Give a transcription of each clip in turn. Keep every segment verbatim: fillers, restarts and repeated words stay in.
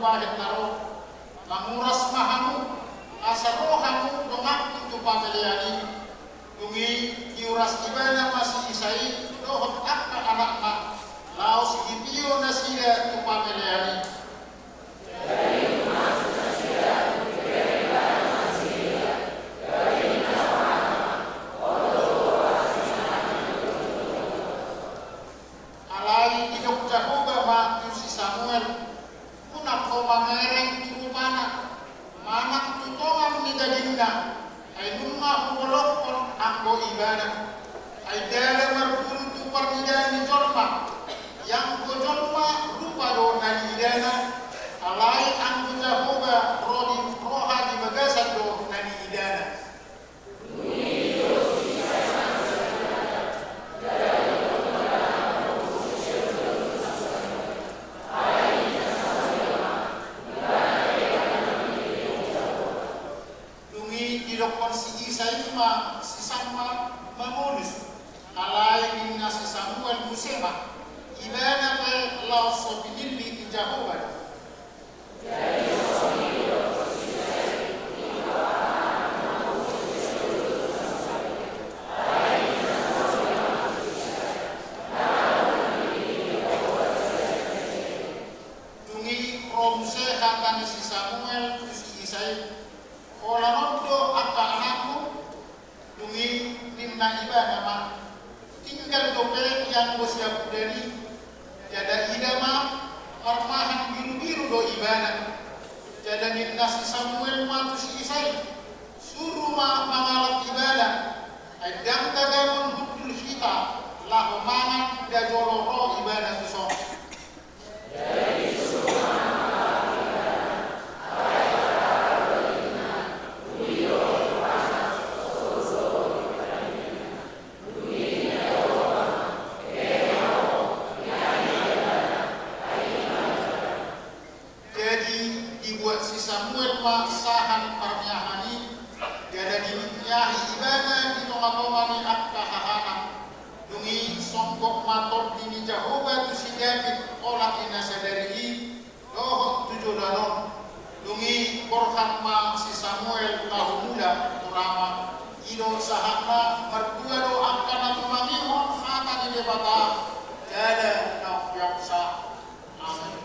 Bahen na ro, manguras ma hamu, asa ro hamu donganku tu pamelean i. Dung i diuras ibana ma si Isai dohot angka anakna, laos ditio nasida tu pamelean i. Alai didok Jahowa ma tu si Samuel, unang ho mangereng tu rupana, manang tu tongan ni dagingna, ai nunga hubolongkon anggo ibana. Ai ndada marburu tu parnidaan ni jolma, ianggo jolma rupa do na niidana, alai anggo Jahowa ro di roha di bagasan do na niidana. Dung i didokkon si Isai ma si Samma mamolus, alai ninna si Samuel muse ma, ibana pe laos so pinillit ni Jahowa do. Dung i ro muse hata ni si Samuel tu si Isai, holan on do angka anakmu? Dung i ninna ibana ma, tinggal dope ianggo siapudan i. Jala ida ma, marmahan birubiru do ibana. Jala ninna si Samuel ma tu si Isai, suru ma mangalap ibana, ai ndang tagamon hundul hita laho mangan da jolo ro ibana tuson. Jadi dibuat si Samuel ma sahan parmiahan i, jala dimiahi ibana di tongatonga ni angka hahanan. Dung i songgop ma tondi ni Jahowa tu si David olat ni na sadari i, dohot tu joloan on. Dung i borhat ma si Samuel laho mulak tu Rama. I do sahatna. Martua do angka na tumangihon hata ni Debata jala na umpeopsa. Amen.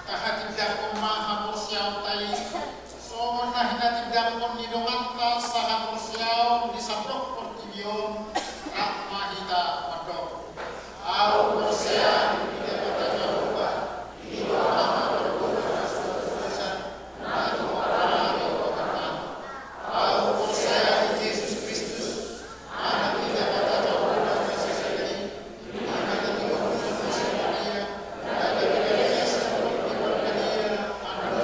Tahatindangkon ma haporseaonta i songon na hinatindangkon ni donganta sahaporseaon di sandok portibi on. Rap ma hita mandok. Ahu porsea di Debata Jahowa, i do Ama parguna na so binasan, na tumompa langit dohot tano. Ahu porsea di Jesus Kristus, Anak ni Debata Jahowa na so jadi, na tinadingkon Maria, na gabe gabe sandok di parbadia, andor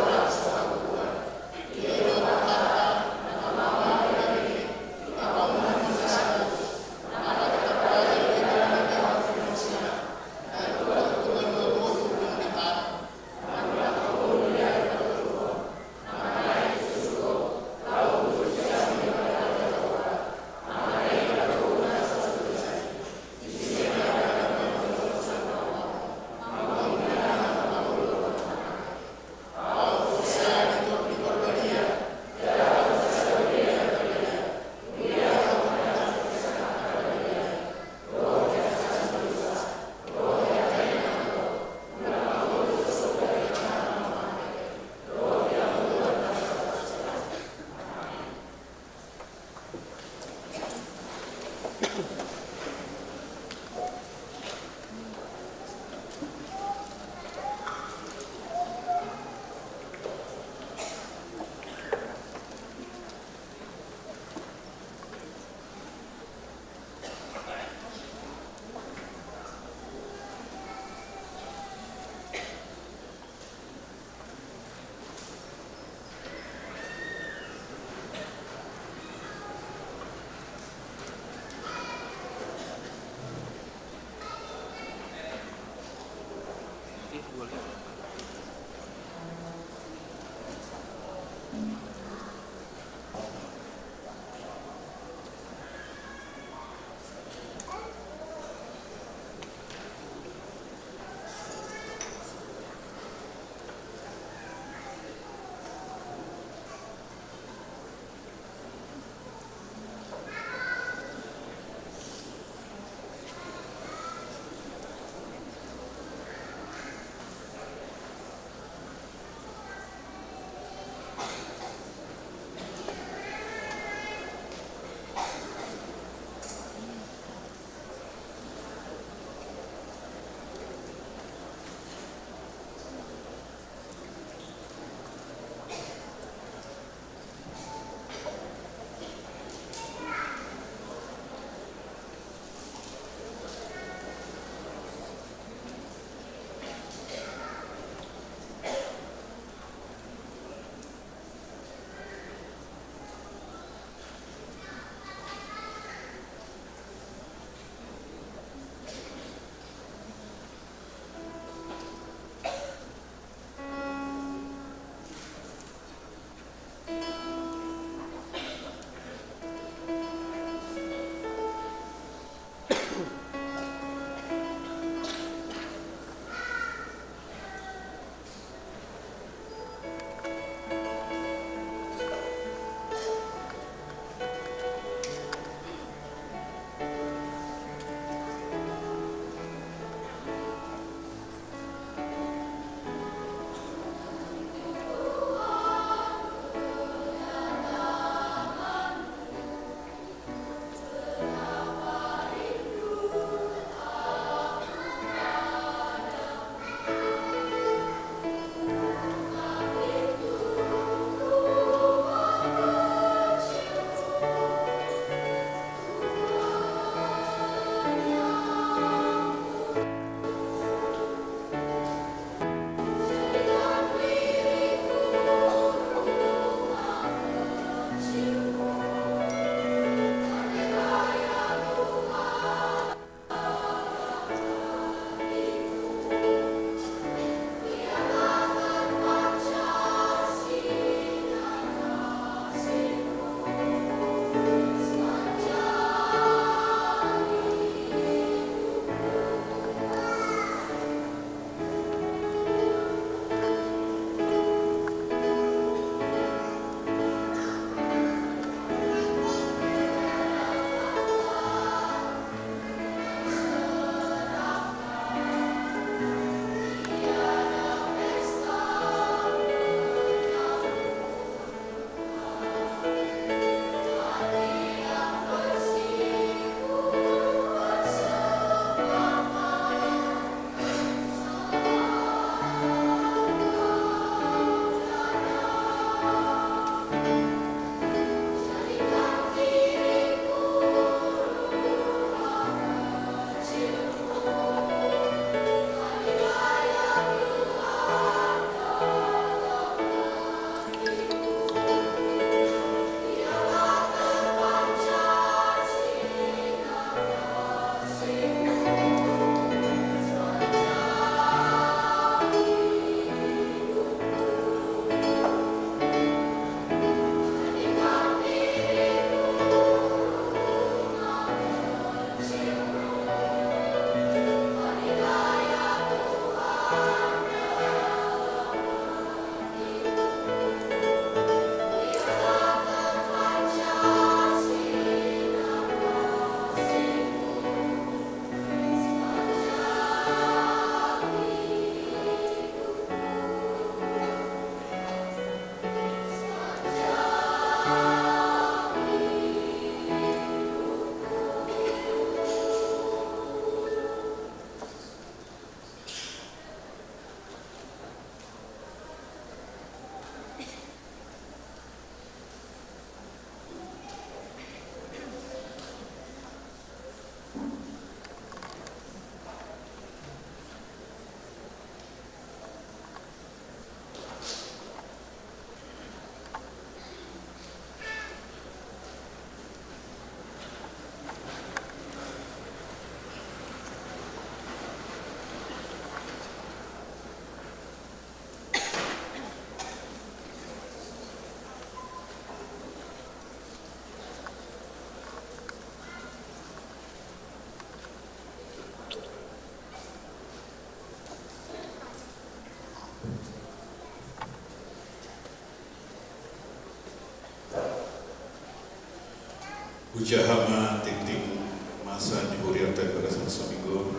Hujaha ma tingting masa ni hurianta di bagasan saminggu,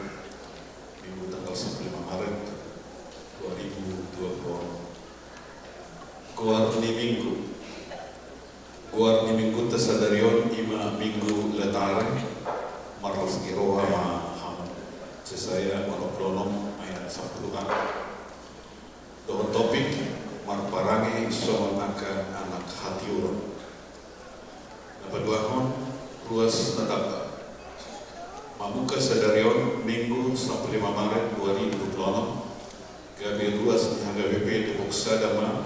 Minggu tanggal sampulu lima Maret dua ribu dua puluh. Goar ni Minggu. Goar ni Minggunta sadari on ima Minggu Letare, marlas ni roha ma hamu. Jesaya onom pulu onom ayat sampulu a. Dohot topik, marparange songon angka anak hatiuron. Na paduahon, ruas na tamba. Mamungka sadari on Minggu sampulu lima Maret dua ribu dua puluh onom, gabe ruas ni H K B P Depok Sada ma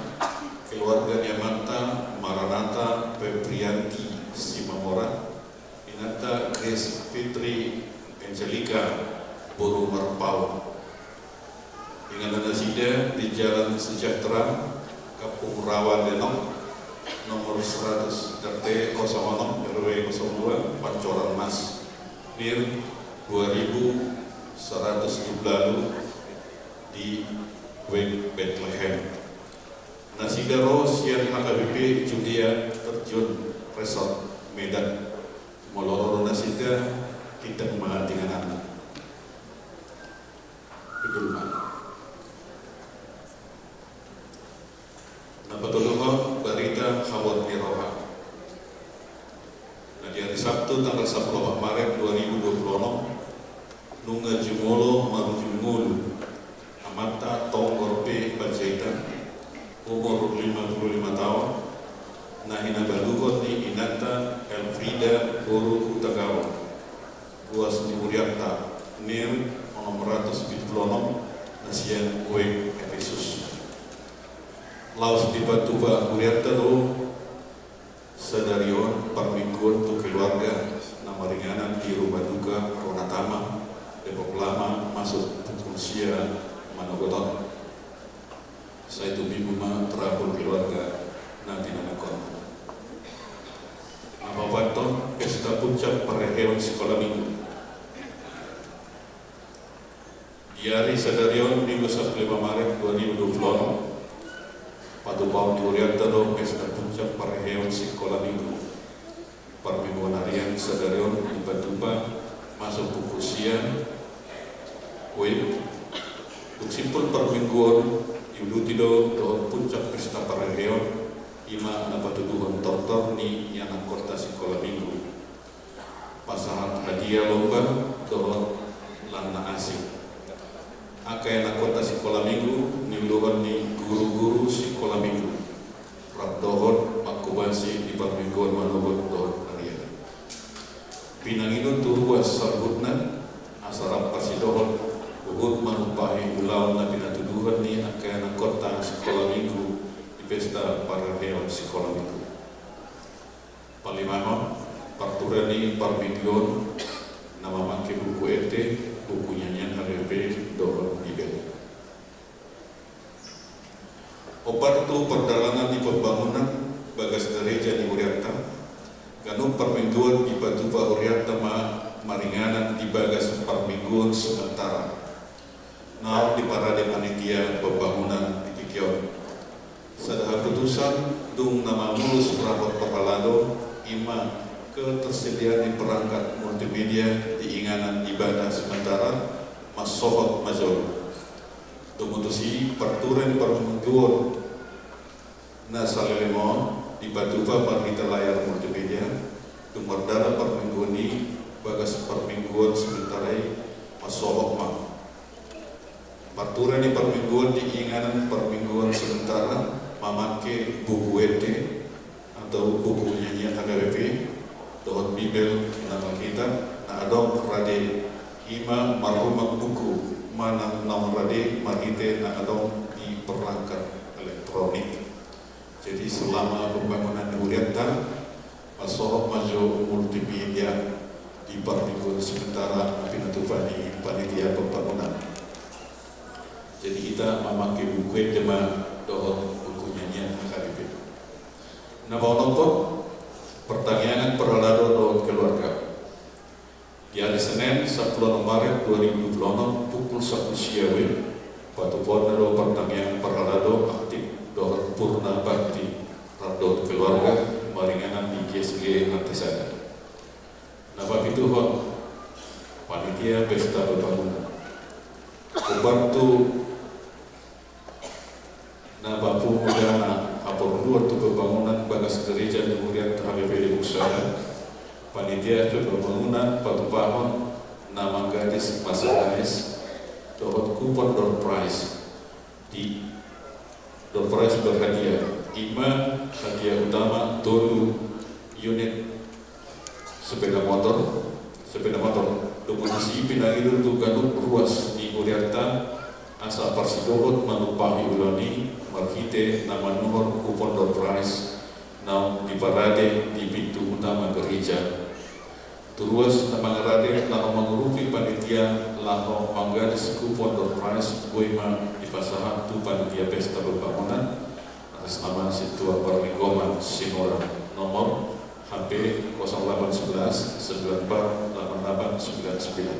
keluarga ni amanta Maranata Febrianti Simamora, inanta Grace Fitri Angelica boru Marpaung. Inganan nasida di Jalan Sejahtera, Kampung Rawa Lenong, nomor seratus, R T kosong onom, R W kosong dua, Pancoran Mas, nir dua ribu seratus tujuh puluh di Wijk Bethlehem. Nasida ro sian H K B P Judea Terjun Resort Medan. Molo ro nasida, titip ma di inganan. Judul ma. Na patoluhon, barita habot ni roha. Na di ari Sabtu tanggal sampulu opat Maret dua ribu dua puluh onom, nunga jumolo marujung ngolu amanta Tonggor P Panjaitan, umur lima puluh lima taon, na hinabaluhon ni inanta Elfrida boru Hutagaol, ruas ni hurianta, nir onom ratus pitu pulu onom, na sian Wijk Epesus. Laos dipatupa hurianta do sadari on parmingguon tu keluarga na maringanan di Rumah Duka Ronatama, Depok Lama, masuk pukul sia manogot on. Sai tumibu ma terapul keluarga na pinanangkon. Na paopathon, pesta puncak parheheon sikola minggu. Di ari sadari on, Minggu sampulu lima Maret dua ribu dua puluh onom, patupahon ni hurianta do pesta puncak parheheon sikola minggu. Parmingguon arian sadari on dipatupa masuk pukul sia, wib, dung simpul parmingguon diuduti do dohot puncak pesta parheheon, ima na patuduhon tortor ni ianakkonta sikola minggu. Pasahat hadia lomba dohot lan na asing. Angka ianakkonta sikola minggu niuluhon ni guru-guru sikola minggu, rap dohot manghobasi di parmingguon manogot dohot arian. Pinangido tu ruas saluhutna asa rap parsidohot huhut manumpahi ulaon na pinatuduhon ni angka ianakkonta sikola minggu di pesta parheheon sikola minggu. Palimahon, partura ni parmingguon na mamangke buku ende, buku nyanyian H K B P dohot Bibel. Opat, tu pardalanan ni pembangunan bagas gareja ni hurianta, ganup parmingguon dipatupa hurianta ma maringanan di bagas parmingguon sementara. Naung diparade panitia pembangunan di tingki on. Sada haputusan, dung na mamolus rapat parhalado, ima ketersediaan ni perangkat multimedia di inganan ibadah sementara mansohot ma jolo. Dung tusi, partura ni parmingguon na saleleng on dipatupa marhite layar multimedia, dung mardalan parmingguon i, bagas parmingguon sementara i mansohot ma. Partura ni parmingguon di inganan parmingguon sementara mamangke buku ende atau buku nyanyian H K B P dohot Bibel nama kita na adong rade, ima marrumang buku manang naung rade marhite na adong di perangkat elektronik. Jadi, selama pembangunan di hurianta, mansohot ma jo multimedia di parmingguon sementara na pinatupa ni panitia pembangunan. Jadi, hita mamangke buku ende ma dohot buku nyanyian H K B P. Na paonomhon, partangiangan parhalado dohot keluarga. Di ari Senen, sampulu onom Maret dua ribu dua puluh onom, pukul sampulu sia wib, patupahon do partangiangan parhalado aktif dohot purna bakti rap dohot keluarga maringanan di G S G Lantai Sada. Tuhot panitia pesta pembangunan. Hombar tu na papungu dana haporluan tu pembangunan bagas gereja di hurianta H P P Depok Sada, panitia pembangunan patupahon na manggadis masanais dohot kupon door prize. Di door prize berhadiah, ima hadiah utama tolu unit sepeda motor, sepeda motor. Dohot disi pinangido tu ganup ruas ni hurianta asa parsidohot manumpahi ulaon i marhite na manuhor kupon door prize naung diparade di pintu utama gereja. Tu ruas na mangarade laho mangurupi panitia laho manggadis kupon door prize, boi ma dipasahat tu panitia pesta pembangunan atas nama Sintua Parlinggoman Sinurat, nomor H P kosong delapan sebelas sembilan empat delapan delapan sembilan sembilan.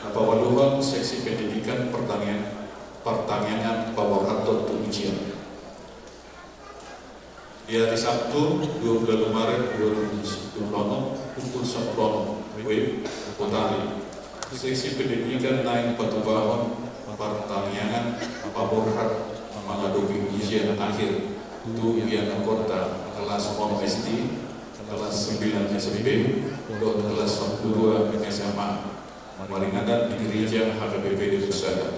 Na paualuhon, seksi pendidikan pertanian, pertanian paborhathon tu ujian. Di hari Sabtu, dua puluh delapan Maret dua ribu dua puluh enam, pukul sepuluh W I B, Botari, seksi pendidikan naeng patupahon partangiangan paborhat mangadopi ujian akhir tu ianakhonta kelas onom S D, kelas sembilan S M P, dohot kelas sampulu dua S M A. Maringanan di gereja H K B P Depok Sada.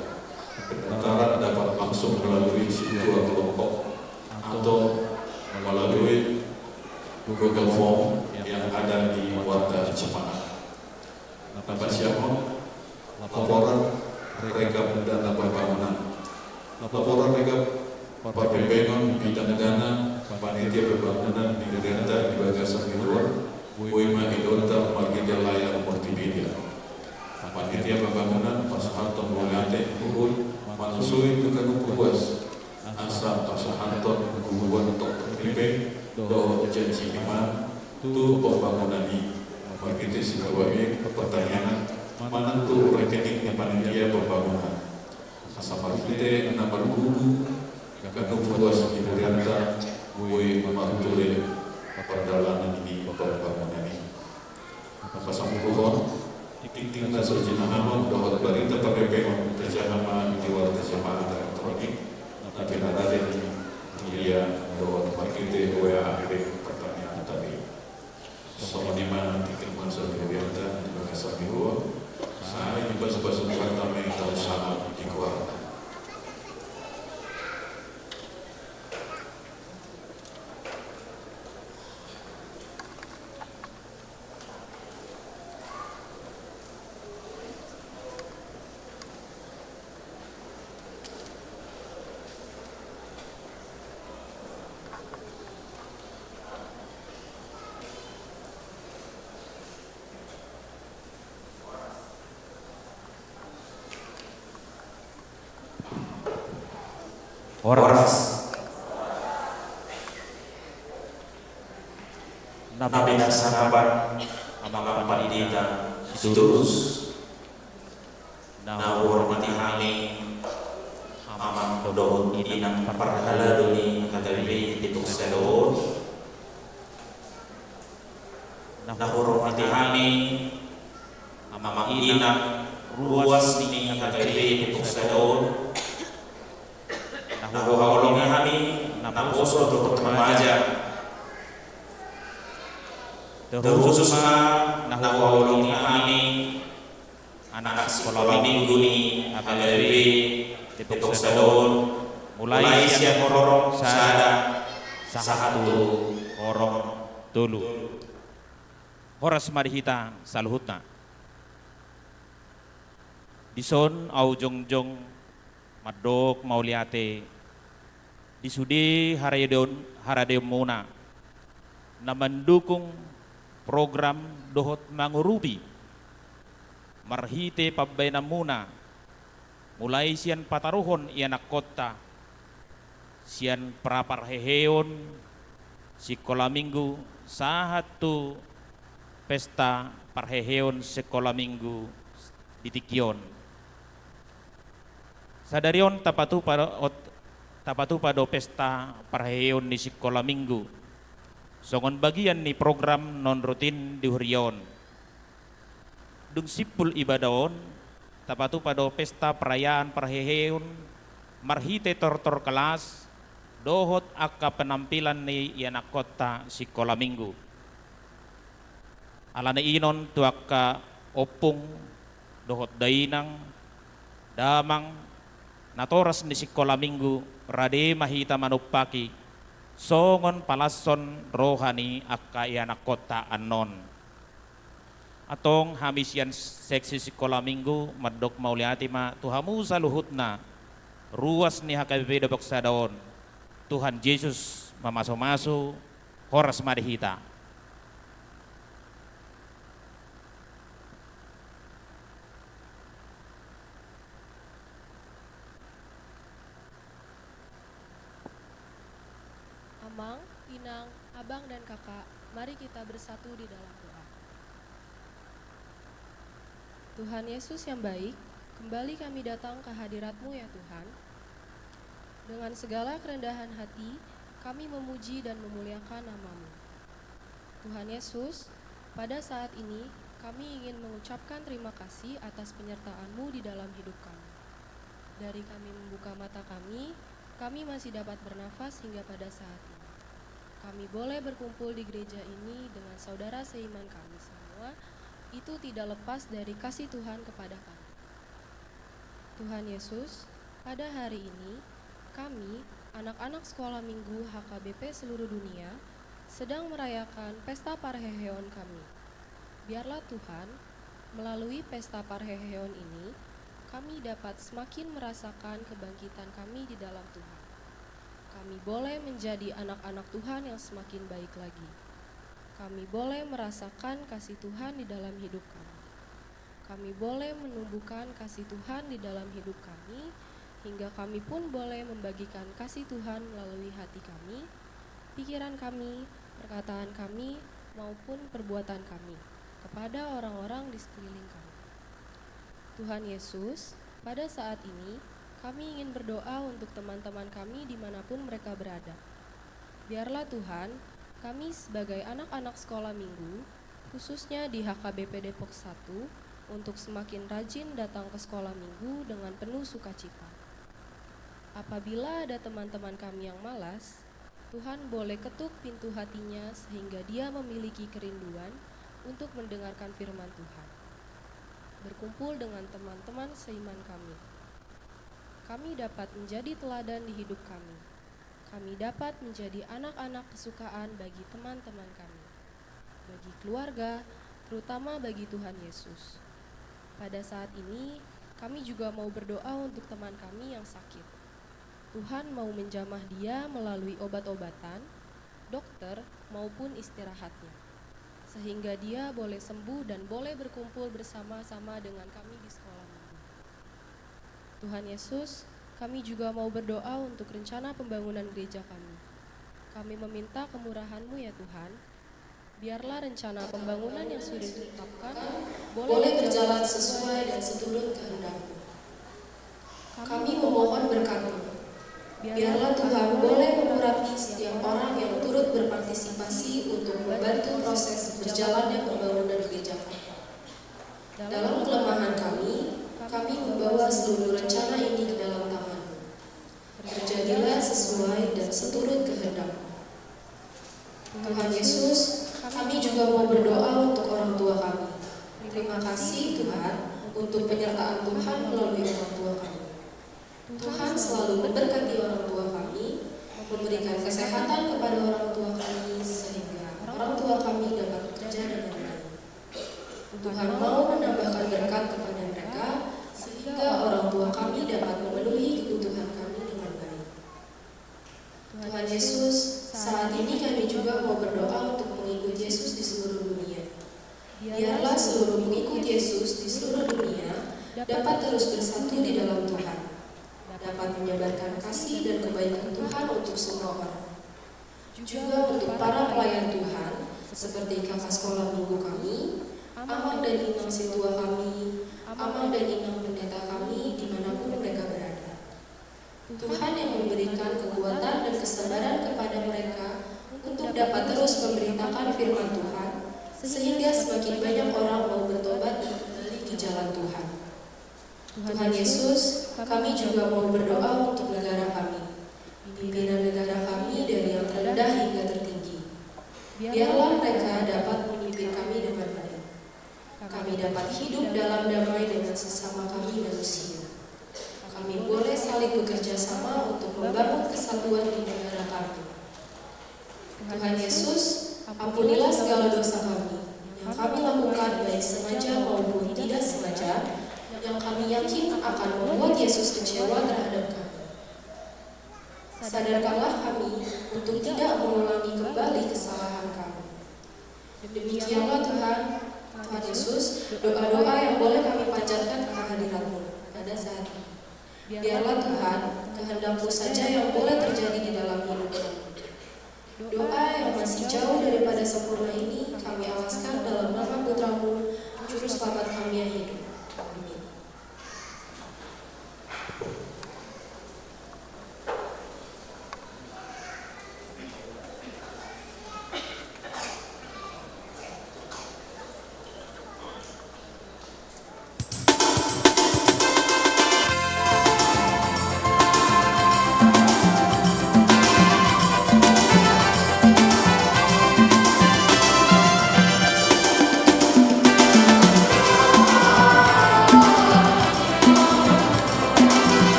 Pendaftaran dapat langsung melalui sintua kelompok atau melalui Google Form yang ada di warta jemaat. Na pasiahon, laporan rekap dana pembangunan. Laporan rekap parhepehon bidang dana panitia pembangunan di negara di bagasan di luar, boi ma idaonta marhite layar multimedia. Panitia pembangunan pasahathon mauliate huhut manusui tu ganup ruas asa pasahathon guguan toktok ripe dohot janji iman tu pembangunan i marhite sintua i pertaniangan manang tu rekening ni panitia pembangunan. Asa marhite na margugu ganup ruas di hurianta boi marture pardalanan ni pembangunan i. Na pasampuluhon, tingting na so jinangaphon dohot barita parhepehon tajaha ma di warta jemaat elektronik na pinarade ni kuliah dohot marhite W A P pertanian tadi. Songon i ma tingting na so di hurianta di bagasan minggu on. Sai dipasupasu Tuhanta ma i, taon sahat di goarna. Horas. Na pinarsangapan Amang Pandita Sitorus, na huhormati hami Amang dohot Inang parhalado ni H K B P Depok Sada on, na huhormati hami Amang Inang ruas ni H K B P Depok Sada on, na huhaholongi hami naposo dohot remaja, terkhusus ma na huhaholongi hami anak sikola minggu ni H K B P Depok Sada on, mulai sian horong sada sahat tu horong tolu. Horas ma di hita saluhutna. Dison ahu jongjong mandok mauliate di sude haradeon, haradeonmuna na mandukung program dohot mangurupi marhite pambaenanmuna, mulai sian pataruhon ianakhonta, sian praparheheon sikola minggu sahat tu pesta parheheon sikola minggu di tingki on. Sadari on tapatupa do, tapatupa do pesta parheheon ni sikola minggu songon bagian ni program non rutin di huria on. Dung simpul ibadah on, tapatupa do pesta perayaan parheheon marhite tortor kelas dohot angka penampilan ni ianakkonta sikola minggu. Alani i non tu angka ompung dohot dainang, damang, natoras ni sikola minggu, rade ma hita manumpaki songon palashon roha ni angka ianakkonta annon. Antong hami sian seksi sikola minggu mandok mauliate ma tu hamu saluhutna ruas ni H K B P Depok Sada on. Tuhan Jesus mamasumasu horas ma di hita. Amang, inang, abang dan kakak, mari kita bersatu di dalam doa. Tuhan Yesus yang baik, kembali kami datang ke hadirat-Mu ya Tuhan. Dengan segala kerendahan hati, kami memuji dan memuliakan nama-Mu. Tuhan Yesus, pada saat ini kami ingin mengucapkan terima kasih atas penyertaan-Mu di dalam hidup kami. Dari kami membuka mata kami, kami masih dapat bernafas hingga pada saat ini. Kami boleh berkumpul di gereja ini dengan saudara seiman kami semua, itu tidak lepas dari kasih Tuhan kepada kami. Tuhan Yesus, pada hari ini, kami, anak-anak sekolah minggu H K B P seluruh dunia, sedang merayakan pesta parheheon kami. Biarlah Tuhan, melalui pesta parheheon ini, kami dapat semakin merasakan kebangkitan kami di dalam Tuhan. Kami boleh menjadi anak-anak Tuhan yang semakin baik lagi. Kami boleh merasakan kasih Tuhan di dalam hidup kami. Kami boleh menumbuhkan kasih Tuhan di dalam hidup kami, hingga kami pun boleh membagikan kasih Tuhan melalui hati kami, pikiran kami, perkataan kami, maupun perbuatan kami kepada orang-orang di sekeliling kami. Tuhan Yesus, pada saat ini kami ingin berdoa untuk teman-teman kami di mana pun mereka berada. Biarlah Tuhan, kami sebagai anak-anak sekolah minggu, khususnya di H K B P Depok Satu, untuk semakin rajin datang ke sekolah minggu dengan penuh sukacita. Apabila ada teman-teman kami yang malas, Tuhan boleh ketuk pintu hatinya sehingga dia memiliki kerinduan untuk mendengarkan firman Tuhan. Berkumpul dengan teman-teman seiman kami. Kami dapat menjadi teladan di hidup kami. Kami dapat menjadi anak-anak kesukaan bagi teman-teman kami, bagi keluarga, terutama bagi Tuhan Yesus. Pada saat ini, kami juga mau berdoa untuk teman kami yang sakit. Tuhan mau menjamah dia melalui obat-obatan, dokter, maupun istirahatnya, sehingga dia boleh sembuh dan boleh berkumpul bersama-sama dengan kami di sekolah minggu. Tuhan Yesus, kami juga mau berdoa untuk rencana pembangunan gereja kami. Kami meminta kemurahan-Mu ya Tuhan. Biarlah rencana pembangunan yang sudah ditetapkan boleh berjalan sesuai dan seturut kehendak-Mu. Kami memohon berkat-Mu. Biarlah Tuhan boleh mengurapi setiap orang yang turut berpartisipasi untuk membantu proses berjalannya pembangunan gereja kami. Dalam kelemahan kami, kami membawa seluruh rencana ini ke dalam tangan-Mu. Terjadilah sesuai dan seturut kehendak-Mu. Tuhan Yesus, kami juga mau berdoa untuk orang tua kami. Terima kasih, Tuhan, untuk penyertaan Tuhan melalui orang tua kami. Tuhan selalu memberkati orang tua kami, memberikan kesehatan kepada orang tua kami, sehingga orang tua kami dapat bekerja dengan baik. Tuhan mau menambahkan berkat kepada mereka, sehingga orang tua kami dapat memenuhi kebutuhan kami dengan baik. Tuhan Yesus, saat ini kami juga mau berdoa untuk pengikut Yesus di seluruh dunia. Biarlah seluruh pengikut Yesus di seluruh dunia dapat terus bersatu di dalam Tuhan, dapat menyebarkan kasih dan kebaikan Tuhan untuk semua orang. Juga untuk para pelayan Tuhan, seperti kakak sekolah minggu kami, amang dan inang sintua kami, amang dan inang pendeta kami, dimanapun mereka berada. Tuhan yang memberikan kekuatan dan kesabaran kepada mereka untuk dapat terus memberitakan firman Tuhan, sehingga semakin banyak orang mau bertobat dan kembali di jalan Tuhan. Tuhan Yesus, kami juga mau berdoa untuk negara kami. Pimpinan negara kami dari yang terendah hingga tertinggi. Biarlah mereka dapat memimpin kami dengan baik. Kami dapat hidup dalam damai dengan sesama kami manusia. Kami boleh saling bekerja sama untuk membangun kesatuan di negara kami. Tuhan Yesus, ampunilah segala dosa kami yang kami lakukan baik sengaja maupun tidak sengaja, yang kami yakin akan membuat Yesus kecewa terhadap kami. Sadarkanlah kami untuk tidak mengulangi kembali kesalahan kami. Demikianlah Tuhan, Tuhan Yesus, doa-doa yang boleh kami panjatkan ke hadirat-Mu pada saat ini. Biarlah Tuhan, kehendak-Mu saja yang boleh terjadi di dalam hidup kami. Doa yang masih jauh daripada sempurna ini kami alaskan dalam nama Putra-Mu, Juru Selamat kami yang hidup. Amin.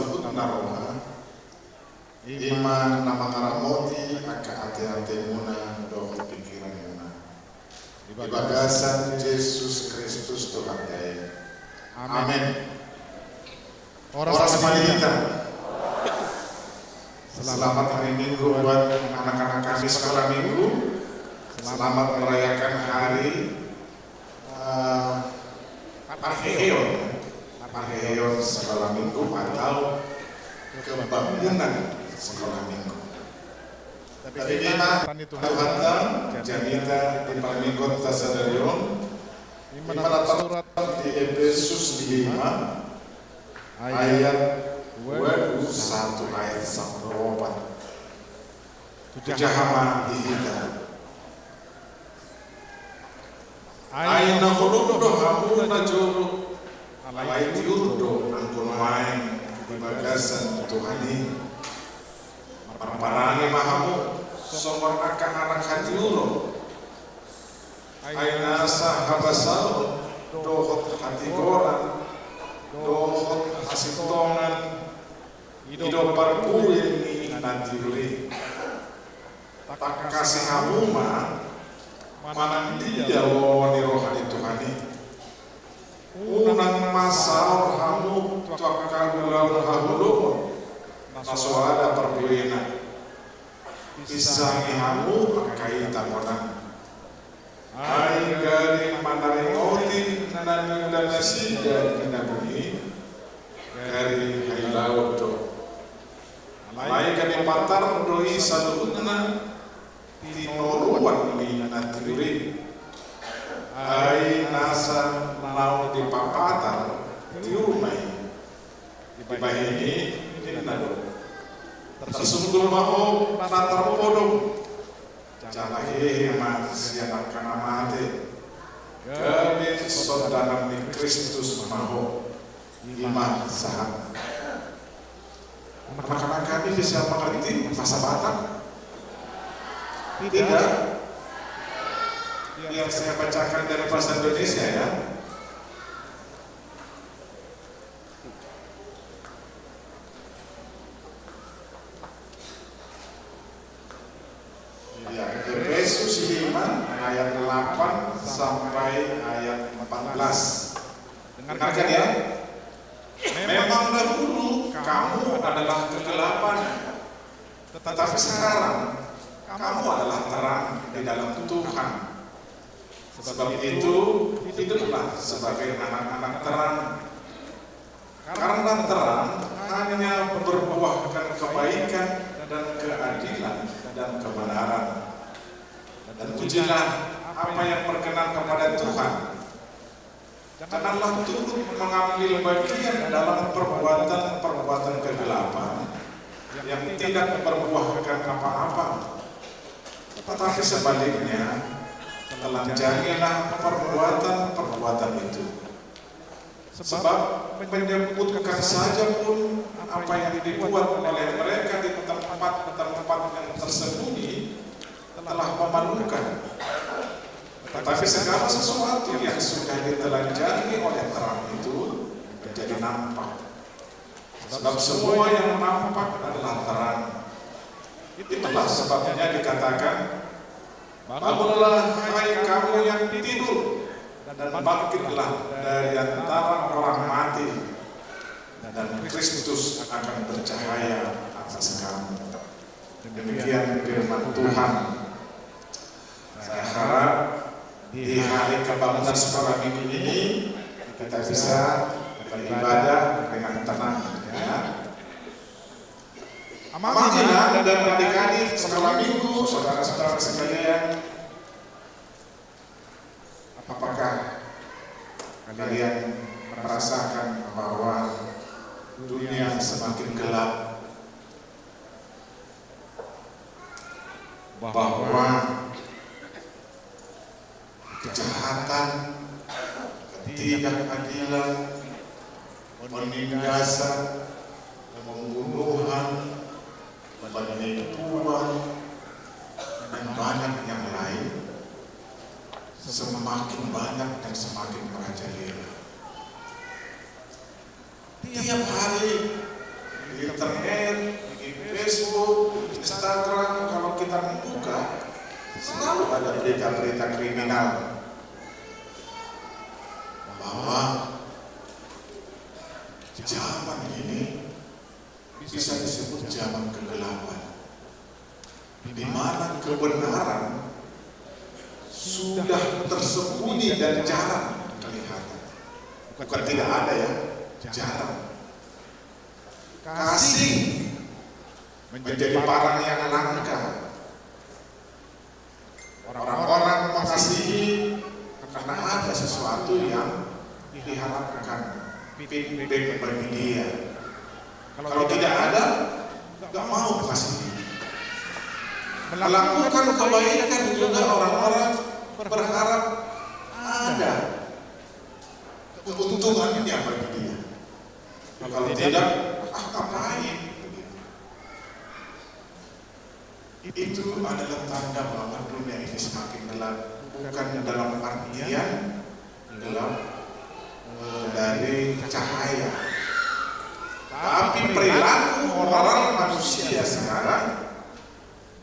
saluhutna roha, i ma na mangaramoti angka ateatemuna dohot pingkiranmuna. Di bagasan Jesus Kristus Tuhanta i. Amen. Horas ma di hita. Selamat hari Minggu buat anak-anak kami sekolah minggu. Selamat merayakan hari, eh, parheheon. Parheheon sekolah minggu atau kebangunan sekolah minggu. Tapi ima, Tuhanta, jamita di parmingguonta sadari on, ima na tarsurat di Epesus lima, ayat ualu sahat tu ayat sampulu opat. Tu jaha ma di hita. Ai na holong do hamu na jolo, alai tiur do anggo nuaeng di bagasan Tuhan i. Marparange ma hamu songon angka anak hatiuron. Ai nasa habasaon dohot hatigoran dohot hasintongan i do parbue ni na tiur i. Tangkasi hamu ma manang dia lomo ni roha ni Tuhan i. Unang ma saor hamu tu angka ulaon haholomon na so ada parbuena. Pinsangi hamu angka ita monang. Ai gari manaringoti na niula nasida di na buni, gari hailaon do. Alai gabe patar do i saluhutna tinoruan ni na tiur i. Ai nasa naung dipapatar tiur ma i. Dibahen i ninna do: Tarsunggul ma ho na tarpodom. Jala hehe ma sian angka na mate. Gabe sondangan ni Kristus ma ho. Ima sahat. Anak-anak kami bisa mengerti bahasa Batak? Tidak. Biar saya bacakan dari bahasa Indonesia, ya. Ya, Efesus lima ayat delapan sampai ayat empat belas. Dengarkan, ya. Memang dahulu kamu adalah kegelapan, tetapi sekarang kamu adalah terang di dalam Tuhan. Sebab itu, hiduplah sebagai anak-anak terang. Karena terang hanya membuahkan kebaikan dan keadilan dan kebenaran. Dan pujilah apa yang berkenan kepada Tuhan. Janganlah turut mengambil bagian dalam perbuatan-perbuatan kegelapan yang tidak membuahkan apa-apa. Tetapi sebaliknya, telanjangilah perbuatan-perbuatan itu. Sebab menyebutkan saja pun apa yang dibuat oleh mereka di tempat-tempat yang tersembunyi telah memalukan. Tetapi segala sesuatu yang sudah ditelanjangi oleh terang itu menjadi nampak. Sebab semua yang nampak adalah terang. Itulah sebabnya dikatakan, "Bangunlah, hai kamu yang tidur, dan bangkitlah dari antara orang mati, dan Kristus akan bercahaya atas kamu." Demikian firman Tuhan. Saya harap di hari kebangunan sekolah minggu ini kita bisa beribadah dengan tenang, ya. Amang, inang, dan adik-adik sekolah minggu, saudara-saudara sekalian, apakah kalian merasakan bahwa dunia semakin gelap? Bahwa kejahatan, ketidakadilan, penindasan, pembunuhan, penipuan, dan banyak yang lain semakin banyak dan semakin merajalela. Tiap hari Ada berita-berita kriminal bahwa zaman ini bisa disebut zaman kegelapan, di mana kebenaran sudah tersembunyi dan jarang kelihatan. Bukan tidak ada, ya, jarang. Kasih menjadi barang yang langka. Orang-orang mengasihi karena ada sesuatu yang diharapkan, feedback bagi dia. Kalau tidak ada, nggak mau mengasihi. Melakukan kebaikan juga orang-orang berharap ada keuntungannya bagi dia. Kalau tidak, ah, ngapain? Itu adalah tanda bahwa dunia ini semakin gelap. Bukan dalam artian gelap, eh, dari cahaya, tapi perilaku moral manusia sekarang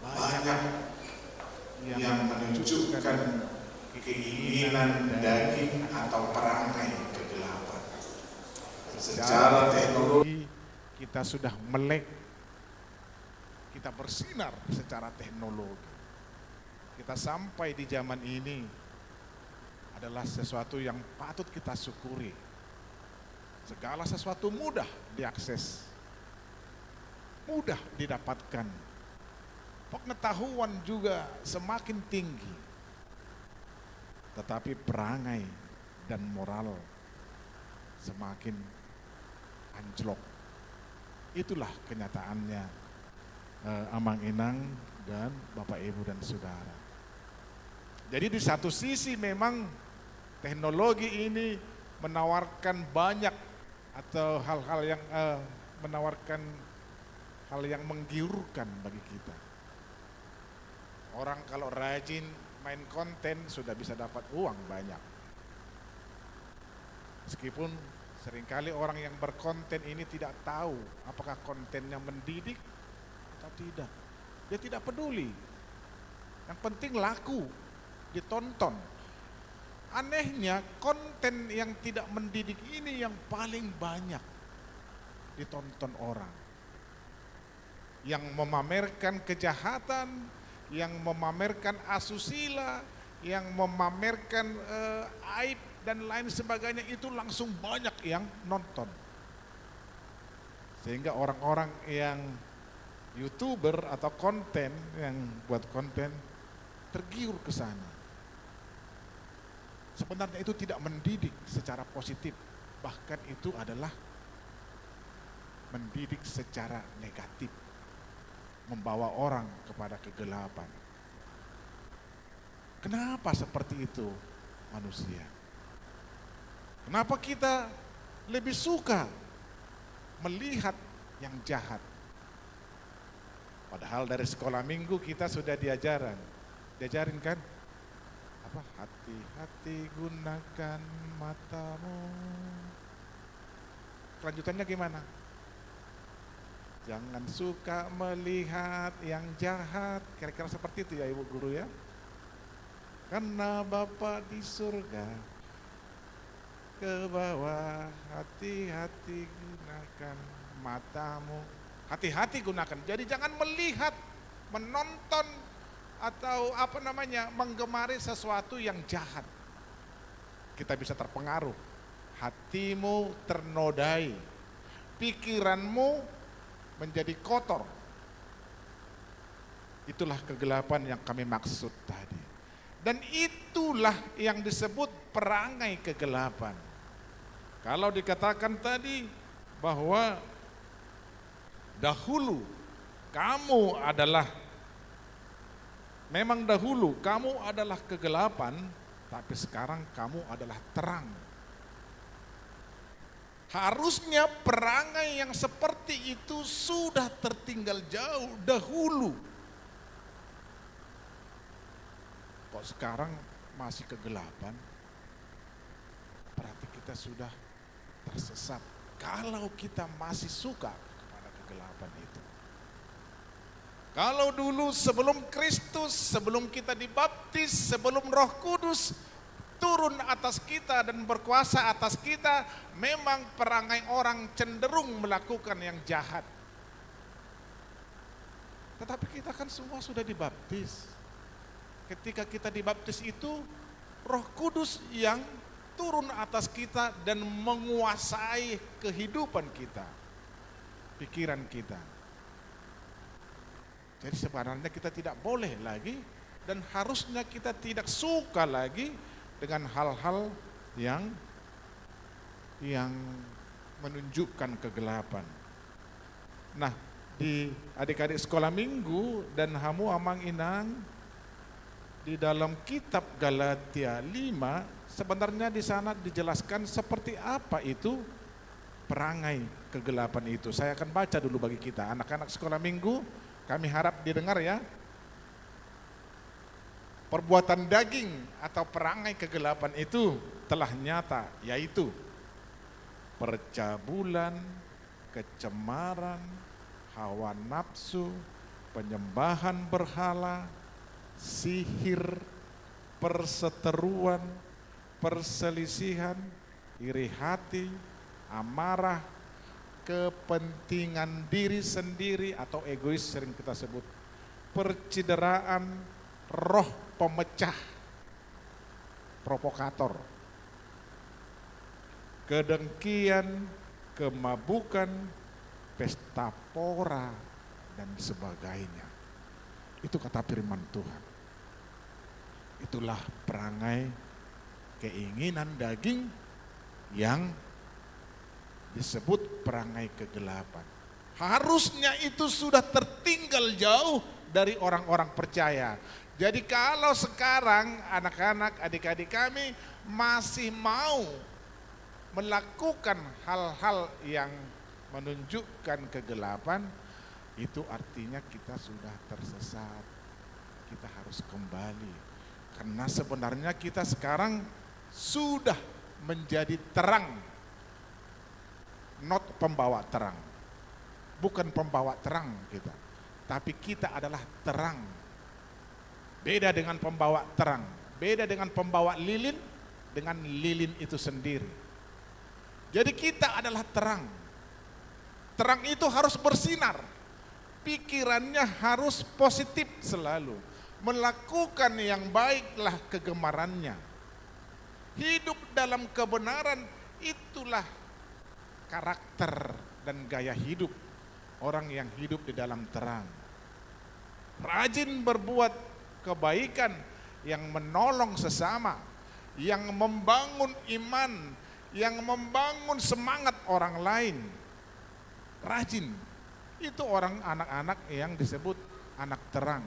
banyak yang menunjukkan keinginan daging atau perangai kegelapan. Secara teknologi, kita sudah melek, kita bersinar secara teknologi. Kita sampai di zaman ini adalah sesuatu yang patut kita syukuri. Segala sesuatu mudah diakses, mudah didapatkan. Pengetahuan juga semakin tinggi. Tetapi perangai dan moral semakin anjlok. Itulah kenyataannya, eh, Amang Inang dan Bapak Ibu dan Saudara. Jadi di satu sisi memang teknologi ini menawarkan banyak atau hal-hal yang, eh, menawarkan hal yang menggiurkan bagi kita. Orang kalau rajin main konten sudah bisa dapat uang banyak. Meskipun seringkali orang yang berkonten ini tidak tahu apakah kontennya mendidik atau tidak. Dia tidak peduli. Yang penting laku, ditonton. Anehnya, konten yang tidak mendidik ini yang paling banyak ditonton orang. Yang memamerkan kejahatan, yang memamerkan asusila, yang memamerkan, eh, aib dan lain sebagainya, itu langsung banyak yang nonton. Sehingga orang-orang yang YouTuber atau konten, yang buat konten, tergiur ke sana. Sebenarnya itu tidak mendidik secara positif, bahkan itu adalah mendidik secara negatif, membawa orang kepada kegelapan. Kenapa seperti itu manusia? Kenapa kita lebih suka melihat yang jahat? Padahal dari sekolah minggu kita sudah diajaran, diajarin kan? Apa? Hati-hati gunakan matamu. Kelanjutannya gimana? Jangan suka melihat yang jahat. Kira-kira seperti itu ya, Ibu Guru, ya. Karena Bapa di surga ke bawah, hati-hati gunakan matamu. Hati-hati gunakan. Jadi jangan melihat, menonton, atau apa namanya, menggemari sesuatu yang jahat. Kita bisa terpengaruh. Hatimu ternodai. Pikiranmu menjadi kotor. Itulah kegelapan yang kami maksud tadi. Dan itulah yang disebut perangai kegelapan. Kalau dikatakan tadi bahwa dahulu kamu adalah, memang dahulu kamu adalah kegelapan, tapi sekarang kamu adalah terang. Harusnya perangai yang seperti itu sudah tertinggal jauh dahulu. Kok sekarang masih kegelapan? Berarti kita sudah tersesat kalau kita masih suka kepada kegelapan itu. Kalau dulu sebelum Kristus, sebelum kita dibaptis, sebelum Roh Kudus turun atas kita dan berkuasa atas kita, memang perangai orang cenderung melakukan yang jahat. Tetapi kita kan semua sudah dibaptis. Ketika kita dibaptis itu, Roh Kudus yang turun atas kita dan menguasai kehidupan kita, pikiran kita. Jadi sebenarnya kita tidak boleh lagi dan harusnya kita tidak suka lagi dengan hal-hal yang, yang menunjukkan kegelapan. Nah, di adik-adik sekolah minggu dan hamu amang inang, di dalam kitab Galatia lima, sebenarnya di sana dijelaskan seperti apa itu perangai kegelapan itu. Saya akan baca dulu bagi kita. Anak-anak sekolah minggu, kami harap didengar ya. Perbuatan daging atau perangai kegelapan itu telah nyata, yaitu percabulan, kecemaran, hawa nafsu, penyembahan berhala, sihir, perseteruan, perselisihan, iri hati, amarah, kepentingan diri sendiri atau egois sering kita sebut, percideraan, roh pemecah, provokator, kedengkian, kemabukan, pesta pora, dan sebagainya. Itu kata firman Tuhan. Itulah perangai keinginan daging yang disebut perangai kegelapan. Harusnya itu sudah tertinggal jauh dari orang-orang percaya. Jadi kalau sekarang anak-anak, adik-adik kami masih mau melakukan hal-hal yang menunjukkan kegelapan, itu artinya kita sudah tersesat. Kita harus kembali. Karena sebenarnya kita sekarang sudah menjadi terang. Not pembawa terang. Bukan pembawa terang kita. Tapi kita adalah terang. Beda dengan pembawa terang. Beda dengan pembawa lilin, dengan lilin itu sendiri. Jadi kita adalah terang. Terang itu harus bersinar. Pikirannya harus positif selalu. Melakukan yang baiklah kegemarannya. Hidup dalam kebenaran, itulah karakter dan gaya hidup orang yang hidup di dalam terang. Rajin berbuat kebaikan yang menolong sesama, yang membangun iman, yang membangun semangat orang lain. Rajin. Itu orang, anak-anak yang disebut anak terang.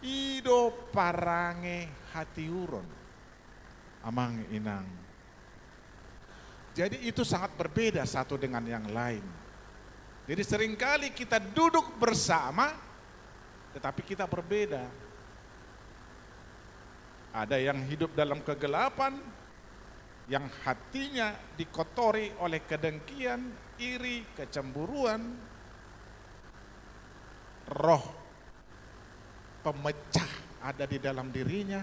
I do parange hatiuron, amang inang. Jadi itu sangat berbeda satu dengan yang lain. Jadi seringkali kita duduk bersama, tetapi kita berbeda. Ada yang hidup dalam kegelapan, yang hatinya dikotori oleh kedengkian, iri, kecemburuan, roh pemecah ada di dalam dirinya,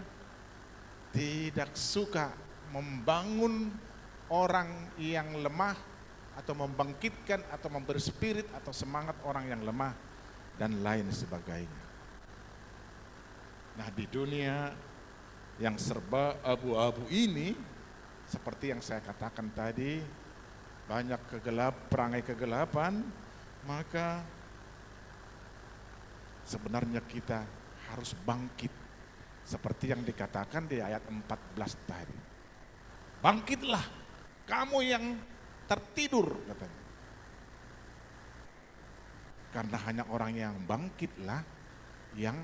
tidak suka membangun orang yang lemah, atau membangkitkan, atau memberi spirit, atau semangat orang yang lemah, dan lain sebagainya. Nah, di dunia yang serba abu-abu ini, seperti yang saya katakan tadi, banyak kegelap-, perangai kegelapan, maka sebenarnya kita harus bangkit. Seperti yang dikatakan di ayat empat belas tadi. "Bangkitlah, kamu yang tertidur," katanya. Karena hanya orang yang bangkitlah yang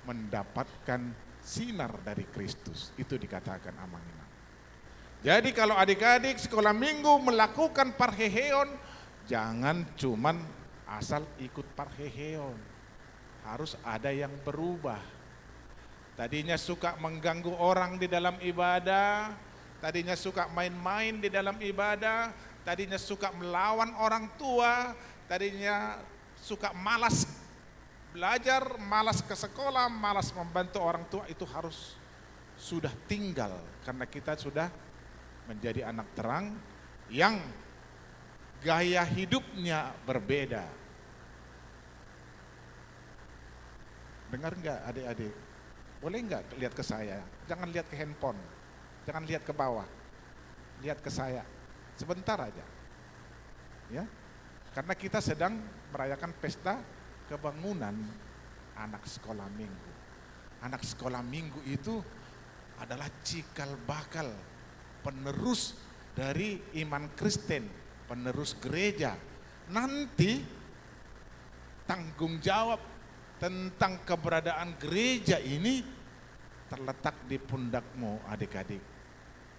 mendapatkan sinar dari Kristus. Itu dikatakan amang inang. Jadi kalau adik-adik sekolah minggu melakukan parheheon, jangan cuman asal ikut parheheon. Harus ada yang berubah. Tadinya suka mengganggu orang di dalam ibadah, tadinya suka main-main di dalam ibadah, tadinya suka melawan orang tua, tadinya suka malas Belajar, malas ke sekolah, malas membantu orang tua, itu harus sudah tinggal, karena kita sudah menjadi anak terang yang gaya hidupnya berbeda. Dengar nggak, adik-adik? Boleh nggak lihat ke saya? Jangan lihat ke handphone. Jangan lihat ke bawah. Lihat ke saya. Sebentar aja. Ya. Karena kita sedang merayakan pesta kebangunan anak sekolah minggu. Anak sekolah minggu itu adalah cikal bakal, penerus dari iman Kristen, penerus gereja. Nanti tanggung jawab tentang keberadaan gereja ini terletak di pundakmu, adik-adik.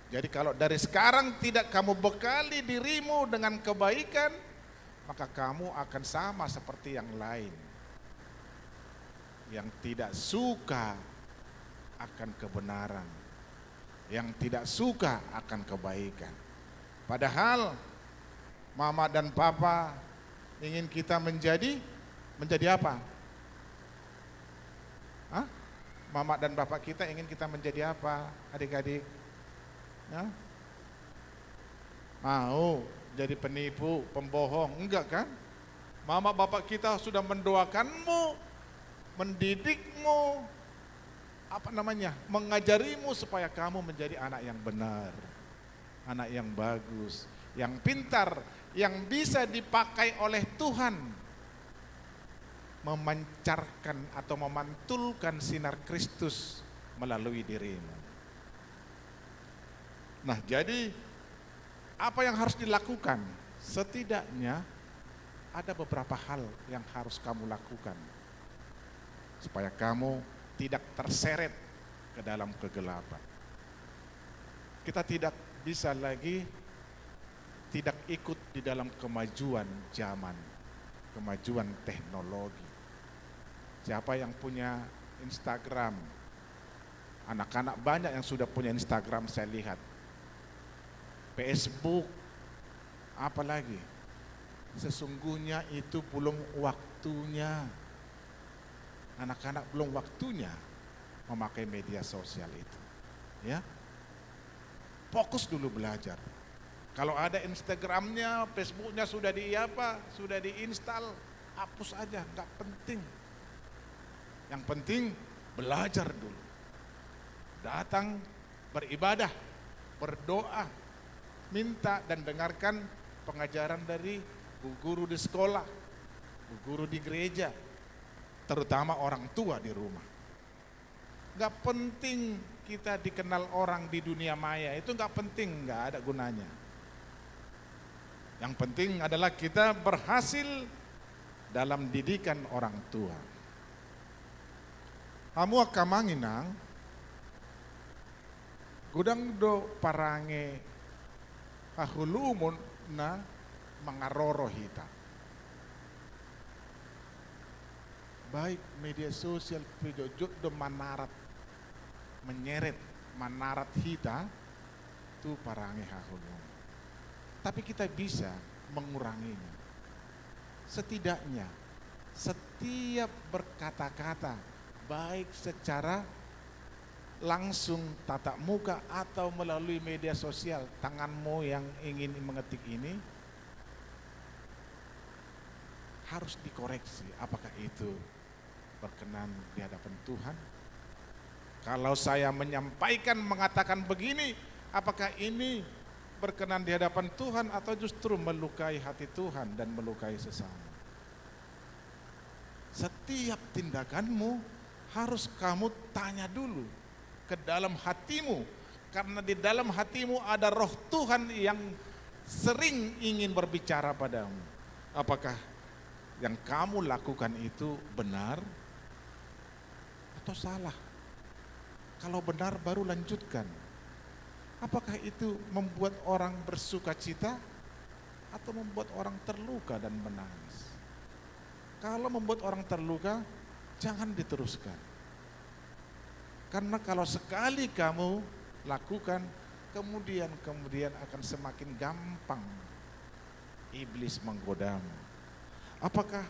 Jadi, kalau dari sekarang tidak kamu bekali dirimu dengan kebaikan, maka kamu akan sama seperti yang lain, yang tidak suka akan kebenaran, yang tidak suka akan kebaikan. Padahal mama dan papa ingin kita menjadi, menjadi apa? Hah? Mama dan bapak kita ingin kita menjadi apa, adik-adik? Ya? Mau jadi penipu, pembohong? Enggak, kan? Mama bapak kita sudah mendoakanmu, mendidikmu, apa namanya, mengajarimu supaya kamu menjadi anak yang benar, anak yang bagus, yang pintar, yang bisa dipakai oleh Tuhan memancarkan atau memantulkan sinar Kristus melalui dirimu. Nah, jadi apa yang harus dilakukan? Setidaknya ada beberapa hal yang harus kamu lakukan supaya kamu tidak terseret ke dalam kegelapan. Kita tidak bisa lagi tidak ikut di dalam kemajuan zaman, kemajuan teknologi. Siapa yang punya Instagram? Anak-anak banyak yang sudah punya Instagram, saya lihat. Facebook, apalagi. Sesungguhnya itu belum waktunya. Anak-anak belum waktunya memakai media sosial itu. Ya. Fokus dulu belajar. Kalau ada Instagramnya, Facebooknya sudah di apa, sudah diinstal, hapus aja, nggak penting. Yang penting belajar dulu. Datang beribadah, berdoa, minta dan dengarkan pengajaran dari guru-guru di sekolah, guru-guru di gereja, terutama orang tua di rumah. Nggak penting kita dikenal orang di dunia maya, itu nggak penting, nggak ada gunanya. Yang penting adalah kita berhasil dalam didikan orang tua. Hamu angka amang inang, godang do parange haholomon na mangaroro hita. Baik media sosial pe jotjot do manarat, menyeret, manarat hita tu parange haholomon. Tapi kita bisa menguranginya. Setidaknya, setiap berkata-kata, baik secara langsung tatap muka atau melalui media sosial, tanganmu yang ingin mengetik ini harus dikoreksi, apakah itu berkenan di hadapan Tuhan? Kalau saya menyampaikan, mengatakan begini, apakah ini berkenan di hadapan Tuhan atau justru melukai hati Tuhan dan melukai sesama? Setiap tindakanmu harus kamu tanya dulu ke dalam hatimu, karena di dalam hatimu ada Roh Tuhan yang sering ingin berbicara padamu. Apakah yang kamu lakukan itu benar atau salah? Kalau benar, baru lanjutkan. Apakah itu membuat orang bersukacita atau membuat orang terluka dan menangis? Kalau membuat orang terluka, jangan diteruskan. Karena kalau sekali kamu lakukan, kemudian, kemudian akan semakin gampang iblis menggodamu. Apakah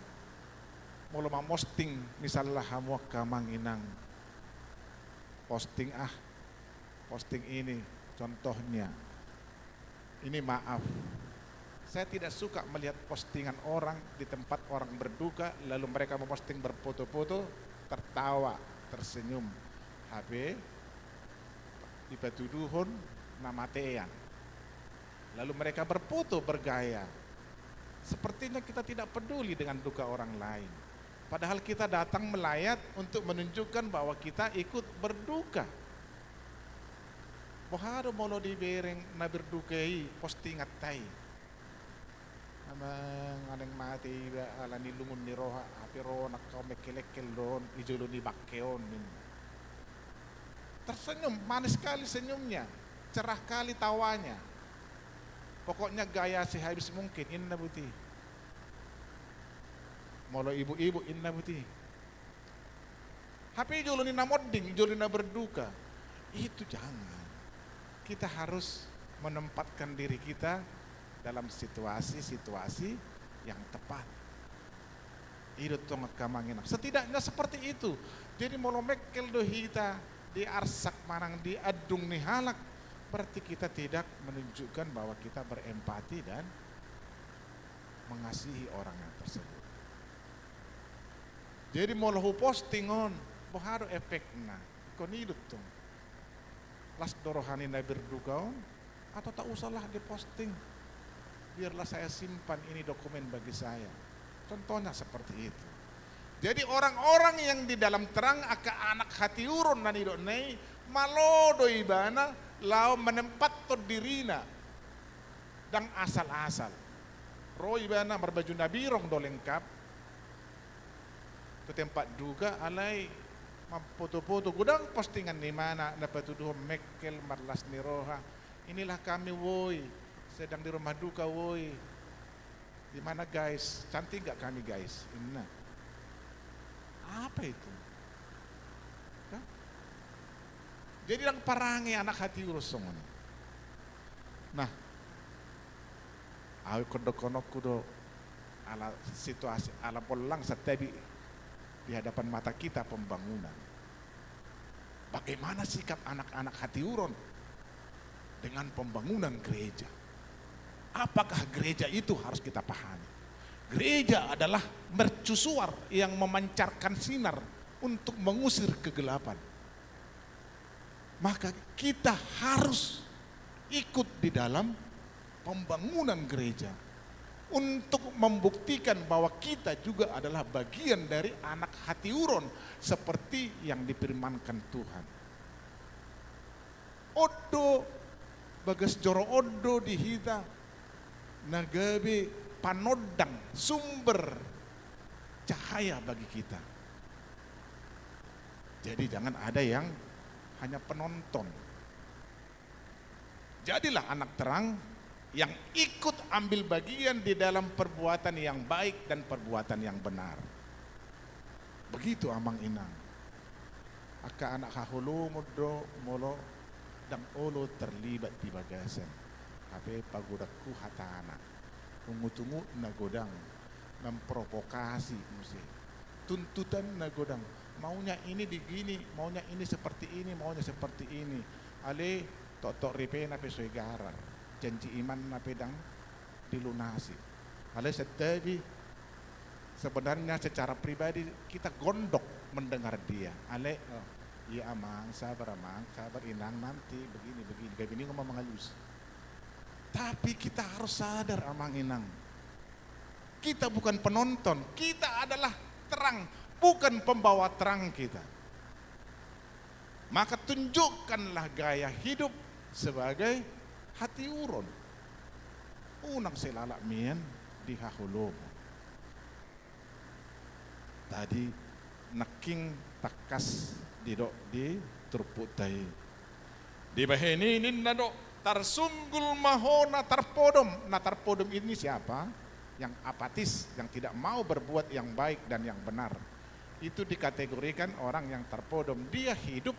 Molo mamosting misalna hamu angka amang inang, posting ah, posting ini contohnya. Ini maaf, saya tidak suka melihat postingan orang di tempat orang berduka, lalu mereka memposting berfoto-foto, tertawa, tersenyum. Hape dipatuduhon na matean. Lalu mereka berfoto, bergaya. Sepertinya kita tidak peduli dengan duka orang lain. Padahal kita datang melayat untuk menunjukkan bahwa kita ikut berduka. Boha do molo dibereng na berduka i postinganta i? Amang, naeng mate iba ala ni lungun ni roha, hape ro nangkin mengkelek-kelek do on di jolo ni bangke on, ninna. Tersenyum, manis sekali senyumnya, cerah kali tawanya. Pokoknya gaya sehabis mungkin, ninna buti. Molo ibu-ibu, ninna buti. Hape jolo ni na monding, jolo ni na berduka. Itu jangan. Kita harus menempatkan diri kita dalam situasi-situasi yang tepat. I do tong angka amang inang. Setidaknya seperti itu. Jadi molo mengkel do hita di arsak manang di andung ni halak, berarti kita tidak menunjukkan bahwa kita berempati dan mengasihi orang yang tersebut. Jadi molo huposting on, boha do efekna? Ingkon i do tong. Las do roha ni na berduka on, atau tak usahlah diposting. Biarlah saya simpan ini dokumen bagi saya. Contohnya seperti itu. Jadi orang-orang yang di dalam terang, angka anak hatiuron na nidokna i, malo do ibana laho menempathon dirina. Ndang asal-asal. Ro ibana marbaju na birong do lengkap tu tempat duka, alai mamfoto-foto, godang postingan ni ibana na patuduhon mengkel, marlas ni roha. Inilah kami woi, sedang di rumah duka woi. Di mana guys? Cantik nggak kami guys? Ninna. Apa itu? Kan? Jadi ndang parange anak hatiuron songon i. Nah, au ingkon dohononku do, ala situasi, ala pollang santabi di hadapan mata kita pembangunan. Bagaimana sikap anak-anak hatiuron dengan pembangunan gereja? Apakah gereja itu harus kita pahami? Gereja adalah mercusuar yang memancarkan sinar untuk mengusir kegelapan. Maka kita harus ikut di dalam pembangunan gereja untuk membuktikan bahwa kita juga adalah bagian dari anak hatiuron seperti yang difirmankan Tuhan. On do, bagas joro on do di hita na gabe panondang, sumber cahaya bagi kita. Jadi jangan ada yang hanya penonton. Jadilah anak terang yang ikut ambil bagian di dalam perbuatan yang baik dan perbuatan yang benar. Begitu amang inang. Angka anak haholomon do molo ndang olo terlibat di bagasan. Hape pagodangku hatana. Ungut-ungutna godang, memprovokasi muse. Tuntutanna godang, maunya ini begini, maunya ini seperti ini, maunya seperti ini. Alai toktok ripena pe so igarar, janji imanna pe ndang dilunasi. Alai santabi, sebenarnya secara pribadi kita gondok mendengar dia. Alai, oh, iya amang, sabar amang, sabar inang, nanti begini, begini. Gabe ninna ma mangalusi. Tapi kita harus sadar, amang inang. Kita bukan penonton, kita adalah terang, bukan pembawa terang kita. Maka tunjukkanlah gaya hidup sebagai hatiuron. Unang sai lalap mian di haholomon. Tadi nangkin tangkas didok di turpukta i. Dibahen i ninna do, tarsunggul ma ho na tarpodom. Na tarpodom ini siapa? Yang apatis, yang tidak mau berbuat yang baik dan yang benar. Itu dikategorikan orang yang terpodom. Dia hidup,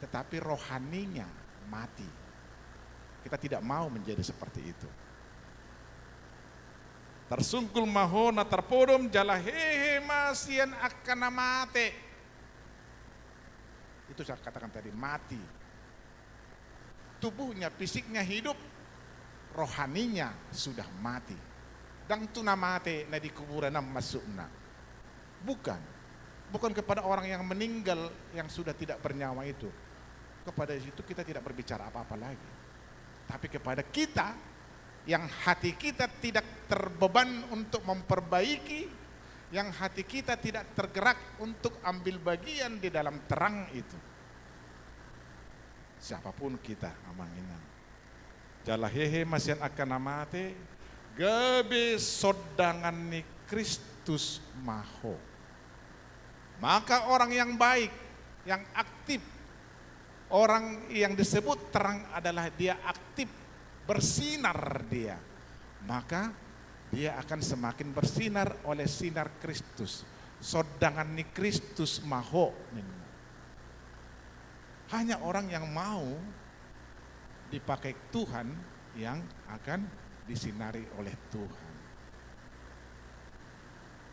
tetapi rohaninya mati. Kita tidak mau menjadi seperti itu. Tarsunggul ma ho na tarpodom jala hehe ma sian angka na mate. Itu saya katakan tadi, mati. Tubuhnya, fisiknya hidup, rohaninya sudah mati. Ndang tu na mate na di kuburan an masukna. Bukan. Bukan kepada orang yang meninggal, yang sudah tidak bernyawa itu. Kepada situ kita tidak berbicara apa-apa lagi. Tapi kepada kita yang hati kita tidak terbeban untuk memperbaiki, yang hati kita tidak tergerak untuk ambil bagian di dalam terang itu. Siapapun kita, amang inang. Jala hehe ma sian angka na mate, gabe sondangan ni Kristus ma ho. Maka orang yang baik, yang aktif, orang yang disebut terang adalah dia aktif, bersinar dia. Maka dia akan semakin bersinar oleh sinar Kristus. Sondangan ni Kristus ma ho, ninna. Hanya orang yang mau dipakai Tuhan yang akan disinari oleh Tuhan.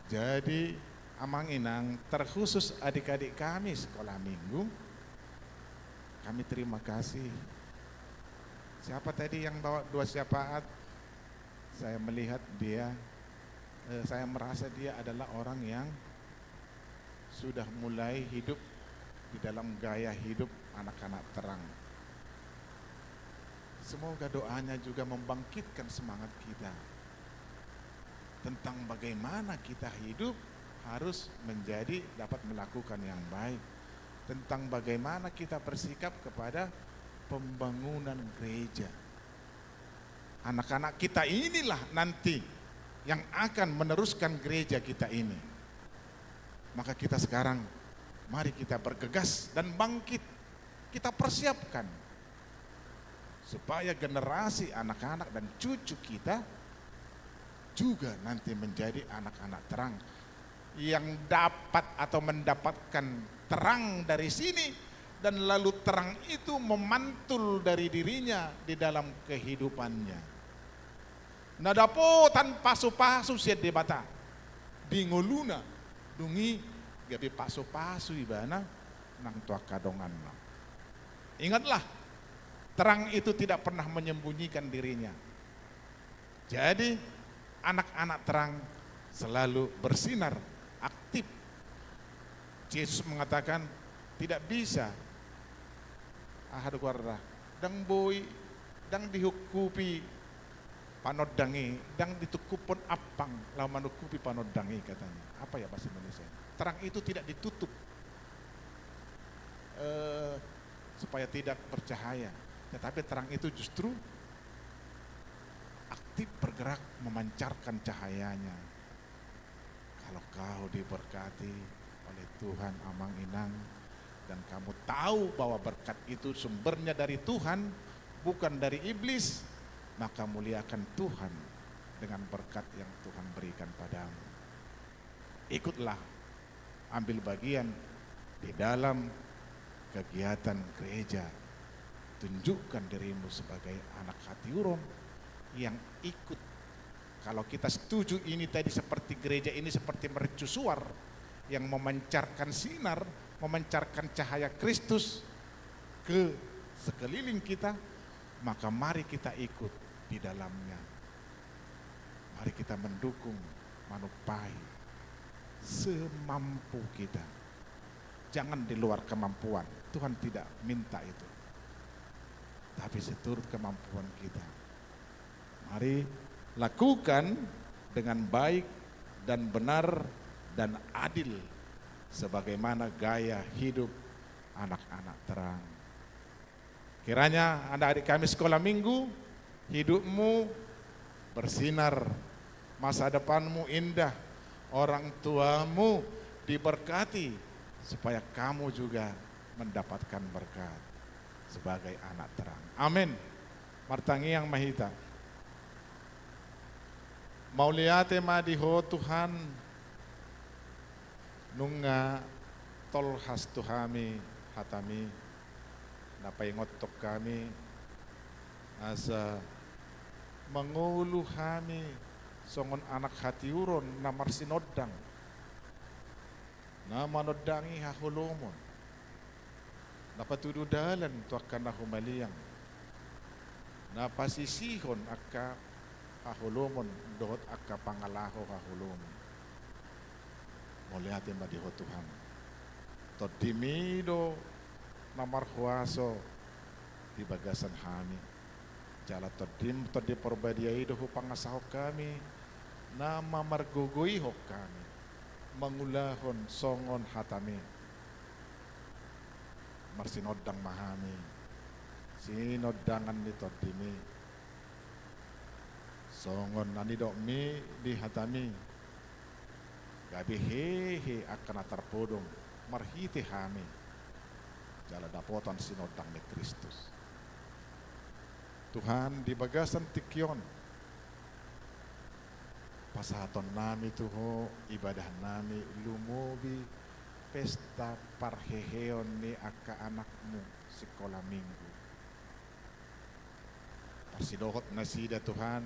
Jadi, amang inang, terkhusus adik-adik kami sekolah minggu, kami terima kasih. Siapa tadi yang bawa doa syafaat? Saya melihat dia, eh, saya merasa dia adalah orang yang sudah mulai hidup di dalam gaya hidup anak-anak terang. Semoga doanya juga membangkitkan semangat kita tentang bagaimana kita hidup harus menjadi dapat melakukan yang baik, tentang bagaimana kita bersikap kepada pembangunan gereja. Anak-anak kita inilah nanti yang akan meneruskan gereja kita ini. Maka kita sekarang, mari kita bergegas dan bangkit. Kita persiapkan supaya generasi anak-anak dan cucu kita juga nanti menjadi anak-anak terang yang dapat atau mendapatkan terang dari sini, dan lalu terang itu memantul dari dirinya di dalam kehidupannya. Na dapotan pasu-pasu sian Debata di ngoluna, dung i gabe pasu-pasu ibana nang tu angka donganna. Ingatlah, terang itu tidak pernah menyembunyikan dirinya. Jadi, anak-anak terang selalu bersinar, aktif. Yesus mengatakan, tidak bisa, aha do goarna, ndang boi, ndang diungkupi panondang i, ndang ditungkuphon ampang laho manungkupi panondang i, katanya. Apa ya bahasa Indonesia? Terang itu tidak ditutup, eh, supaya tidak bercahaya. Tetapi terang itu justru aktif bergerak memancarkan cahayanya. Kalau kau diberkati oleh Tuhan, amang inang, dan kamu tahu bahwa berkat itu sumbernya dari Tuhan, bukan dari iblis, maka muliakan Tuhan dengan berkat yang Tuhan berikan padamu. Ikutlah ambil bagian di dalam kegiatan gereja. Tunjukkan dirimu sebagai anak hatiuron yang ikut. Kalau kita setuju ini tadi seperti gereja ini seperti mercusuar yang memancarkan sinar, memancarkan cahaya Kristus ke sekeliling kita, maka mari kita ikut di dalamnya. Mari kita mendukung, manumpahi semampu kita. Jangan di luar kemampuan. Tuhan tidak minta itu. Tapi seturut kemampuan kita. Mari lakukan dengan baik dan benar dan adil sebagaimana gaya hidup anak-anak terang. Kiranya anak-adik kami sekolah minggu, hidupmu bersinar, masa depanmu indah, orang tuamu diberkati, supaya kamu juga mendapatkan berkat sebagai anak terang. Amin. Martangiang ma hita. Mauliate ma di Ho Tuhan, nunga tolhas tu hami hataMi, na paingothon hami, asa mangolu hami songon anak hatiuron na marsinondang, na manondangi haholomon, na patudu dalan tu angka na humaliang, na pasisihon angka haholomon dohot angka pangalaho haholomon. Mauliate ma di Ho Tuhan. TondiMi do na marhuaso di bagasan hami. Jala TondiM, Tondi Parbadia i do hupangasahon hami, na mamargogoihon hami mangulahon songon hataMi. Marsinondang ma hami sinondangan ni TondiMi, songon na nidokMi di hataMi, gabe hehe angka na tarpodom marhite hami, jala dapotan sinondang ni Kristus. Tuhan, di bagasan tingki on, pasahatonnami tu Ho ibadahnami, lumobi pesta parheheon ni angka anakMu sikola Minggu. Parsidohot nasida, Tuhan,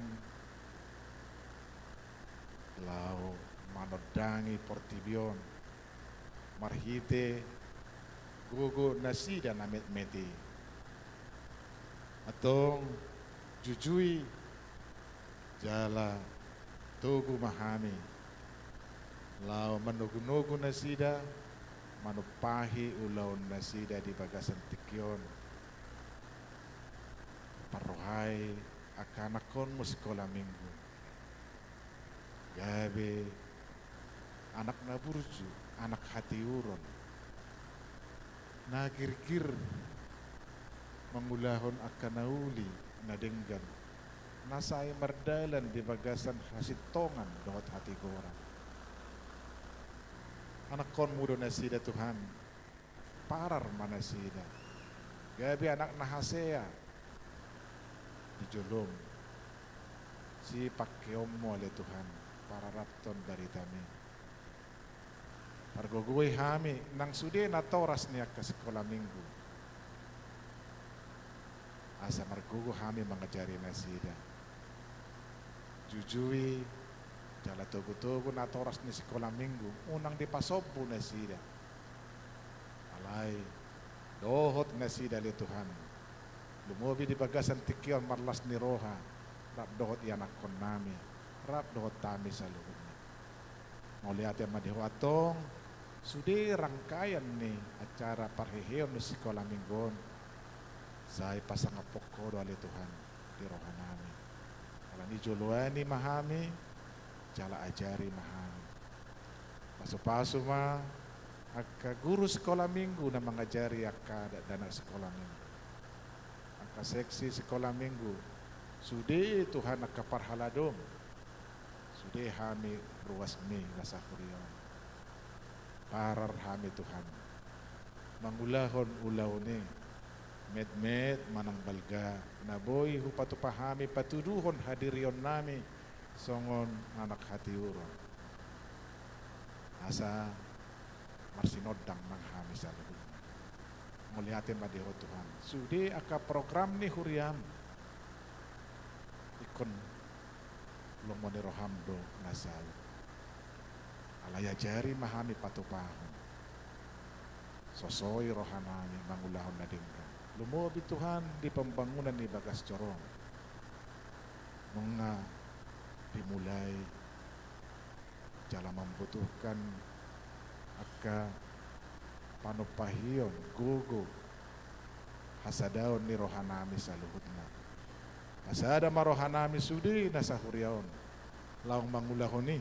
laho manondangi portibi on marhite gogo nasida na metmet i. Antong jujui jala togu ma hami laho manogunogu nasida, manumpahi ulaon nasida di bagasan tingki on. Parrohai angka anakkonMu sikola Minggu, gabe anak na burju, anak hatiuron, na girgir mangulahon angka na uli na denggan, na sai mardalan di bagasan hasintongan dohot hatigoran. AnakkonMu do nasida, Tuhan. Parar ma nasida gabe anak na hasea di joloM. SipangkeonMu ale Tuhan pararathon baritaMi. Pargogoi hami nang sude natoras ni angka sikola Minggu, asa margogo hami mangajari nasida. Jujui jala togutogu natoras ni sikola Minggu, unang dipasombu nasida. Alai dohot nasida ale Tuhan, lumobi di bagasan tingki on marlas ni roha rap dohot ianakkonnami, rap dohot hami saluhutna. Mauliate ma di Ho antong sude rangkaian ni acara parheheon ni sikola Minggu on, sai pasangaphon Ho do ale Tuhan di rohanami. Alani joloani ma hami, jala ajari ma hami. Pasupasu ma angka guru sikola Minggu na mangajari angka dakdanak sikola Minggu, angka seksi sikola Minggu, sude Tuhan angka parhaladom, sude hami ruasMi na sahuria on. Parar hami Tuhan mangulahon ulaon i, metmet manang balga, na boi hupatupa hami patuduhon hadirionnami songon anak hatiuron, asa marsinondang nang hami saluhutna. Mauliate ma di Ho Tuhan, sude angka program ni huriaM ingkon lomo ni rohaM do na saut. Alai ajari ma hami patupahon, sosoi rohanami mangulahon na denggan. Lumobi Tuhan di pembangunan ni bagas joroM, nunga dimulai jala mambutuhkan angka panumpahion gogo hasadaon ni rohanami saluhutna. Pasada ma rohanami sude na sahuria on laho mangulahon i,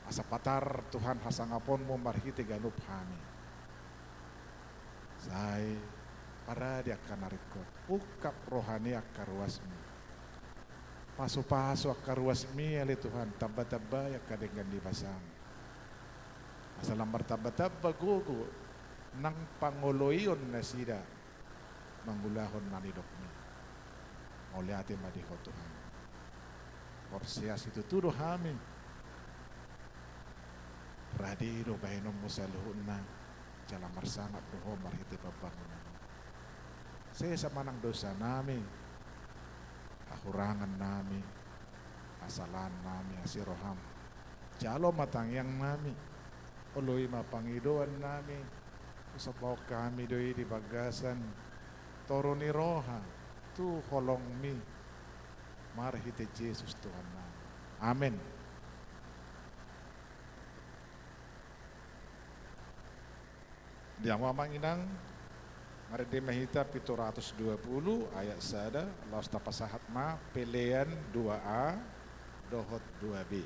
asa patar Tuhan hasangaponMu marhite ganup hami. Sai parade angka na ringkot, ungkap roha ni angka ruasMi. Pasupasu angka ruasMi ale Tuhan, tambatambai angka denggan ni basaM, asa lam martambatamba gogo nang pangoloion nasida mangulahon na nidokMi. Mauliate ma di Ho Tuhan. Porsea situtu do hami, rade do bahenonMu saluhutna, jala marsangap do Ho marhite pambangunan. Sesa ma nang dosanami, hahurangannami, hasalaannami, asi rohaM. Jalo ma tangiangnami, Olo, i ma pangidoan nami, husampahon hami do i di bagasan toru ni roha tu holong-Mi marhite Jesus Tuhan nami. Amen. Di hamu amang inang, marende ma hita pitu ratus dua puluh ayat sada, laos tapasahat ma pelean dua A dohot dua B.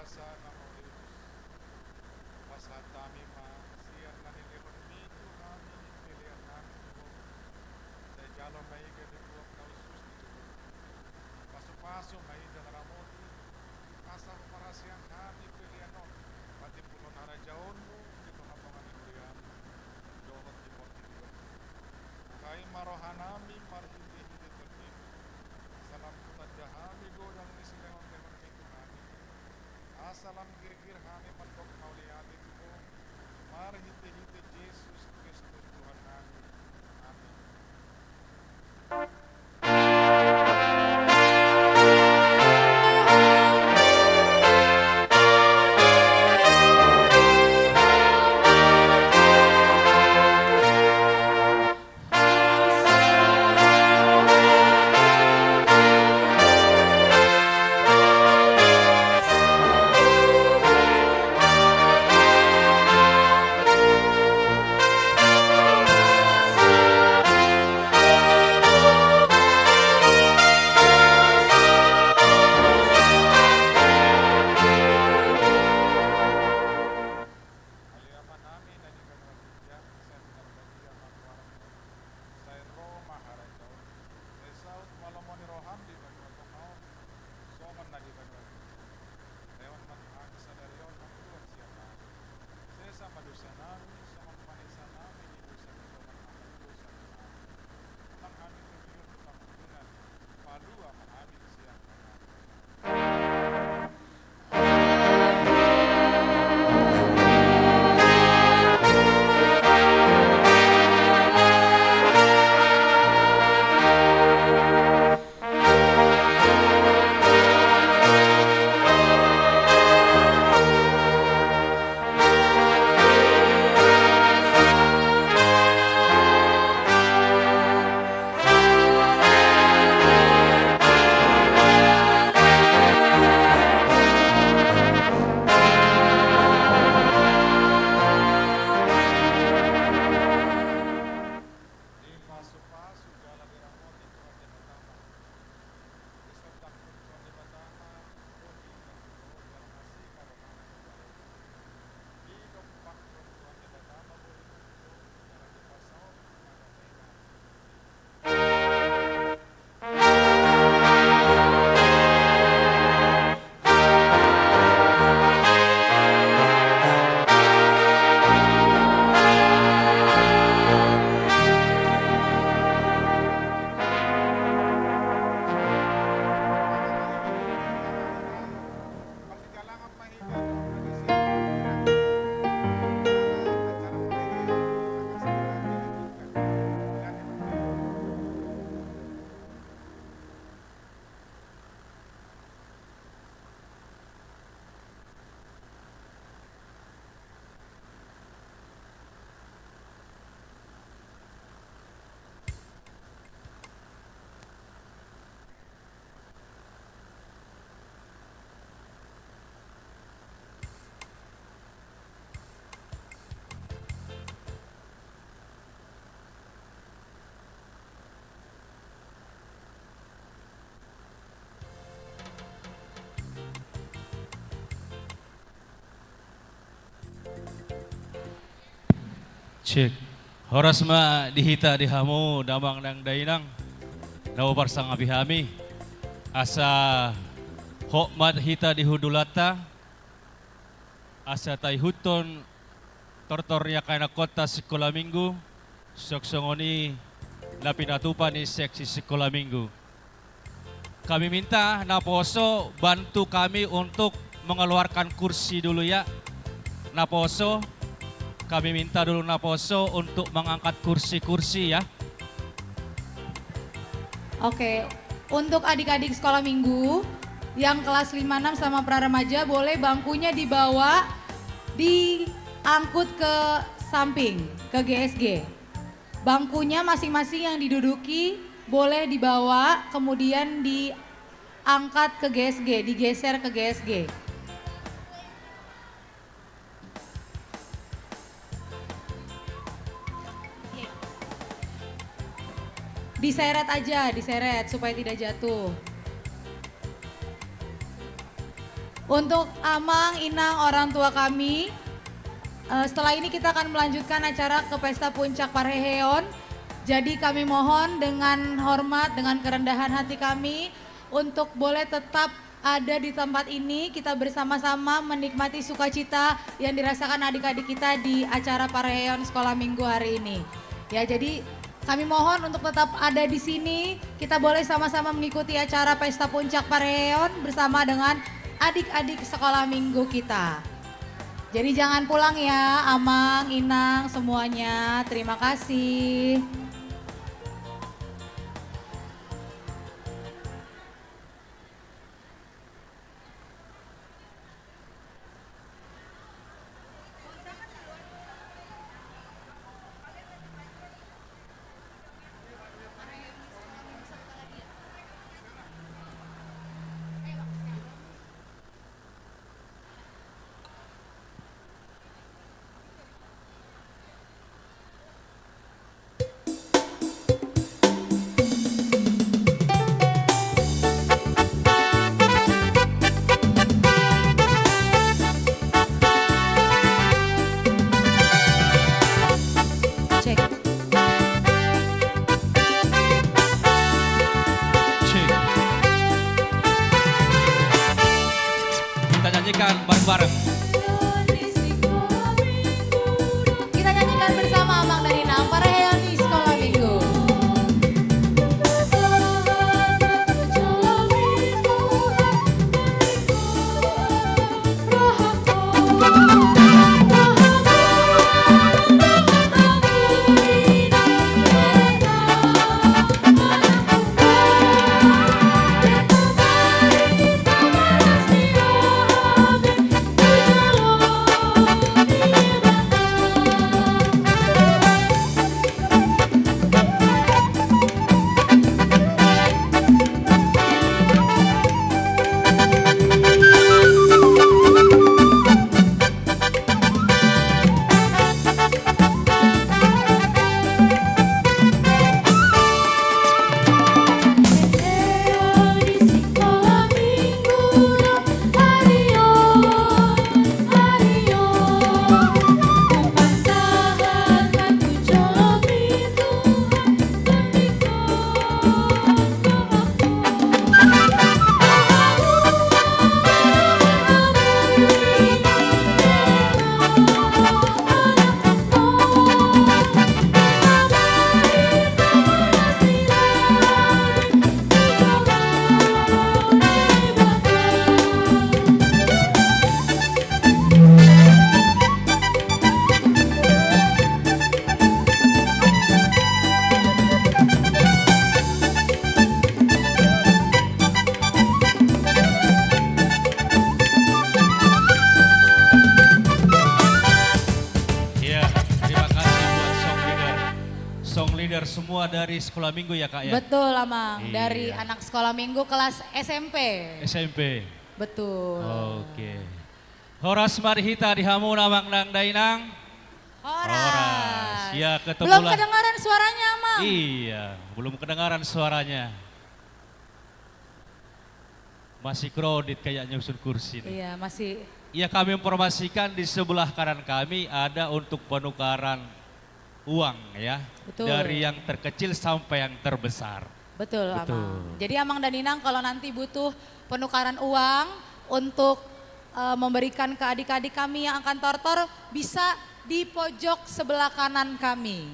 Pasahat hami ma sian na nilehonMi tu hami pelean nami tu Ho. Sai jalo ma i gabe goar na hushus di jolom. Pasupasu ma i jala ramoti, asa huparasian hami pelean on patimbulhon harajaonMu di tongatonga ni huriaM dohot di portibi on. Buhai ma rohanami marhitehite TondiM, asa lam hutanda hami godang ni silehonlehonMi tu hami. Asa lam girgir hami mandok mauliate tu Ho, marhitehite Jesus Kristus Tuhannami. Amin. Sai ro ma harajaonMu. Sai saut ma lomo ni rohaM di banua tonga on, songon na di banua ginjang. Lehon ma tu hami sadari on hangoluan siapari. Sesa ma dosanami, songon panesanami di dosa ni dongan na mandosa tu hami. Unang hami togihon tu pangunjunan, palua ma hami sian pangago. Cek. Horas ma di hita di hamu damang nang dainang na huparsangapi hami. Asa hot ma hita di hundulanta, asa taihuthon tortor ni angka ianakhonta sikola minggu, songon i na pinatupa ni seksi sikola minggu. Kami minta naposo bantu kami untuk mengeluarkan kursi dulu ya. Naposo, kami minta dulu naposo untuk mengangkat kursi-kursi ya. Oke, untuk adik-adik sekolah minggu yang kelas lima enam sama pra remaja, boleh bangkunya dibawa, diangkut ke samping, ke G S G. Bangkunya masing-masing yang diduduki boleh dibawa, kemudian diangkat ke G S G, digeser ke G S G. Diseret aja, diseret supaya tidak jatuh. Untuk amang, inang, orang tua kami, eh, setelah ini kita akan melanjutkan acara ke Pesta Puncak Parheheon. Jadi kami mohon dengan hormat, dengan kerendahan hati kami untuk boleh tetap ada di tempat ini, kita bersama-sama menikmati sukacita yang dirasakan adik-adik kita di acara Parheheon Sekolah Minggu hari ini. Ya, jadi kami mohon untuk tetap ada di sini. Kita boleh sama-sama mengikuti acara Pesta Puncak Parheheon bersama dengan adik-adik sekolah minggu kita. Jadi jangan pulang ya, amang, inang, semuanya. Terima kasih. Cek. Cek. Kita nyanyikan bareng-bareng. Kita nyanyikan bersama, Amang dan Inang, Parheheon di Sekolah Minggu. Iya, terima kasih buat song leader. Song leader semua dari sekolah minggu ya, Kak, ya? Betul, Amang. Iya. Dari anak sekolah minggu kelas S M P. S M P. Betul. Oke. Horas ma di hita, di hamu amang nang dainang. Horas. Horas. Ya, ketemu. Belum la- kedengaran suaranya, Amang. Iya, belum kedengaran suaranya. Masih crowded kayaknya usun kursi nih. Iya, masih. Ya, kami informasikan di sebelah kanan kami ada untuk penukaran uang, ya. Betul. Dari yang terkecil sampai yang terbesar. Betul, betul. Amang. Jadi, Amang dan Inang, kalau nanti butuh penukaran uang untuk, eh, memberikan ke adik-adik kami yang akan tortor, bisa di pojok sebelah kanan kami.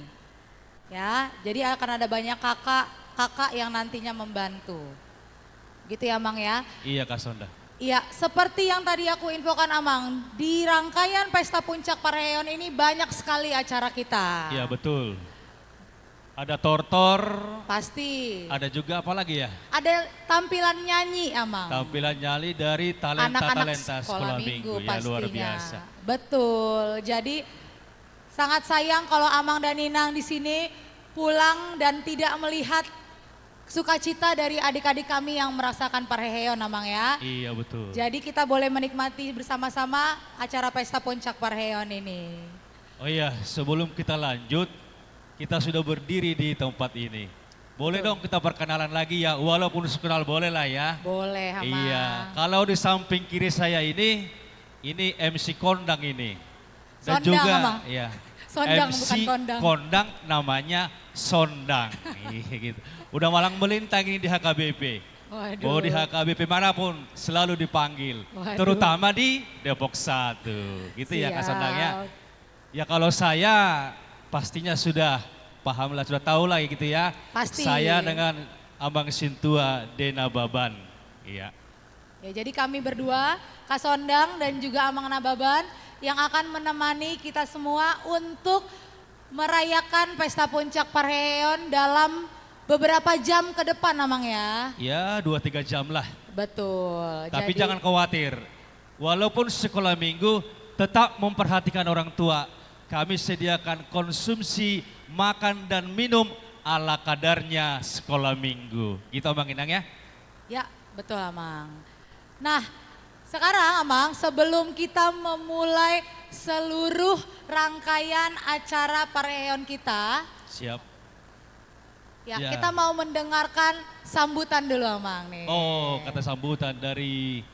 Ya, jadi akan ada banyak kakak, kakak yang nantinya membantu. Gitu ya, Amang, ya? Iya, Kak Sonda. Iya, seperti yang tadi aku infokan, Amang, di rangkaian Pesta Puncak Parheheon ini banyak sekali acara kita. Iya, betul. Ada tortor. Pasti. Ada juga apa lagi ya? Ada tampilan nyanyi, Amang. Tampilan nyanyi dari talenta-talenta sekolah minggu, ya, luar biasa. Anak-anak sekolah minggu, pastinya. Betul. Jadi, sangat sayang kalau Amang dan Inang di sini pulang dan tidak melihat sukacita dari adik-adik kami yang merasakan parheheon, Amang, ya. Iya, betul. Jadi, kita boleh menikmati bersama-sama acara Pesta Puncak Parheheon ini. Oh iya, sebelum kita lanjut, kita sudah berdiri di tempat ini. Boleh dong kita perkenalan lagi ya, walaupun sekenal boleh lah ya. Boleh, Amang. Iya, kalau di samping kiri saya ini, ini M C kondang ini. Dan Sondang, juga, Amang. Iya. Sondang, bukan kondang. M C kondang namanya Sondang. Iya, gitu. Udah malang melintang ini di H K B P. Waduh. Mau di H K B P manapun selalu dipanggil. Waduh. Terutama di Depok Satu. Gitu ya, Kak Sondang ya. Siap. Ya, kalau saya pastinya sudah paham lah, sudah tahu lah gitu ya. Pasti. Saya dengan Amang Sintua De Nababan. Iya. Ya, jadi kami berdua, Kak Sondang dan juga Amang Nababan, yang akan menemani kita semua untuk merayakan Pesta Puncak Parheheon dalam beberapa jam ke depan, Amang, ya. Ya, dua tiga jam lah. Betul. Tapi jadi jangan khawatir. Walaupun sekolah minggu, tetap memperhatikan orang tua. Kami sediakan konsumsi makan dan minum ala kadarnya sekolah minggu. Gitu, Amang Inang, ya? Ya, betul, Amang. Nah, sekarang, Amang, sebelum kita memulai seluruh rangkaian acara parheheon kita, siap. Ya, ya, kita mau mendengarkan sambutan dulu, Amang, nih. Oh, kata sambutan dari,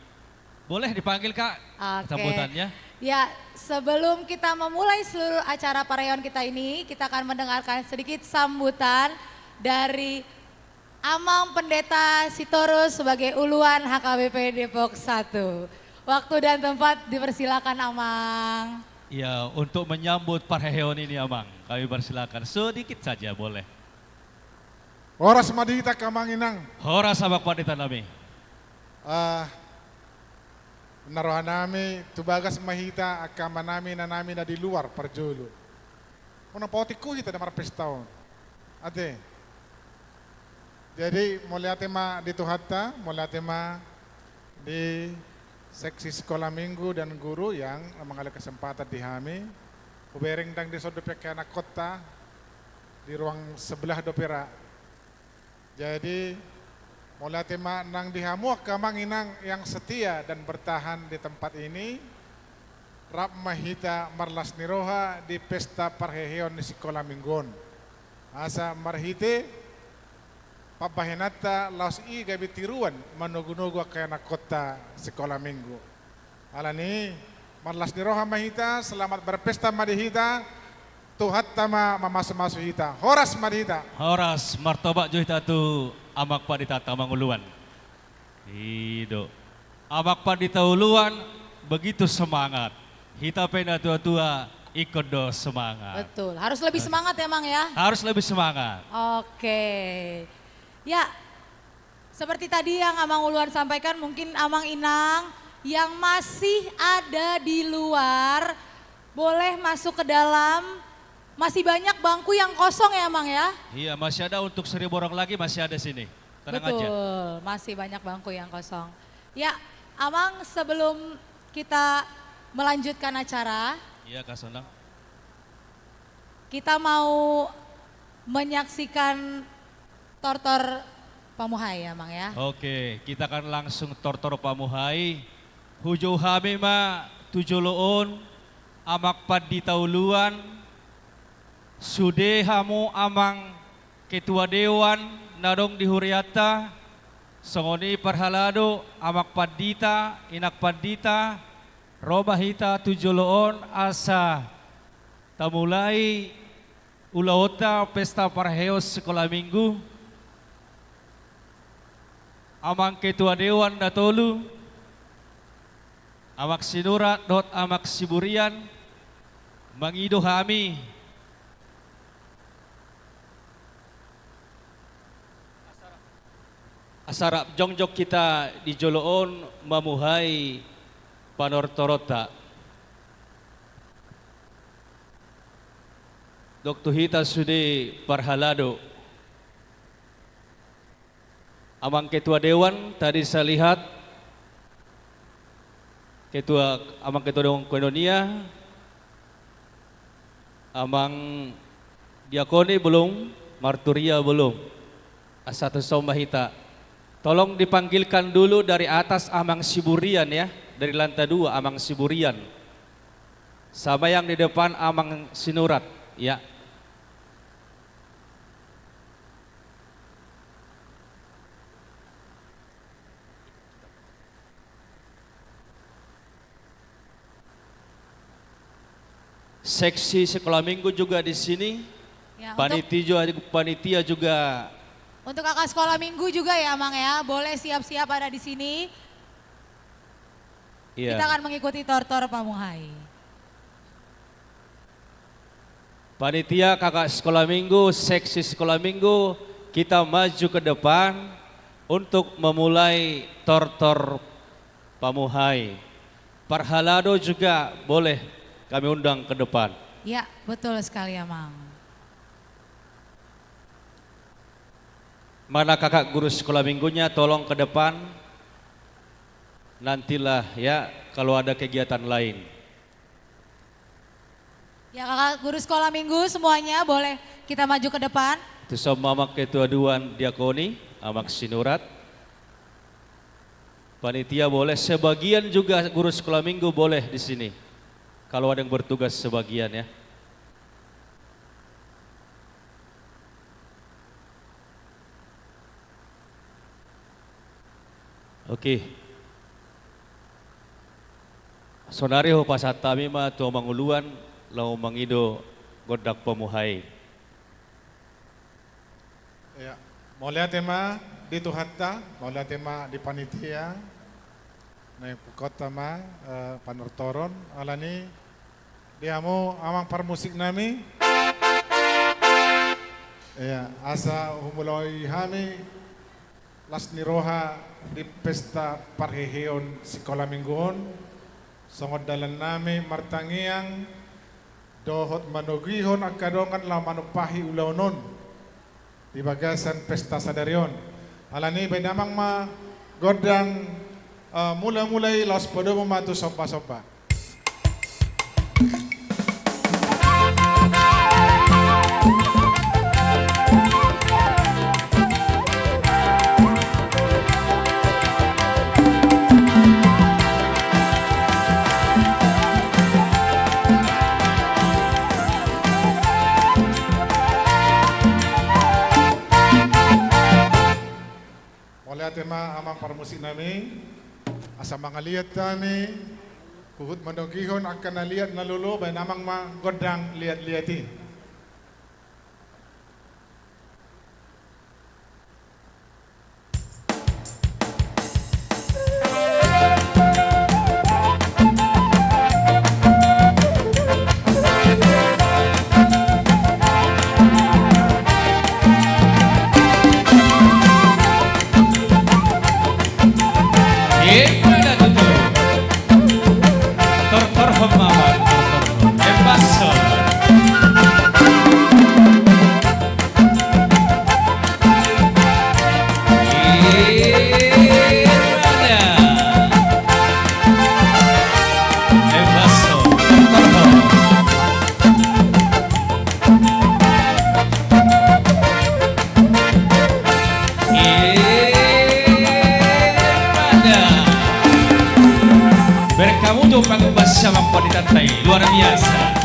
boleh dipanggil, Kak, oke, sambutannya? Ya, sebelum kita memulai seluruh acara parheheon kita ini, kita akan mendengarkan sedikit sambutan dari Amang Pendeta Sitorus sebagai Uluan H K B P Depok Satu. Waktu dan tempat dipersilakan, Amang. Ya, untuk menyambut parheheon ini, Amang, kami persilakan sedikit saja, boleh. Horas ma di hita, Amang Inang. Horas, Amang Pandita nami. Ah, na roha nami, tu bagas ma hita, angka amanami, inanami na di luar parjolo. Unang paotik ho hita na marpesta on. Ate. Jadi, mauliate ma di Tuhanta, mauliate ma di Seksi Sekolah Minggu dan guru yang mengalih kesempatan di hami. Hubereng ndang dison dope angka anakkonta, di ruang sebelah dope ra. Jadi, mauliate ma nang di hamu angka amang inang yang setia dan bertahan di tempat ini, rap ma hita marlas ni roha di pesta parheheon ni sikola minggu on. Asa marhite pambahenanta laos i gabe tiruan manogunogu angka anakkonta sikola minggu. Alani, marlas ni roha ma hita, selamat berpesta ma di hita, Tuhanta ma mamasumasu hita. Horas ma di hita. Horas, martopak jo hita tu Amang Pandita, Amang Uluan. I do. Amang Pandita Uluan, begitu semangat. Hita pe natuatua, ingkon do semangat. Betul. Harus lebih semangat ya, Mang, ya? Harus lebih semangat. Oke. Ya, seperti tadi yang Amang Uluan sampaikan, mungkin Amang Inang yang masih ada di luar, boleh masuk ke dalam. Masih banyak bangku yang kosong ya, Mang, ya? Iya, masih ada untuk seribu orang lagi, masih ada sini. Tenang aja. Betul, masih banyak bangku yang kosong. Ya, Amang, sebelum kita melanjutkan acara, iya, Kak Sonang, kita mau menyaksikan tortor pamuhai, ya, Mang, ya. Oke, kita akan langsung tortor pamuhai. Hujou hami ma tu jolo on, Amang Pandita Uluan, sude hamu Amang Ketua Dewan na adong di hurianta, songon i parhalado, Amang Pandita, Inang Pandita, ro ma hita tu jolo on asa tamulai ulaonta pesta parheheon sikola minggu. Amang Ketua Dewan na tolu, Amang Sinurat dohot Amang Siburian, mangido hami asa rap jongjong hita di jolo on mamuhai panortoronta. Dok tu hita sude parhalado. Amang Ketua Dewan, tadi saya lihat, Ketua, Amang Ketua Dewan Koinonia, Amang Diakoni belum, Marturia belum. Asa tuson ma hita. Tolong dipanggilkan dulu dari atas Amang Siburian ya, dari lantai dua Amang Siburian. Sama yang di depan Amang Sinurat, ya. Seksi sekolah minggu juga di sini. Ya, untuk panitia juga, panitia juga. Untuk kakak sekolah minggu juga ya, Amang ya, boleh siap-siap ada di sini. Iya. Kita akan mengikuti tortor pamuhai. Panitia, kakak sekolah minggu, seksi sekolah minggu, kita maju ke depan untuk memulai tortor pamuhai. Parhalado juga boleh kami undang ke depan. Ya, betul sekali, Amang. Mana kakak guru sekolah minggunya, tolong ke depan. Nantilah ya, kalau ada kegiatan lain. Ya, kakak guru sekolah minggu semuanya boleh kita maju ke depan. Tu so Amang Ketua Dewan Diakoni, Amang Sinurat. Panitia boleh, sebagian juga guru sekolah minggu boleh di sini. Kalau ada yang bertugas sebagian ya. Oke. Saonari hupasahat hami ma tu amanguluan laho mangido gondang pamuhai. Ya, mauliate ma di Tuhanta, mauliate ma di panitia. Na ingkon ma, eh, panortoron, alani di hamu amang parmusik nami. Ya, asa humulai hami las ni roha di pesta parheheon sikola minggu on, songon dalan nami martangiang dohot manogihon angka dongan laho manumpahi ulaon on di bagasan pesta sadari on. Alani baen amang ma gondang, eh, mula-mula i, laos padomu ma tu somba-somba. Mauliate ma amang parmusik nami, asa mangaliat hami, huhut manogihon angka na liat na lolo, baen amang ma gondang liat-liat i. Tortor homa, tortor. Embaso. Berkamu jo panggung basa mangkon di tantai luar biasa.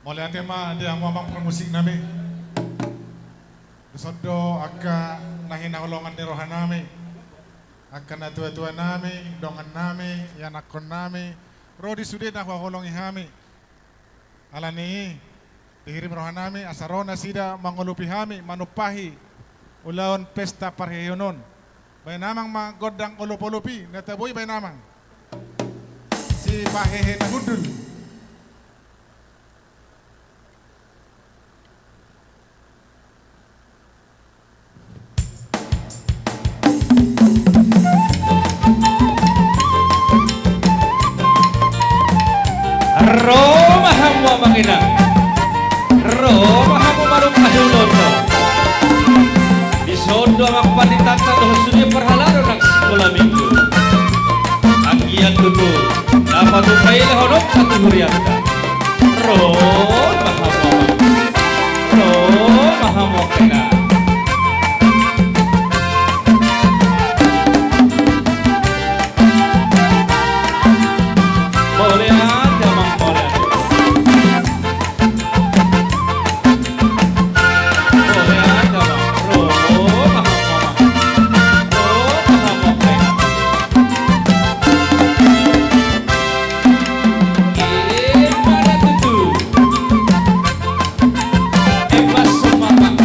Mauliate ma di hamu amang parmusik nami. Dison do angka na hinaholongan ni roha nami, angka na tua-tua nami, dongan nami, ianakkon nami, ro di sude na huhaholongi hami. Alani i, dihirim roha nami asa ro nasida mangolopi hami manumpahi ulaon pesta parheheon on. Baen amang ma gondang olop-olop i, na tabo i baen amang. Sipahehe na hundul. Amang inang. Ro ma hamu marungkahulon. Dison do amang panditanta dohot sude parhalado nang sikola minggu. Anggiat tutu na patupa i lehononta tu hurianta. Ro ma hamu amang. Ro ma hamu amang inang. Mauliate amang, mauliate. Mauliate amang. Ro ma hamu amang. Ro ma hamu amang. Ima na tutu. Ima sumamang.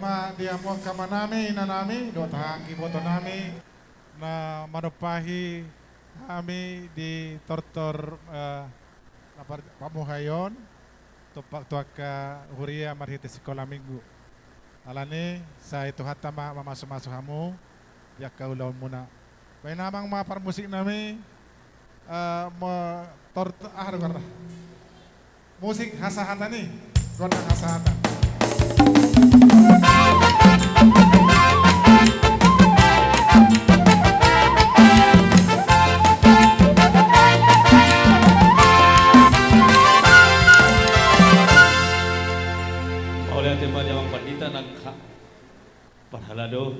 Ma di hamu angka amanami, inanami, dohot angka ibotonami na manompahi hami di tortor, eh, na par-, pamuhai on, tumpak tu angka huria marhite sikola minggu. Alani, sai Tuhanta ma mamasumasu hamu di angka ulaonmuna. Baen amang ma parmusiknami, eh, mo-, tor-, ah, dengar dah. Musik hasahatan i, gondang hasahatan. Mauliate ma di amang pandita nang ha-, parhalado.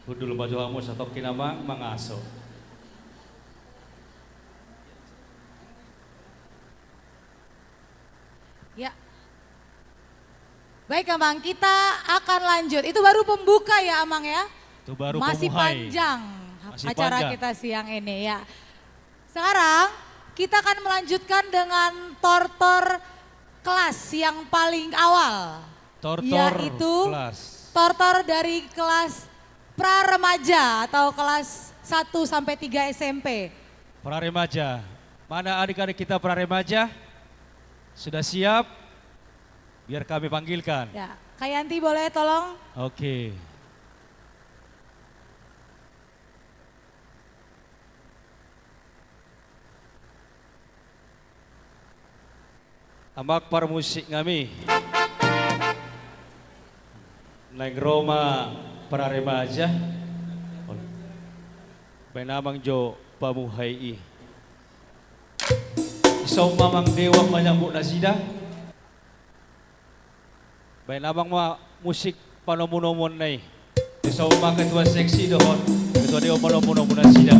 Hundul ma jo hamu satongkin amang mangaso. Ya. Baik, Amang, kita akan lanjut. Itu baru pembuka ya, Amang, ya? Itu baru pemuhai. Masih panjang acara kita siang ini, ya. Sekarang kita akan melanjutkan dengan tortor kelas yang paling awal, yaitu tortor dari kelas pra remaja atau kelas satu sampai tiga S M P. Pra remaja. Mana adik-adik kita pra remaja? Sudah siap? Biar kami panggilkan. Ya, Kak Yanti boleh tolong? Oke. Amang parmusiknami. Naeng ro ma pra remaja. Baen amang jo pamuhai i. Dison ma amang dewa manyambut nasida. Baen amang ma musik panomunomuonna i. Dison ma ketua seksi dohot ketua dewan manomunomu nasida.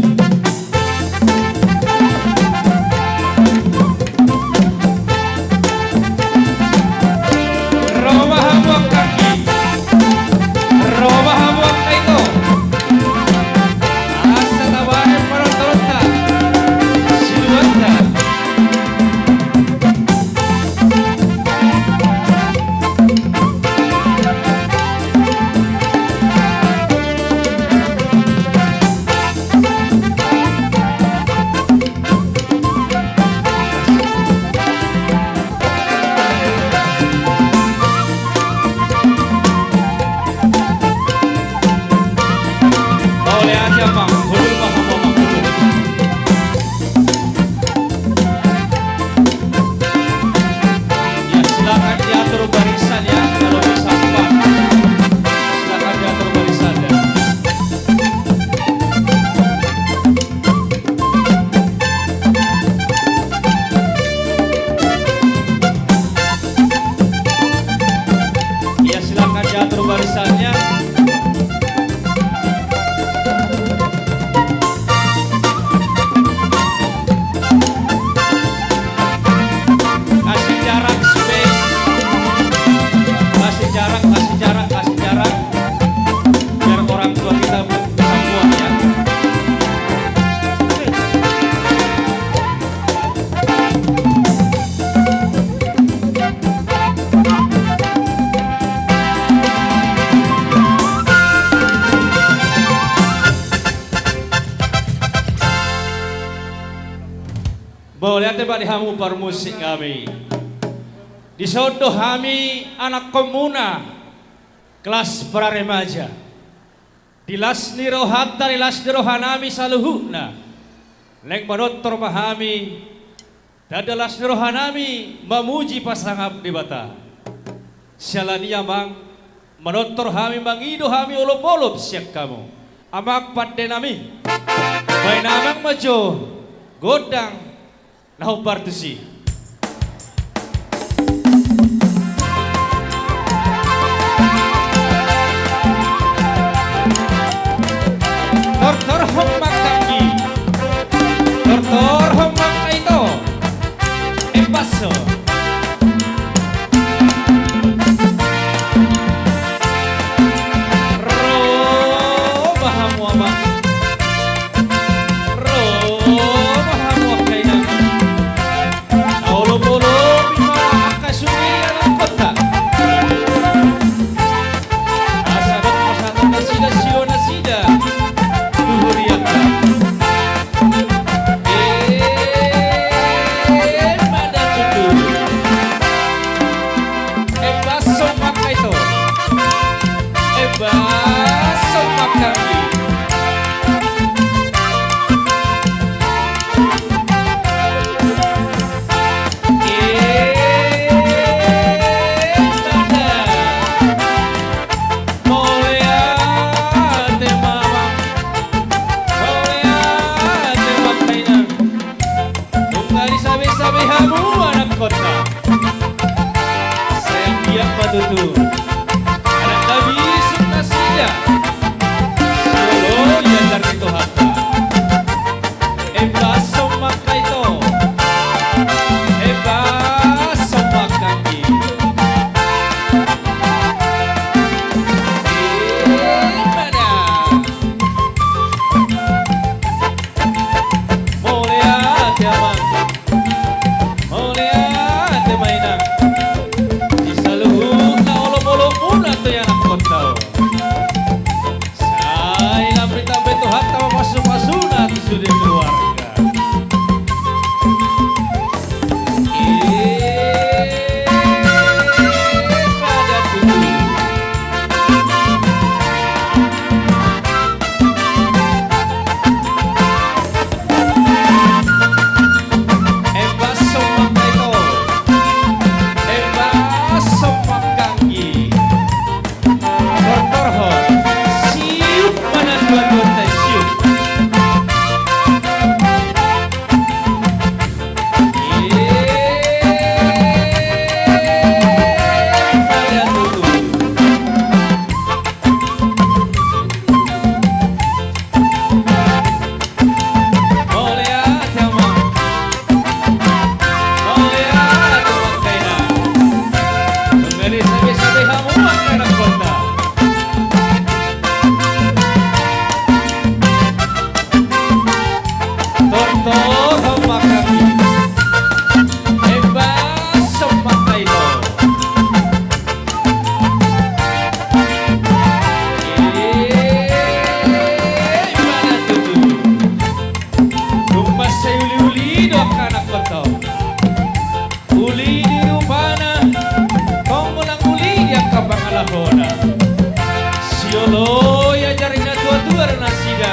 Ro ma hamu angka anggi. Ro ma hamu angka ito. Asa tabahen panontononta siluanta. Mauliate, Amang. Hundul ma hamu, Amang, hundul. Ya, silakan diatur barisan, ya, kalau bisa, Pak. Silakan diatur barisan, ya. Ya, silakan diatur barisannya. Kasih jarak, space. Kasih jarak, kasih jarak, kasih jarak. Biar orang tua kita bisa muat, ya. Mauliate ma di hamu parmusiknami. Dison do hami anakkonmuna, kelas pra remaja. Di las ni rohanta, di las ni rohanami saluhutna, naeng manortor ma hami, tanda las ni rohanami mamuji pasangap Debata. Siala ni i, Amang, manortor hami, mangido hami olopolop sian hamu. Amang pandenami, baen amang ma jo gondang na hombar tusi. Tortor hamu angka anggi. Tortor hamu angka ito. Embaso. Ro ma hamu, Amang. Ro ma hamu angka inang. pangalahona. Sioloi ajar ni natuatua do nasida.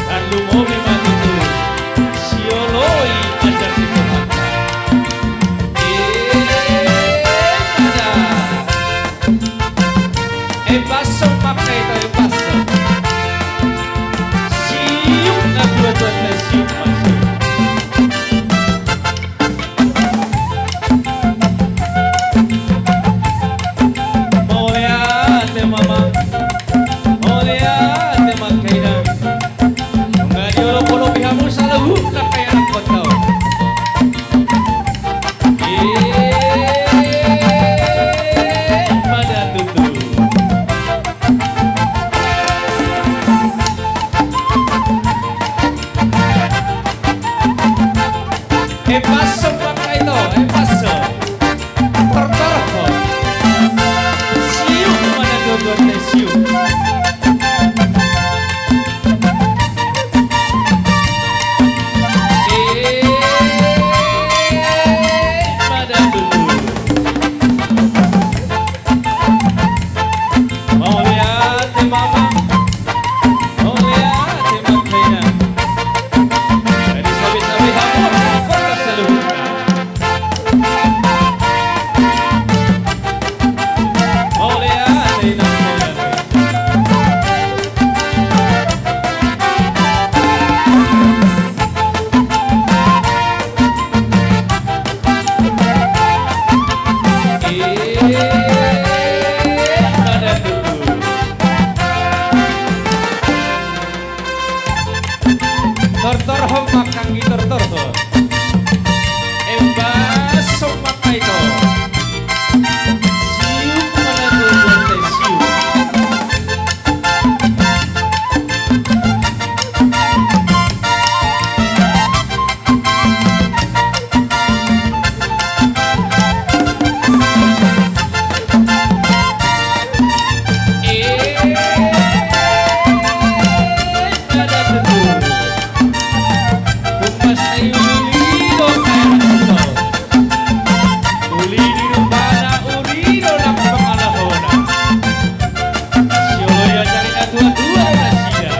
Tarlumobi ma tutu sioloi ajar ni Tuhanta. Embason ma angka ito, embason. Siuk natuatuanta i, siuk ma, siuk. Mauliate ma amang. Mauliate ma angka inang. Nunga diolopolopi hamu saluhutna angka ianakhonta on. Emma da tutu. Embason ma angka ito, embason. Tortorhon. Siuk ma natuatuanta i, siuk. Emma da tutu. Mauliate ma amang. Mauliate ma angka inang. Jadi sabe-sabe hamu angka saluhutna. Mauliate inang, mauliate. Tortorhon ma angka i, tortorhon. Embason ma angka ito. Siuk ma natuatuanta i, siuk. Uli ni rupana, uli do nang pangalahona. Sioloi ajar ni natuatua nasida.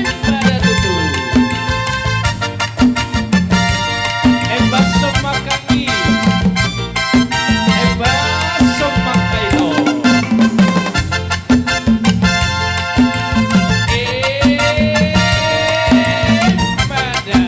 Emma da tutu. Embason ma angka i. Embason ma angka ito. Emma da.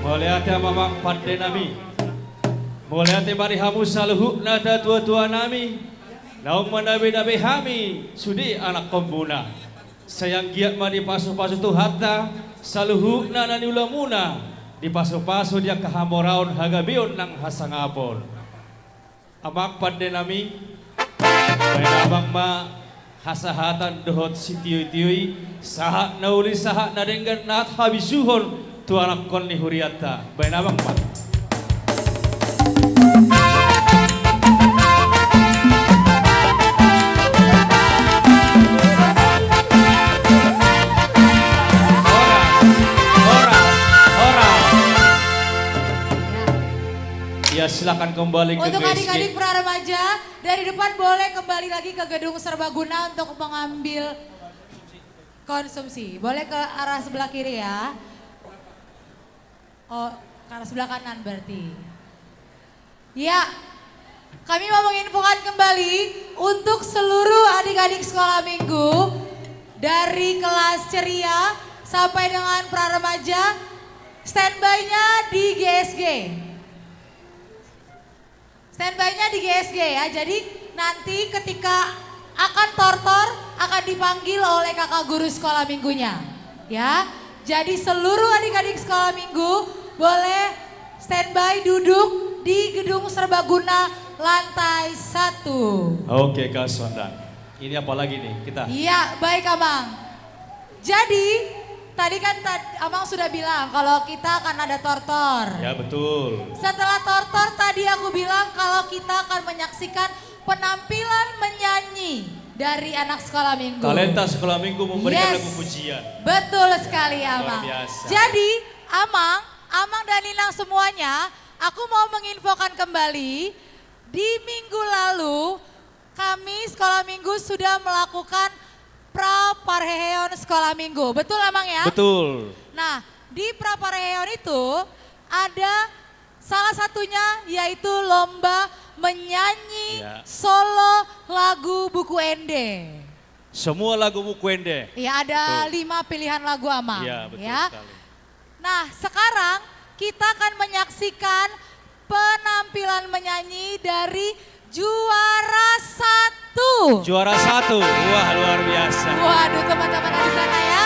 Mauliate ma amang pande nami. Mauliate ma di hamu saluhutna natuatua nami. Naung manabenabe hami sude anakhonmuna. Sai anggiat ma dipasupasu Tuhanta saluhutna na niulamuna, dipasupasu di angka hamoraon, hagabeon nang hasangapon. Amang pande nami, baen amang ma hasahatan dohot sitiotio i, sahat na uli sahat na denggan, na habisuhon tu anakkon ni hurianta, baen abang ma. Horas, horas, horas. Ya, silakan kembali ke G S G. Untuk adik-adik pra remaja, dari depan boleh kembali lagi ke gedung serbaguna untuk mengambil konsumsi. Boleh ke arah sebelah kiri ya. Oh, ke arah sebelah kanan berarti. Ya, kami mau menginfokan kembali untuk seluruh adik-adik sekolah minggu dari kelas ceria sampai dengan pra remaja, standby-nya di G S G. Standby-nya di G S G ya. Jadi nanti ketika akan tortor akan dipanggil oleh kakak guru sekolah minggunya. Ya. Jadi seluruh adik-adik sekolah minggu boleh standby duduk di gedung serbaguna lantai satu. Oke, Kak Sonda. Ini apa lagi nih kita? Iya, baik, Amang. Jadi, tadi kan tad-, Amang sudah bilang kalau kita akan ada tortor. Ya, betul. Setelah tortor tadi aku bilang kalau kita akan menyaksikan penampilan menyanyi dari anak sekolah minggu. Talenta sekolah minggu memberikan lagu pujian. Yes. Betul sekali, Amang. Luar biasa. Jadi, Amang, Amang dan Inang semuanya, aku mau menginfokan kembali, di minggu lalu kami sekolah minggu sudah melakukan pra parheheon sekolah minggu. Betul, Amang, ya? Betul. Nah, di pra parheheon itu ada salah satunya yaitu lomba menyanyi solo lagu Buku Ende. Semua lagu Buku Ende. Iya, ada lima pilihan lagu, Amang. Iya, betul sekali. Nah, sekarang kita akan menyaksikan penampilan menyanyi dari juara satu. Juara satu. Wah, luar biasa. Waduh, teman-teman di sana ya.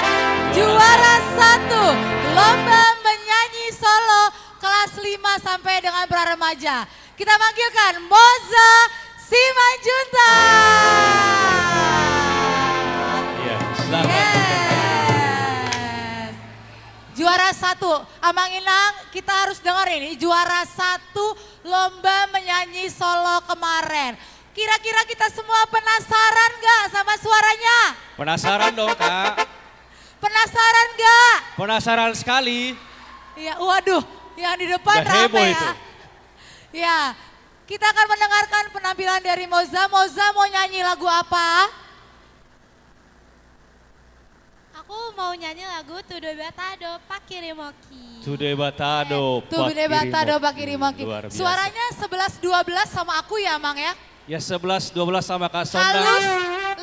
Juara satu. Juara satu, lomba menyanyi solo kelas lima sampai dengan pra remaja. Kita panggilkan Moza Simanjuntak. Iya, selamat. Yes. Juara satu, Amang Inang, kita harus dengar ini, juara satu lomba menyanyi solo kemarin. Kira-kira kita semua penasaran nggak sama suaranya? Penasaran dong, Kak. Penasaran nggak? Penasaran sekali. Iya, waduh, yang di depan rame ya. Udah heboh itu. Ya, kita akan mendengarkan penampilan dari Moza. Moza mau nyanyi lagu apa? Aku mau nyanyi lagu Tu Debata Do Pakirimoki. Tu Debata Do Pakirimoki. Eh, Tu Debata Do Pakirimoki. Luar biasa. Suaranya sebelas dua belas sama aku ya, Mang, ya? Ya, sebelas dua belas sama Kak Sonda. Halus,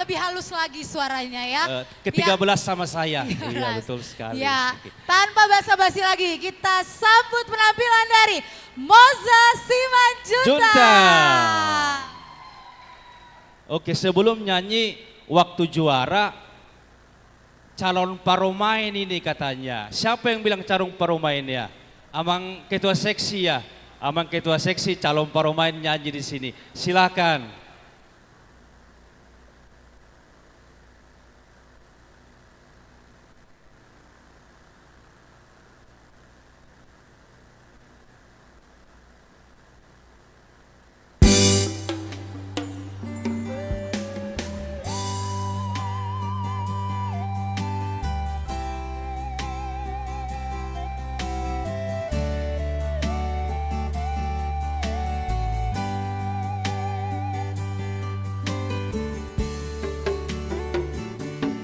lebih halus lagi suaranya ya. Eh, ketiga belas sama saya. Iya, betul sekali. Ya, tanpa basa-basi lagi, kita sambut penampilan dari Moza Simanjuntak. Juntak. Oke, sebelum nyanyi, waktu juara, calon parumaen ini katanya. Siapa yang bilang calon parumaen ya? Amang ketua seksi ya? Amang ketua seksi calon parumaen nyanyi di sini. Silakan.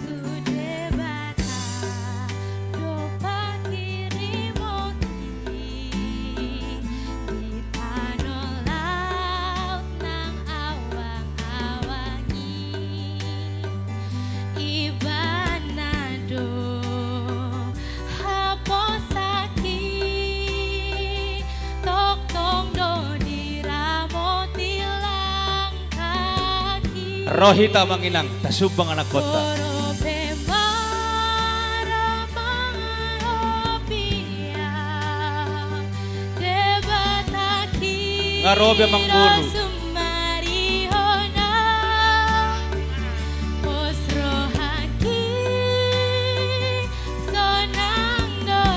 Tu Debata do pakirimoki di tano laut nang awang-awang i. Ibana do haposanki, tongtong do diramoti langkaki. Ro hita, Amang Inang, tasumbang anakkonta. Nga ro be, Amang Guru. Pos rohangki sonang do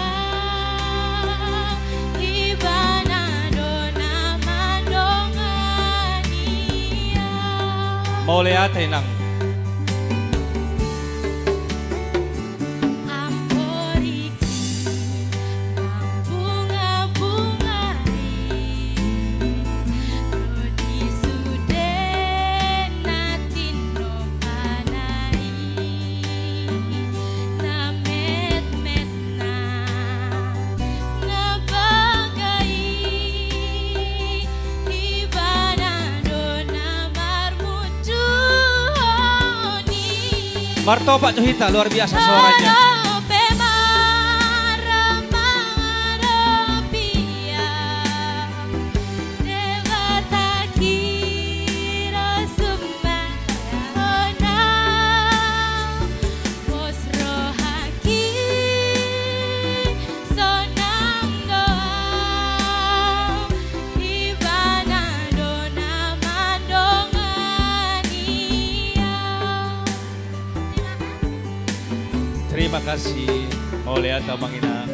Mauliate, Inang. Amporiki mambunga-bunga i, ro di sude na tinopa na i, na metmet na, na baga i, Ibana do na marmutuhon i. Martopak jo hita, luar biasa suaranya. Olo pe mara mangadopi au, Debata hira sumbarahon au. Pos rohangki, sonang do au, Ibana do na mandongani au. Terima kasih, mauliate, Amang Inang.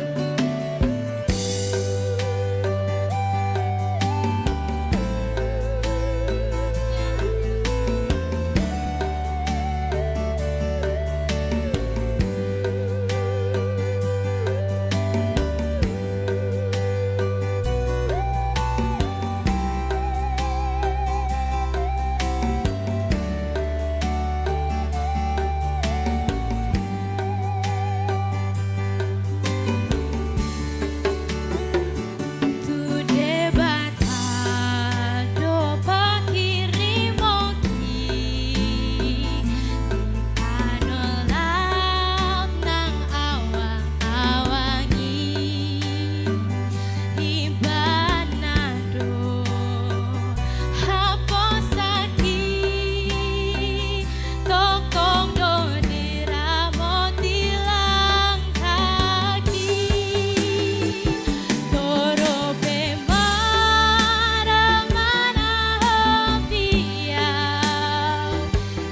Tu Debata do panghirimon i, di tano laut nang awang-awang i, Ibana do haposanki, tongtong do diramoti langkangki. Torop pe mara mangadopi au,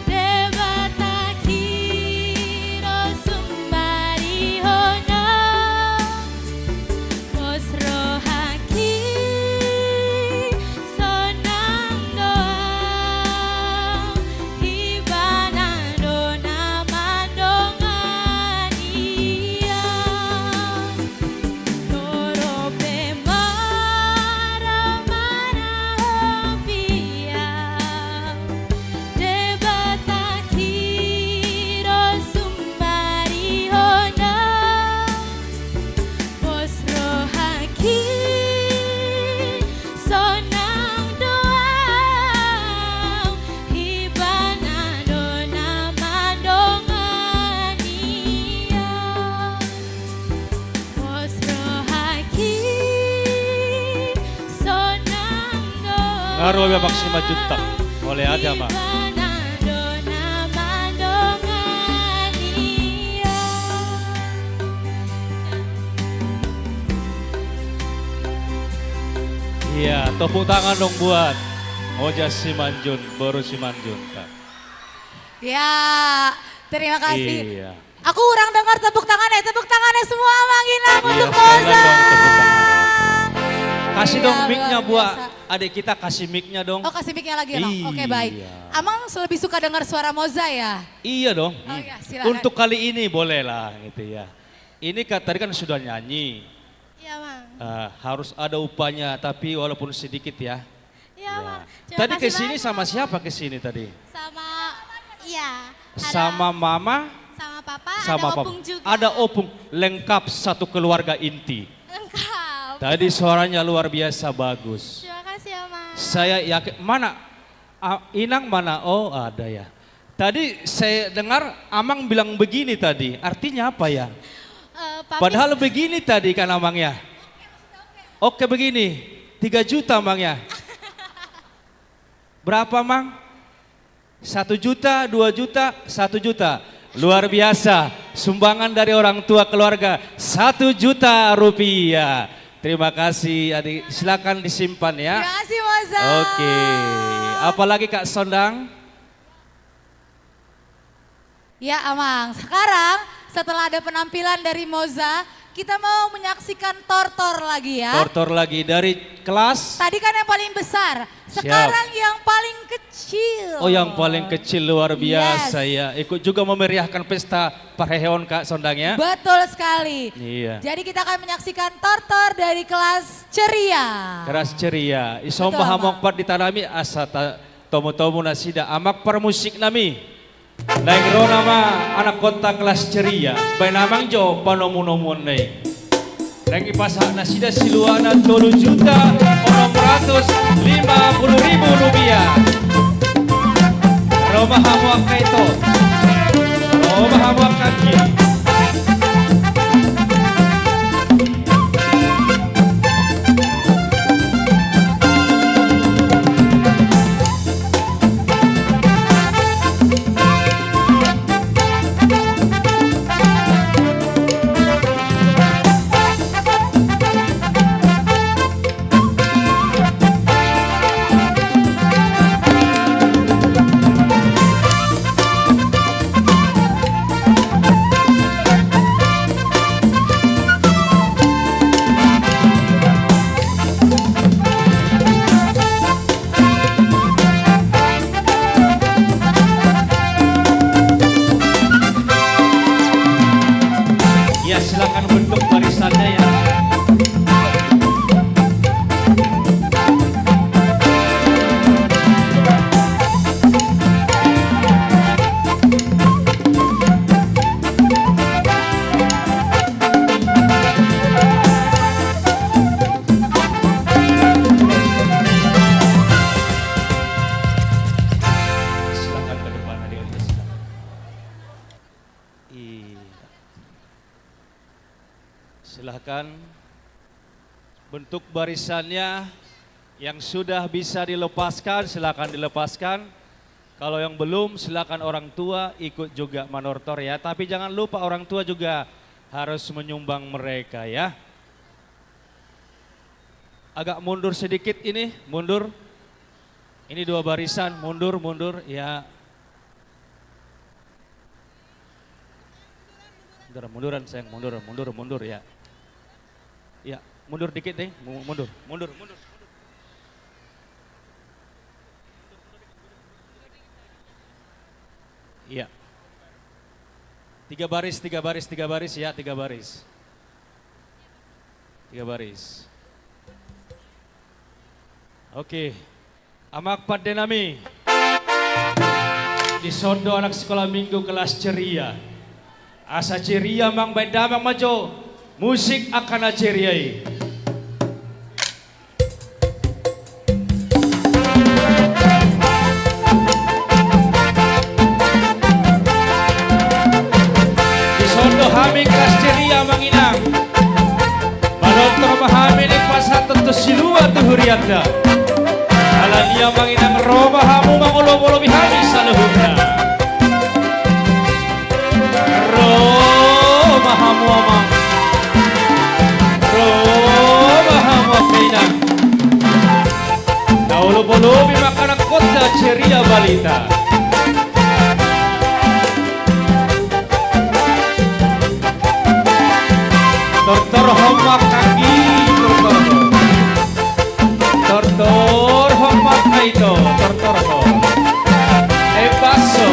Debata hira sumbarahon au. Pos rohangki, sonang do au, Ibana do na mandongani au. Torop pe mara mangadopi au, Debata hira sumbarahon au. Pos rohangki, sonang do au, Ibana do na mandongani au. Pos rohangki, sonang do au. Nga ro be, Amang, Simanjuntak. Mauliate, Amang. Ibana do na mandongani au. Iya, tepuk tangan dong buat Oja Simanjun, boru Simanjuntak. Ya, terima kasih. Iya. Aku kurang dengar tepuk tangannya. Tepuk tangannya semua, Amang Inang, untuk Moza. Iya, sekali lagi dong tepuk tangan. Kasih dong mic-nya buat adik kita, kasih mic-nya dong. Oh, kasih mic-nya lagi, Amang. Oke, baik. Iya. Amang lebih suka dengar suara Moza, ya? Iya dong. Oh, iya, silakan. Untuk kali ini bolehlah, gitu ya. Ini kan tadi kan sudah nyanyi. Iya, Amang. Eh, harus ada upahnya, tapi walaupun sedikit ya. Iya, Amang. Terima kasih banyak. Tadi ke sini sama siapa ke sini tadi? Sama, iya. Sama Mama, sama Papa, sama Papa. Ada Opung juga. Ada Opung, lengkap satu keluarga inti. Lengkap. Tadi suaranya luar biasa bagus. Terima kasih, Amang. Saya yakin, mana? A-, Inang mana? Oh, ada ya. Tadi saya dengar Amang bilang begini tadi, artinya apa ya? Eh, Papi. Padahal begini tadi kan, Amang, ya? Oke, begini, tiga juta, Amang, ya? Berapa, Amang? Satu juta, dua juta, satu juta. Luar biasa, sumbangan dari orang tua keluarga, satu juta rupiah. Terima kasih, adik. Silakan disimpan, ya. Terima kasih, Moza. Oke. Apalagi, Kak Sondang? Ya, Amang. Sekarang, setelah ada penampilan dari Moza, kita mau menyaksikan tortor lagi, ya. Tortor lagi dari kelas? Tadi kan yang paling besar, Siap. Sekarang yang paling kecil. Oh, yang paling kecil, luar biasa, yes, ya. Ikut juga memeriahkan pesta parheheon, Kak, sondang, ya. Betul sekali. Iya. Jadi kita akan menyaksikan tortor dari kelas ceria. Kelas ceria. Betul, Amang. Ison ma hamu amang pande nami, asa ta-, tomu-tomu nasida amang parmusik nami. Naeng ro nama anakkonta kelas ceria, baen amang jo panomu-nomuonna i. Naeng dipasahat nasida siluana tolu juta onom ratus lima puluh ribu rupiah. Ro ma hamu angka ito. Ro ma hamu angka anggi. Ya, silakan bentuk barisannya, ya. Silakan ke depan, adik-adik, silakan. Iya. Silakan. Bentuk barisannya yang sudah bisa dilepaskan, silakan dilepaskan. Kalau yang belum, silakan orang tua ikut juga manortor, ya. Tapi jangan lupa orang tua juga harus menyumbang mereka, ya. Agak mundur sedikit ini, mundur. Ini dua barisan, mundur, mundur, ya. Mundur, munduran, sayang, mundur, mundur, mundur, ya. Ya, mundur dikit deh, mu-, mundur, mundur, mundur. Iya. Tiga baris, tiga baris, tiga baris, ya, tiga baris. Tiga baris. Oke. Amang pande nami. Dison do anak sekolah minggu kelas ceria. Asa ceria, amang, baen damang ma jo musik angka na ceria i. Dison do hami kelas ceria, amang inang. Manortor ma hami, dipasahat tu silua tu hurianta. Alani i, amang inang, ro ma hamu mangolop-olopi hami saluhutna. Ro ma hamu, amang. Ro ma hamu, amang inang. Na olop-olopi ma angka anakkonta ceria balita. Tortorhon ma anggi, tortorhon. Tortorhon ma angka ito, tortorhon. Embasso.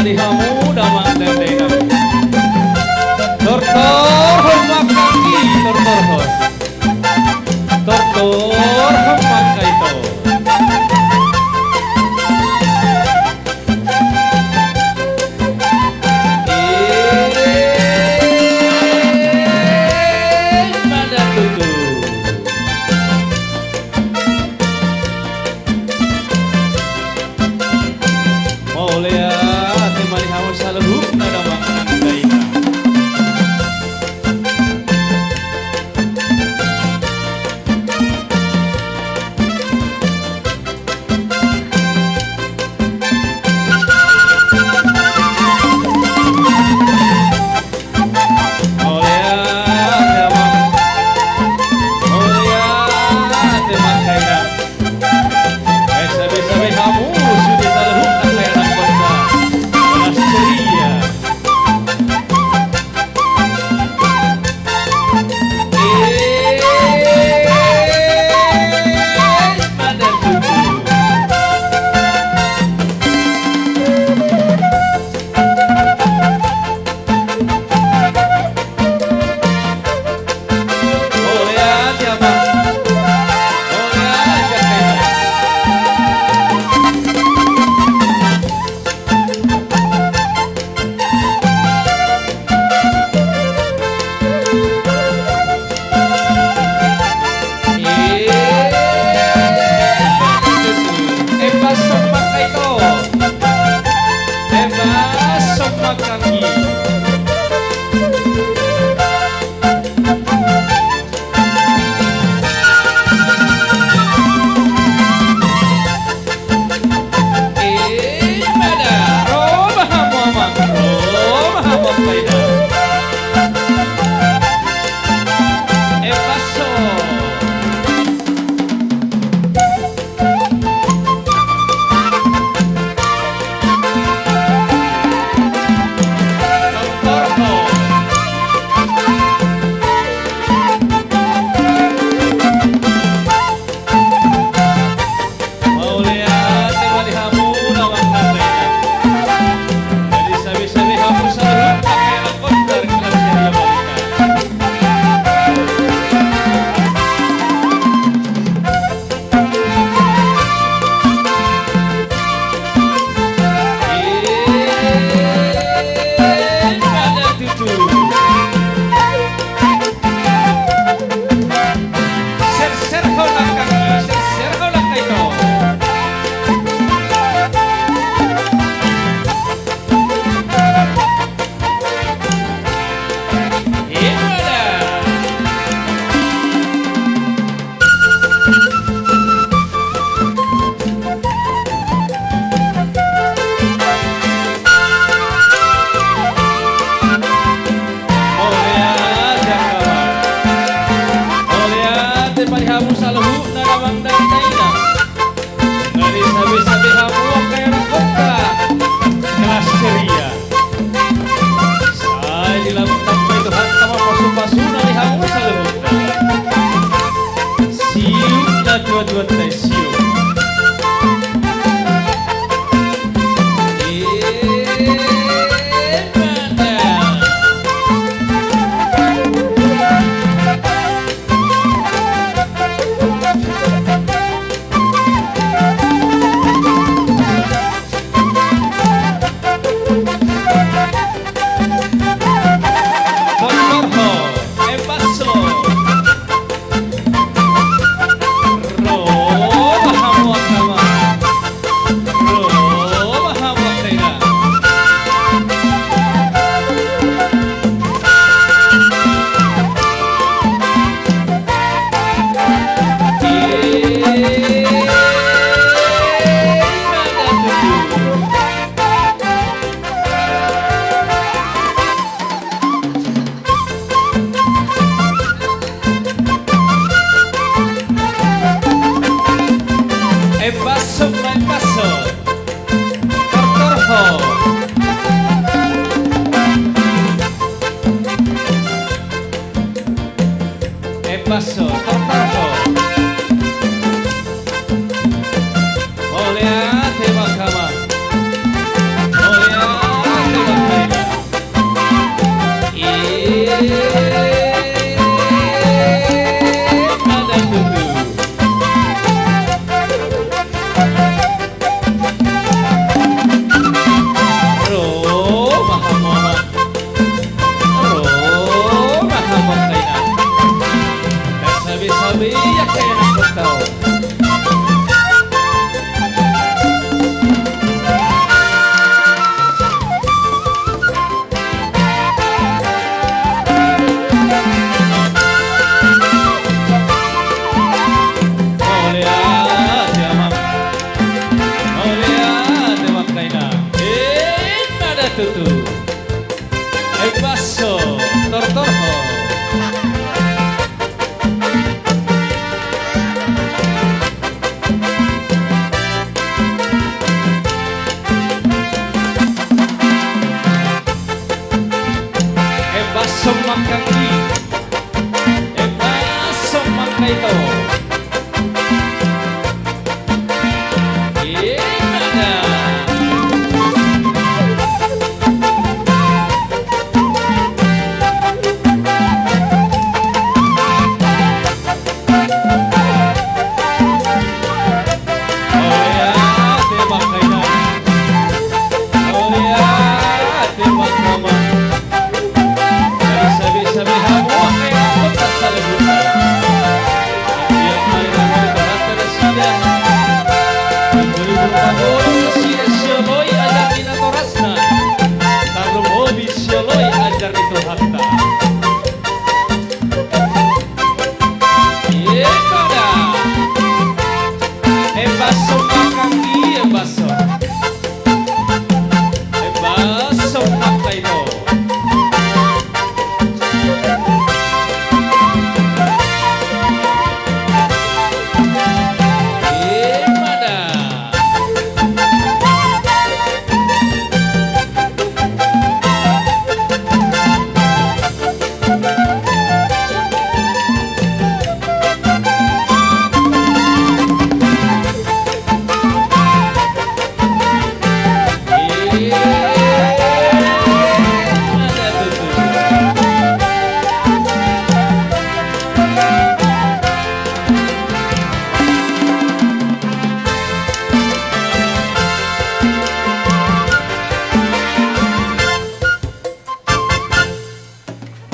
Di hamu damang dainang. Tortorhon ma anggi, tortorhon. Tortorhon ma angka ito. Eh, pada tutu. Mauliate ma di hamu saluhutna damang dainang. Mauliate ma. Mauliate ma angka ina. Ai sabe-sabe hamu sude saluhutna angka ina nang bangsa. Las ceria. Eh, pada tutu. Embasso, tortorhon. Embasso mangkanggi. Embasso mangkaito. Emana. Embasso mangkanggi, embasso. Embasso mangkaito. Emana.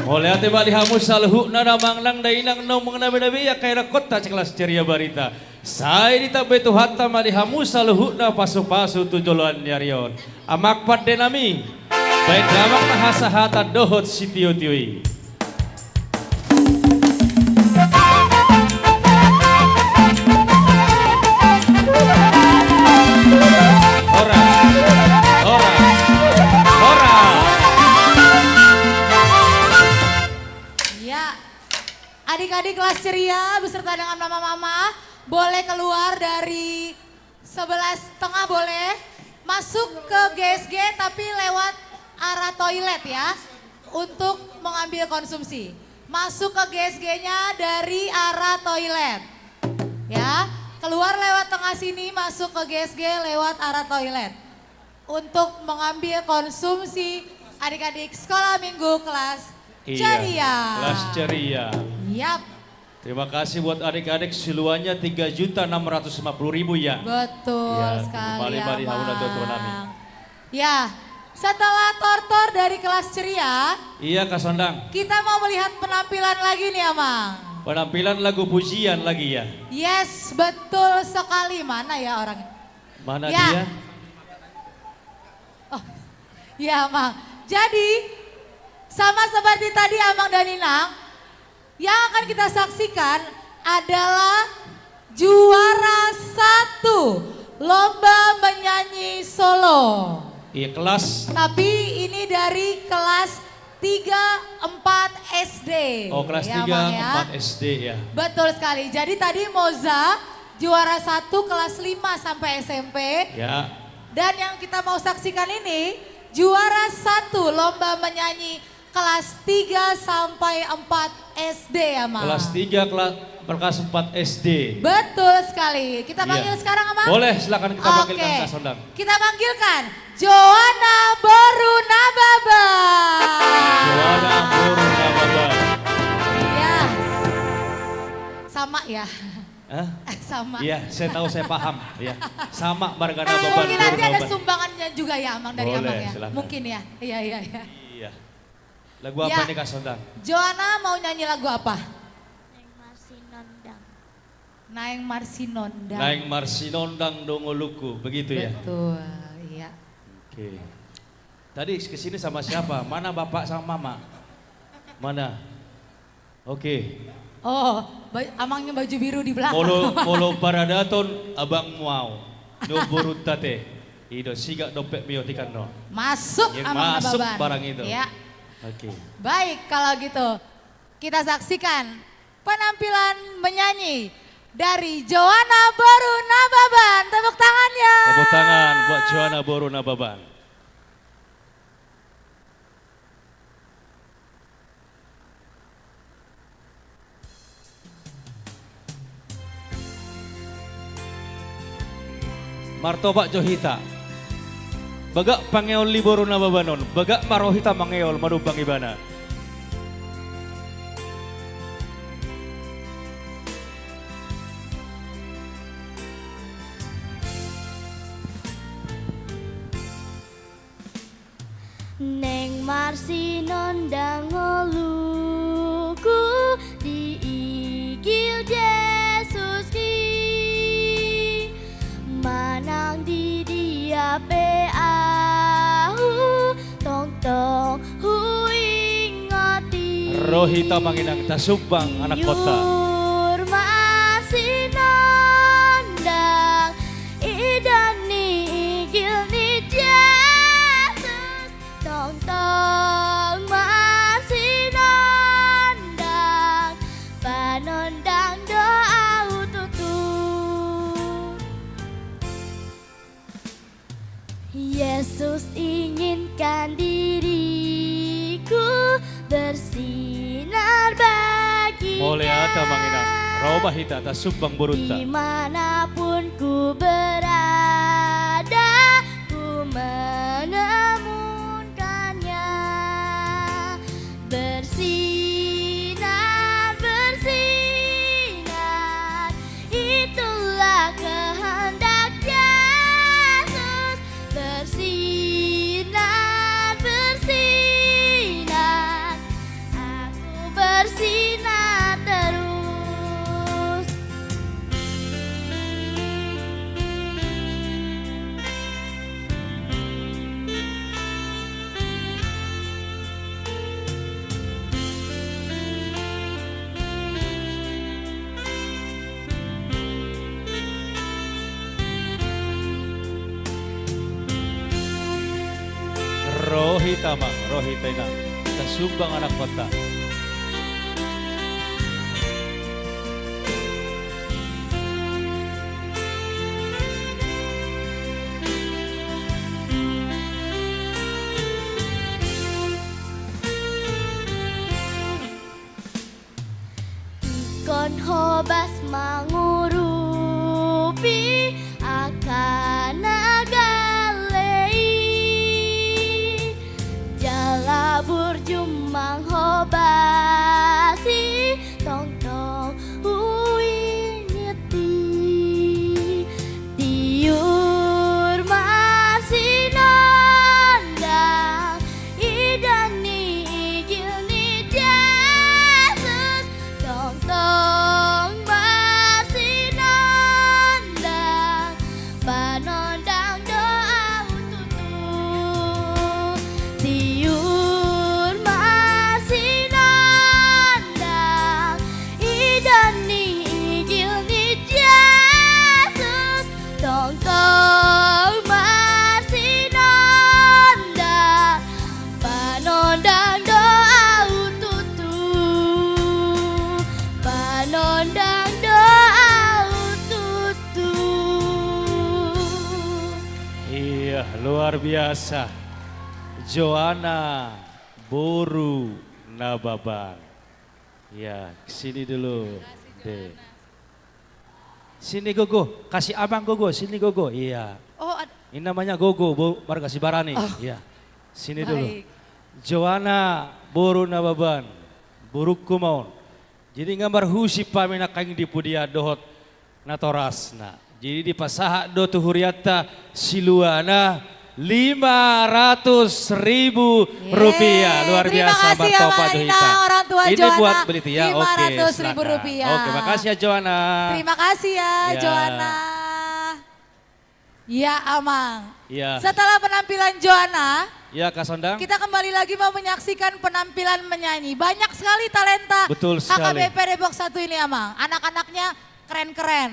Mauliate ma di hamu saluhutna damang nang dainang, naung manganabe-nabe ia kaira kota kelas ceria barita. Sai ditambai Tuhanta ma di hamu saluhutna pasu-pasu tu joloan ni ari on. Amang pande nami, baen damang ma hasahatan dohot sitio-tio i. Horas, horas, horas. Ya. Adik-adik kelas ceria beserta dengan mama-mama boleh keluar dari sebelah tengah, boleh masuk ke G S G tapi lewat arah toilet ya, untuk mengambil konsumsi. Masuk ke G S G-nya dari arah toilet. Ya, keluar lewat tengah sini, masuk ke G S G lewat arah toilet. Untuk mengambil konsumsi adik-adik sekolah minggu kelas ceria. Iya, kelas ceria. Yap. Terima kasih buat adik-adik, seluannya tiga juta enam ratus lima puluh ribu ya. Betul sekali, Amang. Iya, kembali mari hauna tuan-tuan nami. Ya, setelah tortor dari kelas ceria, iya, Kak Sondang. Kita mau melihat penampilan lagi nih, Amang. Penampilan lagu pujian lagi ya. Yes, betul sekali. Mana ya orang? Mana dia? Oh, ya, Amang. Jadi, sama seperti tadi, Amang dan Inang, yang akan kita saksikan adalah juara satu lomba menyanyi solo. Iya, kelas. Tapi ini dari kelas tiga, empat S D. Oh, kelas tiga, empat S D ya. Betul sekali. Jadi tadi Moza juara satu kelas lima sampai S M P. Ya. Dan yang kita mau saksikan ini juara satu lomba menyanyi kelas tiga sampai empat S D ya, Amang. Kelas tiga, kela-, kelas empat S D. Betul sekali. Kita panggil sekarang, Amang? Boleh, silakan kita panggilkan Kak Sondang. Oke. Kita panggilkan Joanna Boru Nababan. Joanna Boru Nababan. Ya. Sama ya. Hah? Sama. Iya, saya tahu, saya paham. Ya. Sama marga Nababan. Mungkin nanti ada sumbangannya juga ya, Amang, dari Amang ya. Boleh, silakan. Mungkin ya. Iya, iya, iya. Iya. Lagu apa ini, Kak Sondang? Joanna mau nyanyi lagu apa? Naeng marsinondang. Naeng marsinondang. Naeng marsinondang do ngolungku, begitu ya? Betul, iya. Oke. Tadi ke sini sama siapa? Mana bapak sama mama? Mana? Oke. Oh, ba-, amangnya baju biru di belakang. Molo, molo paradaton abangmu au. Ni omborunta te. I do, sigak dompet mio tikan no. Masuk, Amang Nababan. Masuk barang itu. Iya. Oke. Baik, kalau gitu kita saksikan penampilan menyanyi dari Joanna Boru Nababan. Tepuk tangannya. Tepuk tangan buat Joanna Boru Nababan. Martopak jo hita. Bagak pangeon ni boru Nababan on, bagak ma ro hita mangeol manumpak ibana. Naeng marsinondang ngolungku di igil Jesus i, manang di dia pe ahu tongtong huingot i. Ro hita amang inang, tasumbang anak kota. Tiur marsinondang, idaon ni igil ni Jesus, tongtong marsinondang, panondang do ahu tutu. Yesus inginkan diriku bersinar bagi-Nya. Mauliate amang inang, ro ma hita tasumbang borunta. Di mana pun ku berada, ku menemukan-Nya. Bersinar, bersinar, itulah kehendak Yesus. Bersinar, bersinar, aku bersinar terus. Ro hita amang, ro hita inang, tasumbang anak kota. Ingkon hobas mangurupi angka na gale i, jala burju manghobasi tongtong huingot i. Tiur marsinondang, idaon ni igil ni Jesus, tongtong marsinondang, panondang do ahu tutu. Tiur marsinondang, idaon ni igil ni Jesus, tongtong marsinondang, panondang do ahu tutu, panondang do ahu tutu. Iya, luar biasa. Joanna boru Nababan. Iya, sini dulu. Terima kasih, Joanna. Sini gogo, kasih abang gogo, sini gogo. Iya. Oh, ad- Ini namanya gogo, bo-, marga Sibarani. Oh. Iya. Sini dulu. Baik. Joanna boru Nababan, borungku ma on. Jadi nga marhusip hami nangkaning di pudian dohot natorasna. Jadi dipasahat do tu hurianta siluana lima ratus ribu rupiah. Yeay. Luar biasa, martopak jo hita. Terima kasih ya, Bang Ina, orang tua Joanna. Ini buat beli tiap. Oke, silakan. Lima ratus ribu rupiah. Oke, makasih ya, Joanna. Terima kasih ya, Joanna. Ya, Amang. Ya. Setelah penampilan Joanna, ya, Kak Sondang, kita kembali lagi mau menyaksikan penampilan menyanyi. Banyak sekali talenta H K B P Depok satu ini, Amang. Betul sekali. Anak-anaknya keren-keren.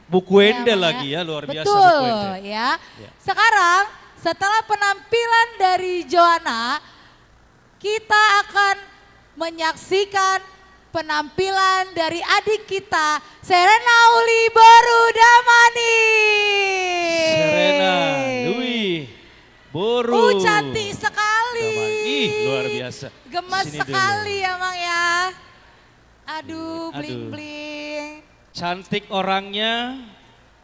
Buku Ende lagi ya, luar biasa buku Ende. Ya, Amang, ya. Betul, ya. Ya. Sekarang, setelah penampilan dari Joanna, Kita akan menyaksikan penampilan dari adik kita, Serena Uli boru Damanik. Serena Uli boru. Uh, cantik sekali. Damanik. Ih, luar biasa. Gemes sekali ya, Mang, ya. Aduh, aduh. Bling bling. Cantik orangnya.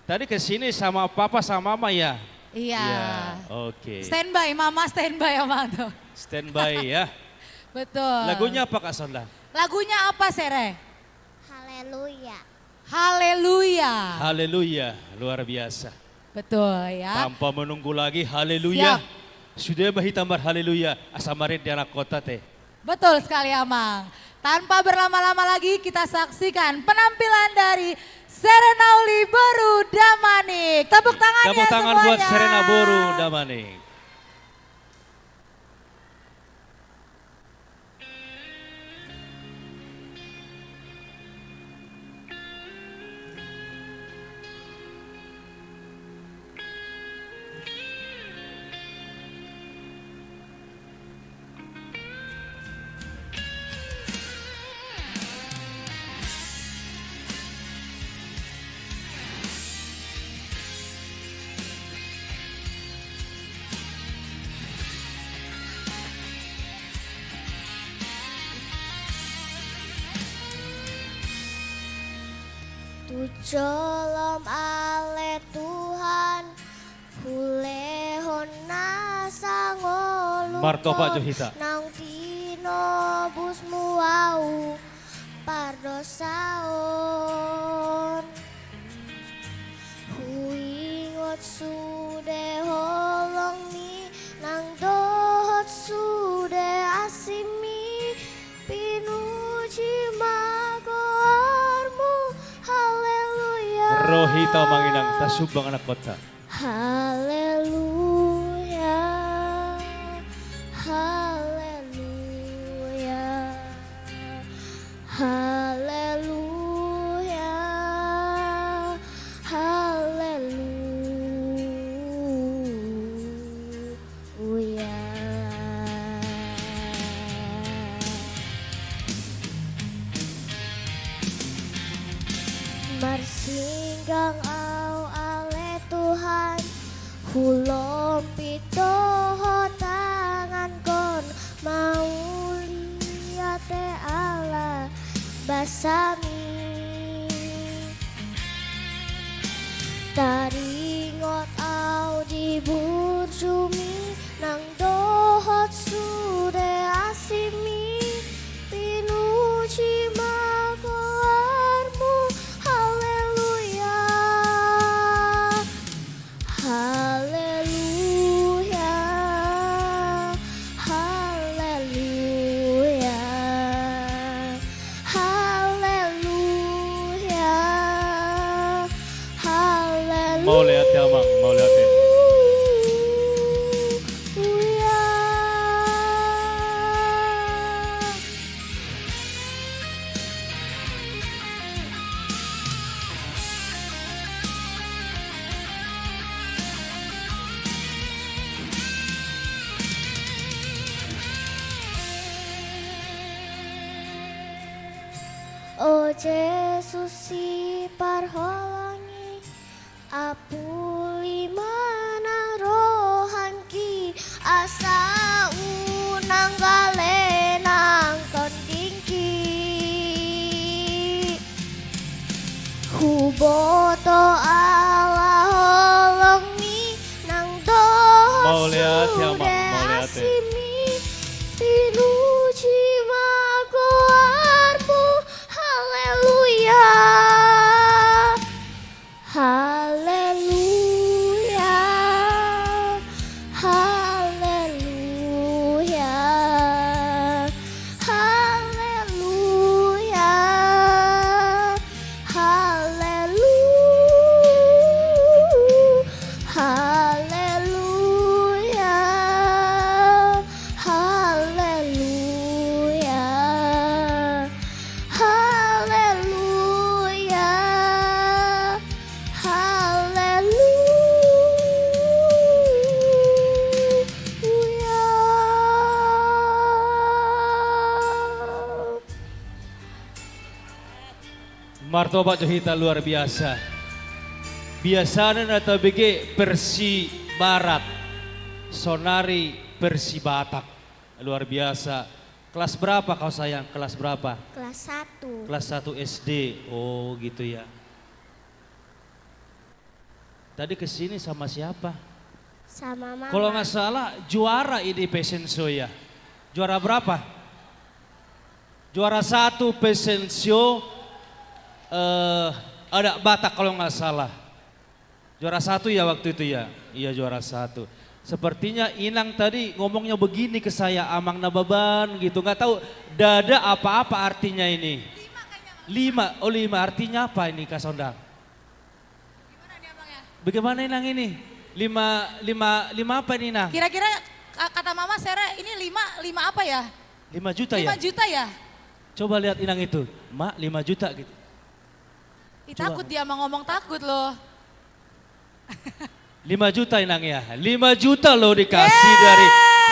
Tadi ke sini sama papa sama mama ya? Iya. Iya, oke. Standby, mama standby, abang tuh. Standby ya. Betul. Lagunya apa, Kak Sonda? Lagunya apa, Sere? Haleluya. Haleluya. Haleluya, luar biasa. Betul ya. Tanpa menunggu lagi, haleluya. Siap. Sude ma hita marhaleluya, asa marende anakkonta te. Betul sekali, Amang. Tanpa berlama-lama lagi, kita saksikan penampilan dari Serena Uli boru Damanik. Tepuk tangan ya semuanya. Tepuk tangan buat Serena boru Damanik. Tu jolom ale Tuhan, hulehon na sangolungkon. Martopak jo hita. Naung tinobusmu ahu pardosaon. Huingot sude holongmi nang dohot sude asingmi. Pinuji ma goarmu. Haleluya. Ro hita, Amang Inang, tasumbang anakkonta. Haleluya, haleluya, haleluya, haleluya. Marsinggang ahu ale Tuhan, hulompit dohot tanganhon, mauliate ala basami. Taringot ahu di burjumi nang dohot sude asingmi, pinuji ma goarmu. Haleluya. Haleluya, haleluya, haleluya, haleluya. Mauliate, Amang, mauliate. O Jesus siparholong i, apuli ma nang rohangki, asa unang gale nang tondingki. Huboto ala holongmi nang dohot sude asingmi, pinuji ma goarmu. Haleluya. Haleluya, haleluya, haleluya, haleluya. Martopak jo hita, luar biasa. Biasana na tabege versi barat, sonari versi Batak. Luar biasa. Kelas berapa kau, sayang? Kelas berapa? Kelas satu. Kelas satu S D. Oh, gitu ya. Tadi ke sini sama siapa? Sama mama. Kalau nggak salah, juara ini fashion show ya. Juara berapa? Juara satu fashion show, eh, ada Batak kalau nggak salah. Juara satu ya waktu itu ya? Iya, juara satu. Sepertinya Inang tadi ngomongnya begini ke saya, Amang Nababan gitu. Nggak tahu, nggak ada apa-apa artinya ini. Lima, oh, lima. Artinya apa ini, Kak Sondang? Bagaimana, Inang, ini? Lima, lima, lima apa ini, Inang? Kira-kira, ka-, kata Mama Sera, ini lima, lima apa ya? Lima juta ya? Lima juta ya? Coba lihat Inang itu. Mak, lima juta gitu. Ih, coba. Takut dia mau ngomong, takut loh. Lima juta, Inang, ya. Lima juta loh dikasih. Yeay, dari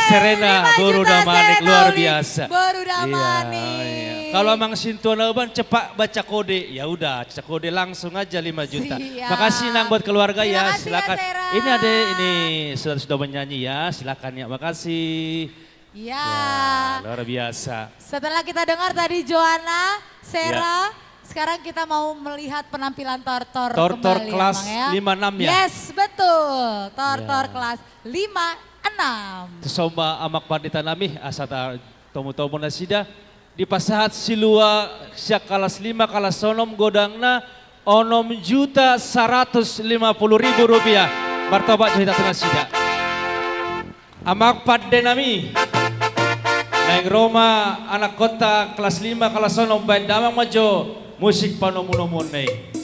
Serena, lima juta, boru Damanik, Serena, luar biasa. Boru Damanik. Iya, iya. Kalau Amang Sintua Nababan cepat baca kode, ya udah, baca kode langsung aja lima juta. Siap. Makasih, Inang, buat keluarga ya. Terima kasih ya, silakan. Sera. Ini ada, ini sudah, sudah menyanyi ya, silakan ya. Makasih. Ya. Ya, luar biasa. Setelah kita dengar tadi Joanna, Sera, ya, sekarang kita mau melihat penampilan Tortor. Tortor kembali, kelas, Amang, ya. Lima enam ya? Yes, betul. Tortor, ya, kelas lima enam. Songon i ma, Amang Pandita nami, asa tartomu-tomu nasida. Dipasahat silua sian kelas lima, kelas onom, godangna onom juta saratus lima puluh ribu rupiah. Martopak jo hita tu nasida. Amang pande nami, naeng ro ma anakkonta kelas lima, kelas onom, baen damang ma jo musik panomu-nomuonna i.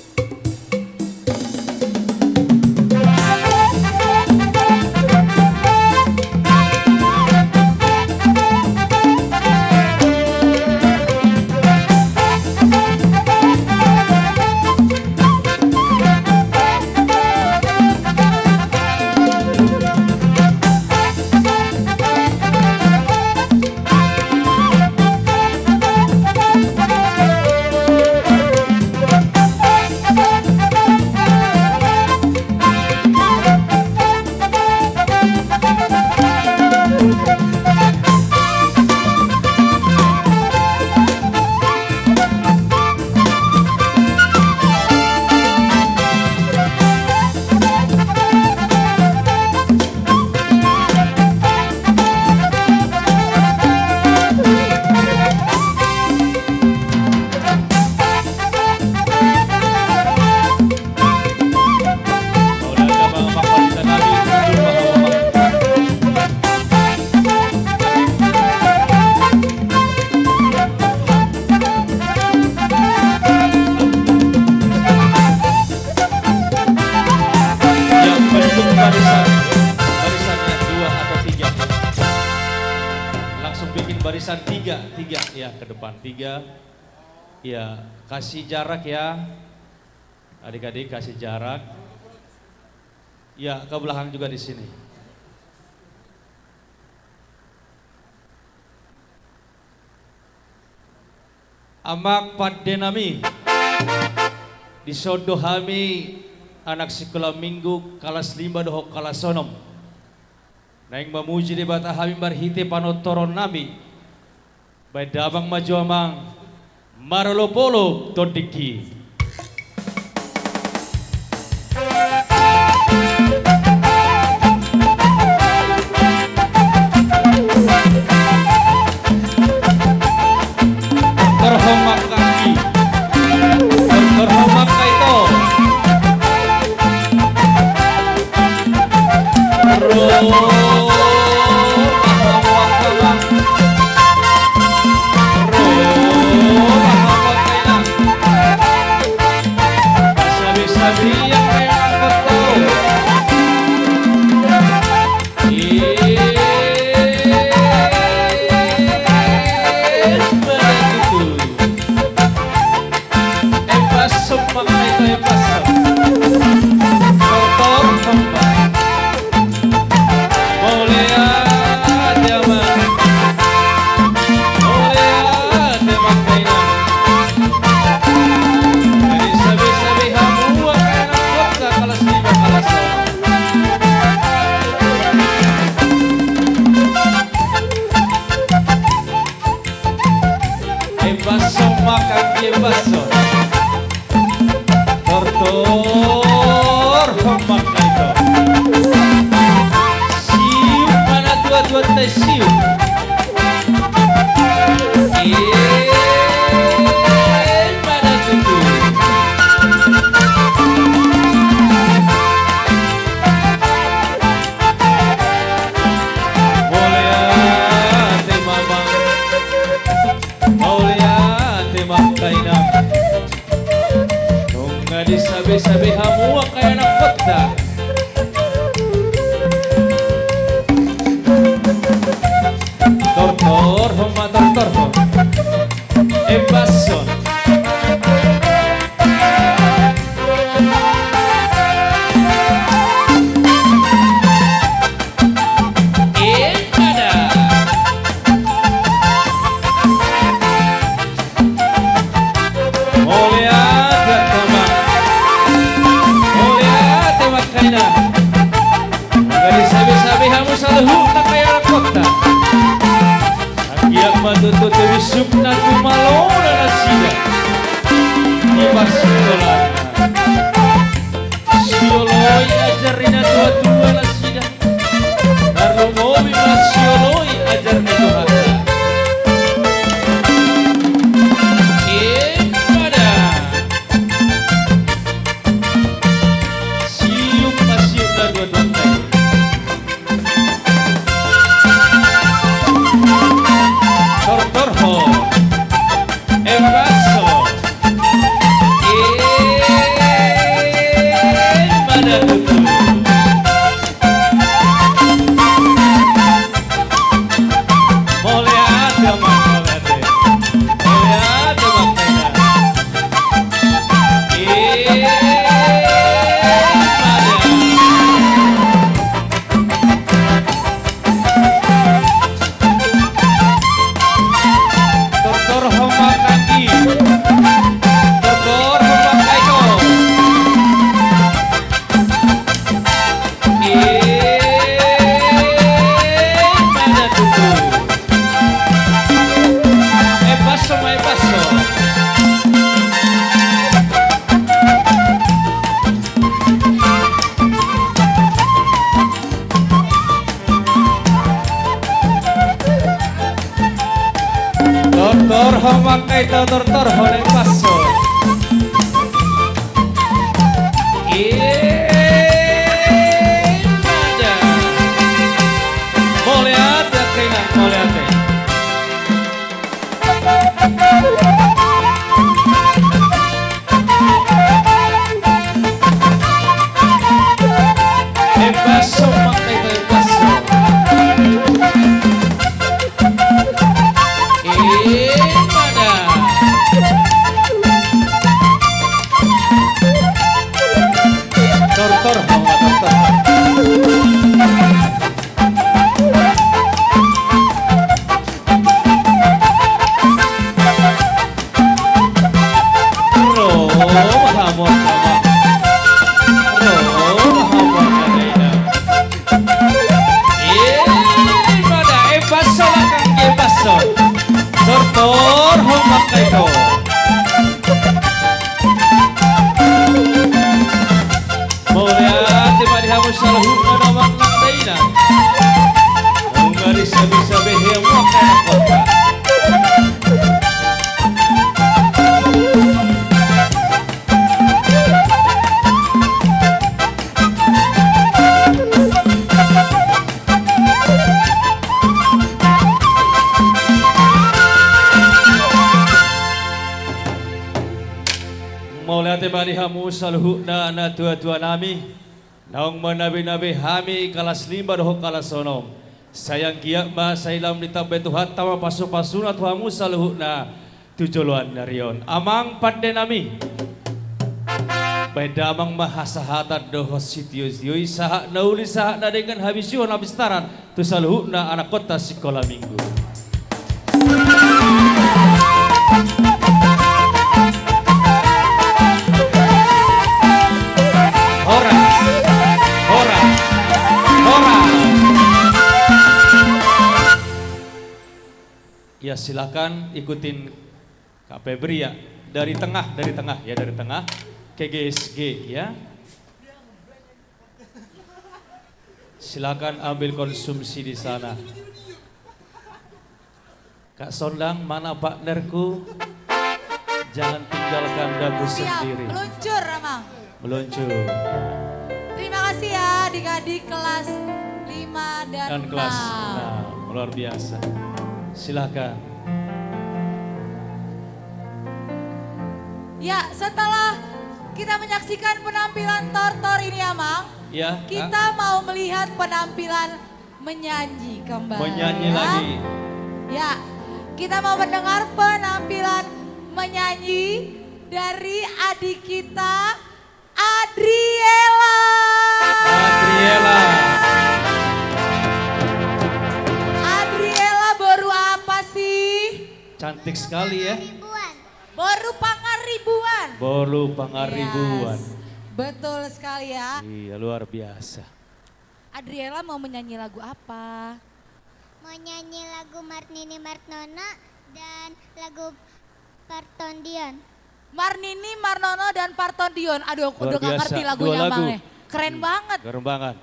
Ya, bentuk barisan, barisannya dua atau tiga. Langsung bikin barisan tiga, tiga, ya, ke depan tiga. Ya, kasih jarak ya. Adik-adik, kasih jarak. Ya, ke belakang juga di sini. Amang pande nami, dison do hami anak sikola minggu kalas lima dohot kalas onom. Naeng mamuji Debata hami marhite panortoron nami. Baen damang ma jo amang, marolopolop tondingki. Torhom ma kaki. Torhom ma kaito. Basso ma, anggi, basso. Tortor ho ma, angka ito. Siuk ma na tuatua, tai siuk. Ima da tutu. Mauliate ma amang. Mauliate ma angka inang. Nunga disabesabe hamu angka ianakhonta. Tortor ho ma, tortor ho. Embashon. Ima da. Mauliate ma amang. Mauliate ma angka inang. Nunga disabesabe hamu saluhutna angka ianakhonta. Anggiat ma tutu tu bisukna, tu malona nasida di parsikolana. Sioloi ajar ni natuatua nasida. Tarlumobi ma sioloi ajar ni Tuhanta. Ima da. Siuk ma, siuk ma natuatuanta i. Tortor ho. Embashon. Ima da tutu. Mauliate ma amang, mauliate. Mauliate ma angka inang. Ima da. Tortor ho ma, anggi. Tortor ho ma, angka ito. Ima da tutu. Embashon ma, embashon. Tortor ho ma angka ito, tortor ho, embashon. Ima da. Mauliate angka inang, mauliate. Embashon ma angka ito, embashon. Ima da. Tortor ho ma, tortor. Ro ma hamu angka amang. Ro ma hamu angka inang. Ima da, embashon, anggi, embashon. Tortor ho ma angka ito. Mauliate ma di hamu saluhutna damang nang dainang. Nunga disabesabe hamu angka ianakhonta. Mauliate ma di hamu saluhutna natuatuanami. Naung manabenabe hami kalas lima dohot kalas onom. Sai anggiat ma sai lam ditambai Tuhanta ma pasupasuna tu hamu saluhutna tu joloan ni ari on. Amang pandenami, baen damang ma hasahatan dohot sitiotio i sahat na uli sahat na denggan, habisuhon hapistaran tu saluhutna anakhonta sikola minggu. Horas, horas, horas. Ya, silakan ikutin Kak Febri ya, dari tengah, dari tengah ya, dari tengah. K G S G ya. Silakan ambil konsumsi di sana. Kak Sondang, mana partnerku? Jangan tinggalkan dagu sendiri. Siap, meluncur, Amang. Meluncur. Terima kasih ya, adik-adik kelas lima dan enam. Nah, luar biasa. Silakan. Ya, setelah kita menyaksikan penampilan Tortor ini, Amang, ya, kita mau melihat penampilan menyanyi kembali, menyanyi ya. Lagi. Ya, kita mau mendengar penampilan menyanyi dari adik kita, Adriela. Adriela. Adriela, boru apa sih? Cantik sekali ya. Boru Pangaribuan. Boru Pangaribuan. Yes. Betul sekali ya. Iya, luar biasa. Adriela mau menyanyi lagu apa? Mau nyanyi lagu Marnini Marnono dan lagu Partondion. Marnini Marnono dan Partondion. Aduh, aku udah nggak ngerti lagunya, Amang, eh. Keren banget. Keren banget.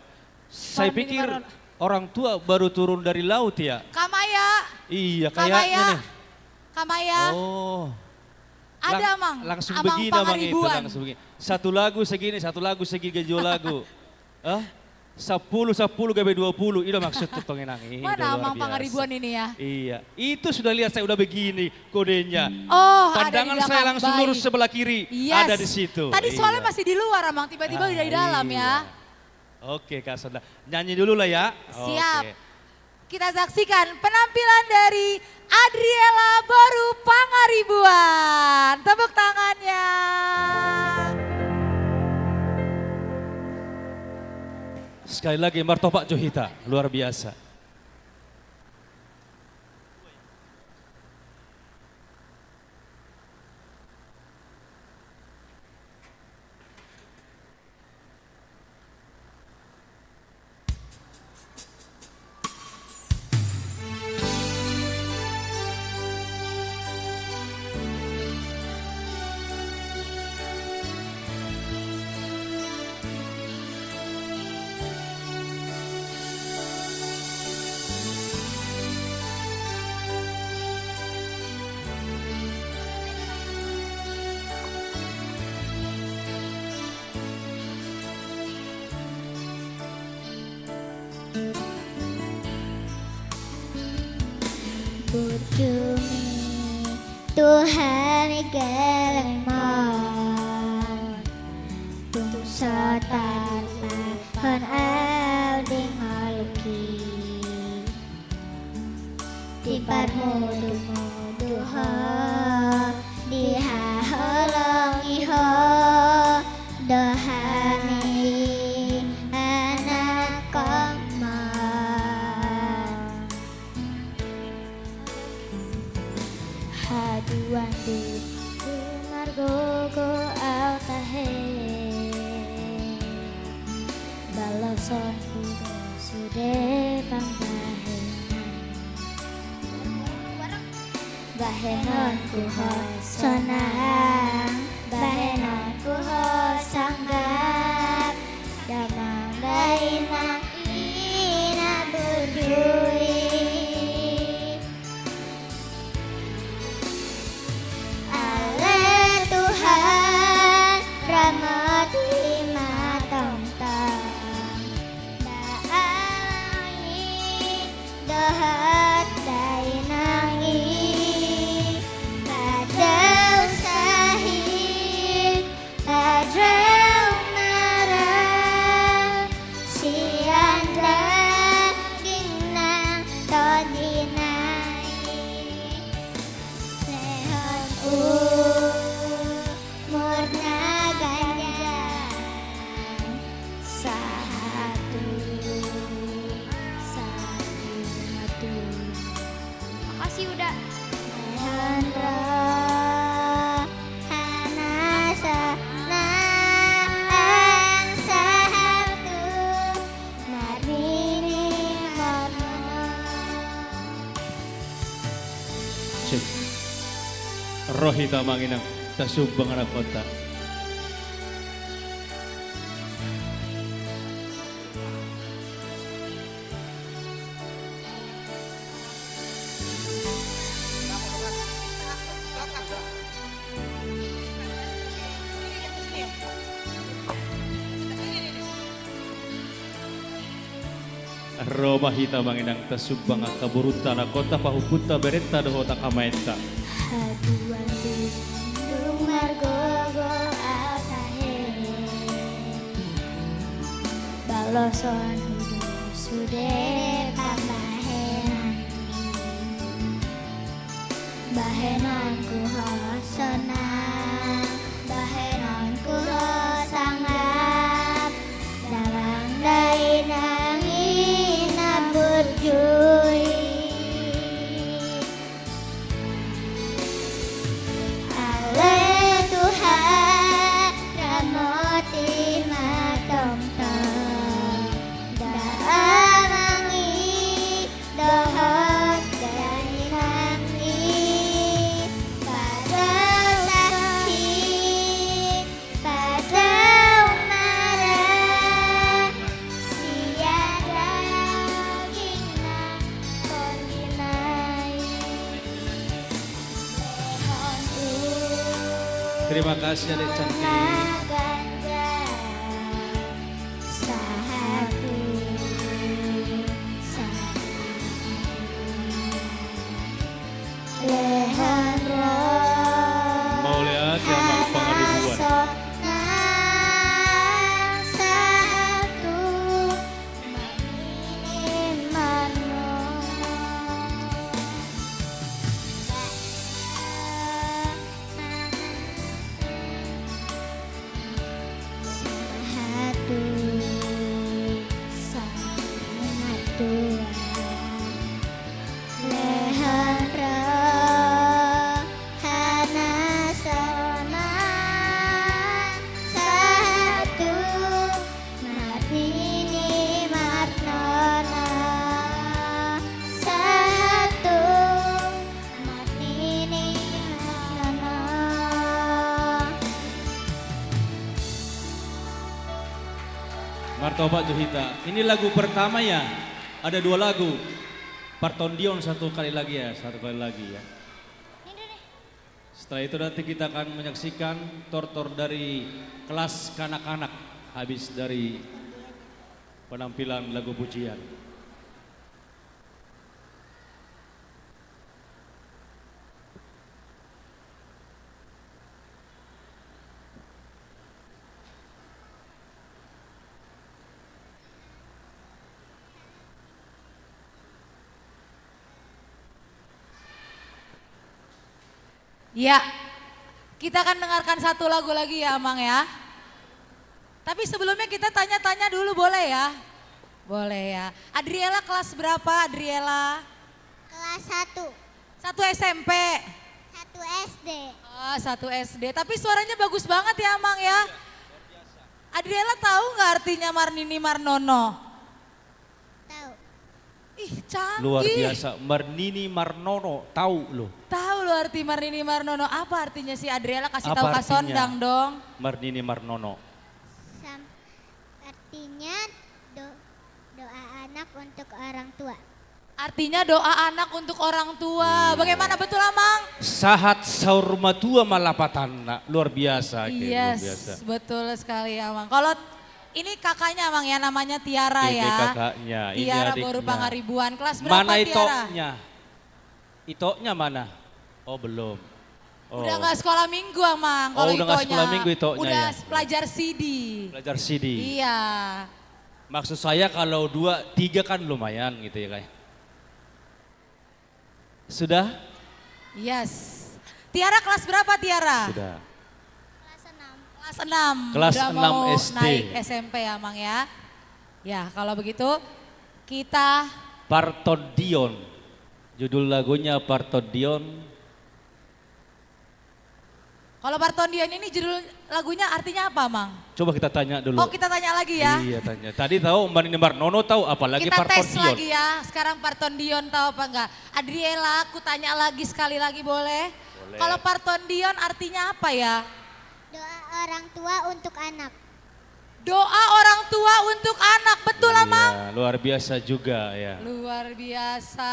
Saya pikir orang tua baru turun dari laut ya. Kamaya. Iya, kayaknya nih. Kamaya. Oh. Ada, Amang. Langsung begini, Amang, itu, langsung begini. Satu lagu segini, satu lagu segini, dua lagu. Hah? Sepuluh, sepuluh gabe dua puluh. Ida maksud tu tongenang ini. Mana Amang Pangaribuan ini ya? Iya. Itu sudah lihat saya udah begini kodenya. Oh, ada di belakang. Pandangan saya langsung lurus sebelah kiri. Yes. Ada di situ. Tadi soalnya masih di luar, Amang. Tiba-tiba udah di dalam ya. Oke, Kak Sonda. Nyanyi dulu lah ya. Siap. Oke. Kita saksikan penampilan dari Adriela boru Pangaribuan. Tepuk tangannya. Sekali lagi, martopak jo hita. Luar biasa. Burju mi Tuhan i geleng ma on, tung so tarpahon au di ngolungki. Diparmudumudu ho, dihaholongi ho do hami anakkon ma on. Haduan di margogo au tahe, balosonku do sude pambahenan. Bahenonku ho sonang, bahenonku ho sanggar, damang dainang i na burju i. Ale Tuhan, ramoti ma tongtong. Dang i dohot dainang i, padao sahit padao marang, sian daging nang tondina i. Lehon umur na ganjang, sahat tu, sahat tu. Makasih, Uda. Lehon roha na sonang, sahat tu marnini marnono. Cek. Ro hita amang inang, tasumbang nangkonta. Ro ma hita amang inang, tasumbang angka borunta, nangkonta, pahompunta, berenta dohot angka amaenta. Haduan dung margogo au tahe, baloshon hudos sude pambahenanmi. Bahenonku ho sonang, bahenonku ho sangap, damang dainang i na burju i. Ale Tuhan, ramoti ma tongtong damang i dohot dainang i, pasahat i, pasahat ma sian dagingna tondina i. Terima kasih, Adek cantik. Sahat tu, sahat tu. Lehon ro. Mauliate, Amang Pangaribuan. Sahat tu. Lehon ro hanasoman sahat tu marnini marnono, sahat tu marnini marnono. Martopak tu hita. Ini lagu pertama ya. Ada dua lagu. Partondion satu kali lagi ya, satu kali lagi ya. Setelah itu nanti kita akan menyaksikan tortor dari kelas kanak-kanak habis dari penampilan lagu pujian. Ya, kita akan dengarkan satu lagu lagi ya, Amang ya. Tapi sebelumnya kita tanya-tanya dulu, boleh ya? Boleh ya. Adriela kelas berapa, Adriela? Kelas satu. Satu S M P? Satu S D. Oh, satu S D. Tapi suaranya bagus banget ya, Amang ya. Adriela tahu nggak artinya marnini marnono? Tahu. Ih, canggih. Luar biasa. Marnini marnono, tahu lo. Tahu lo arti marnini marnono. Apa artinya sih, Adriela? Kasih tahu Kak Sondang dong. Marnini marnono. Sam-, artinya do-, doa anak untuk orang tua. Artinya doa anak untuk orang tua. Iya. Bagaimana, betul, Amang? Sahat saur matua ma lapatanna. Luar biasa, Ki, luar biasa. Yes, betul sekali, Amang. Kalau ini kakaknya, Amang, ya, namanya Tiara, ya. Ini kakaknya, ini adiknya. Tiara boru Pangaribuan. Kelas berapa, Tiara? Mana itoknya? Itoknya mana? Oh, belum. Oh. Udah nggak sekolah minggu, Amang, kalau itoknya. Oh, udah nggak sekolah minggu itoknya, ya? Udah pelajar sidi. Pelajar sidi. Iya. Maksud saya kalau dua, tiga kan lumayan gitu ya, Kak. Sudah? Yes. Tiara kelas berapa, Tiara? Sudah. Kelas enam. Kelas enam. Kelas enam S D. Udah mau naik S M P ya, Amang, ya? Ya, kalau begitu kita Partondion. Judul lagunya Partondion. Kalau Partondion ini judul lagunya artinya apa, Amang? Coba kita tanya dulu. Oh, kita tanya lagi ya? Iya, tanya. Tadi tahu marnini marnono tahu, apalagi Partondion. Kita tes lagi ya, sekarang Partondion tahu apa enggak? Adriela, aku tanya lagi sekali lagi boleh? Kalau partondion artinya apa ya? Doa orang tua untuk anak. Doa orang tua untuk anak, betul, Amang? Iya, luar biasa juga, ya. Luar biasa,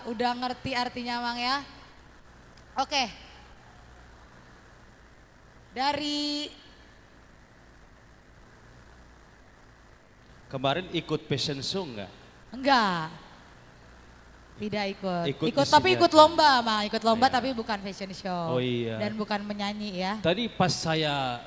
udah ngerti artinya, Amang, ya. Oke. Dari Kemarin ikut fashion show nggak? Enggak. Tidak ikut. Ikut, tapi ikut lomba, Mang. Ikut lomba, iya, tapi bukan fashion show. Oh, iya. Dan bukan menyanyi, ya. Tadi pas saya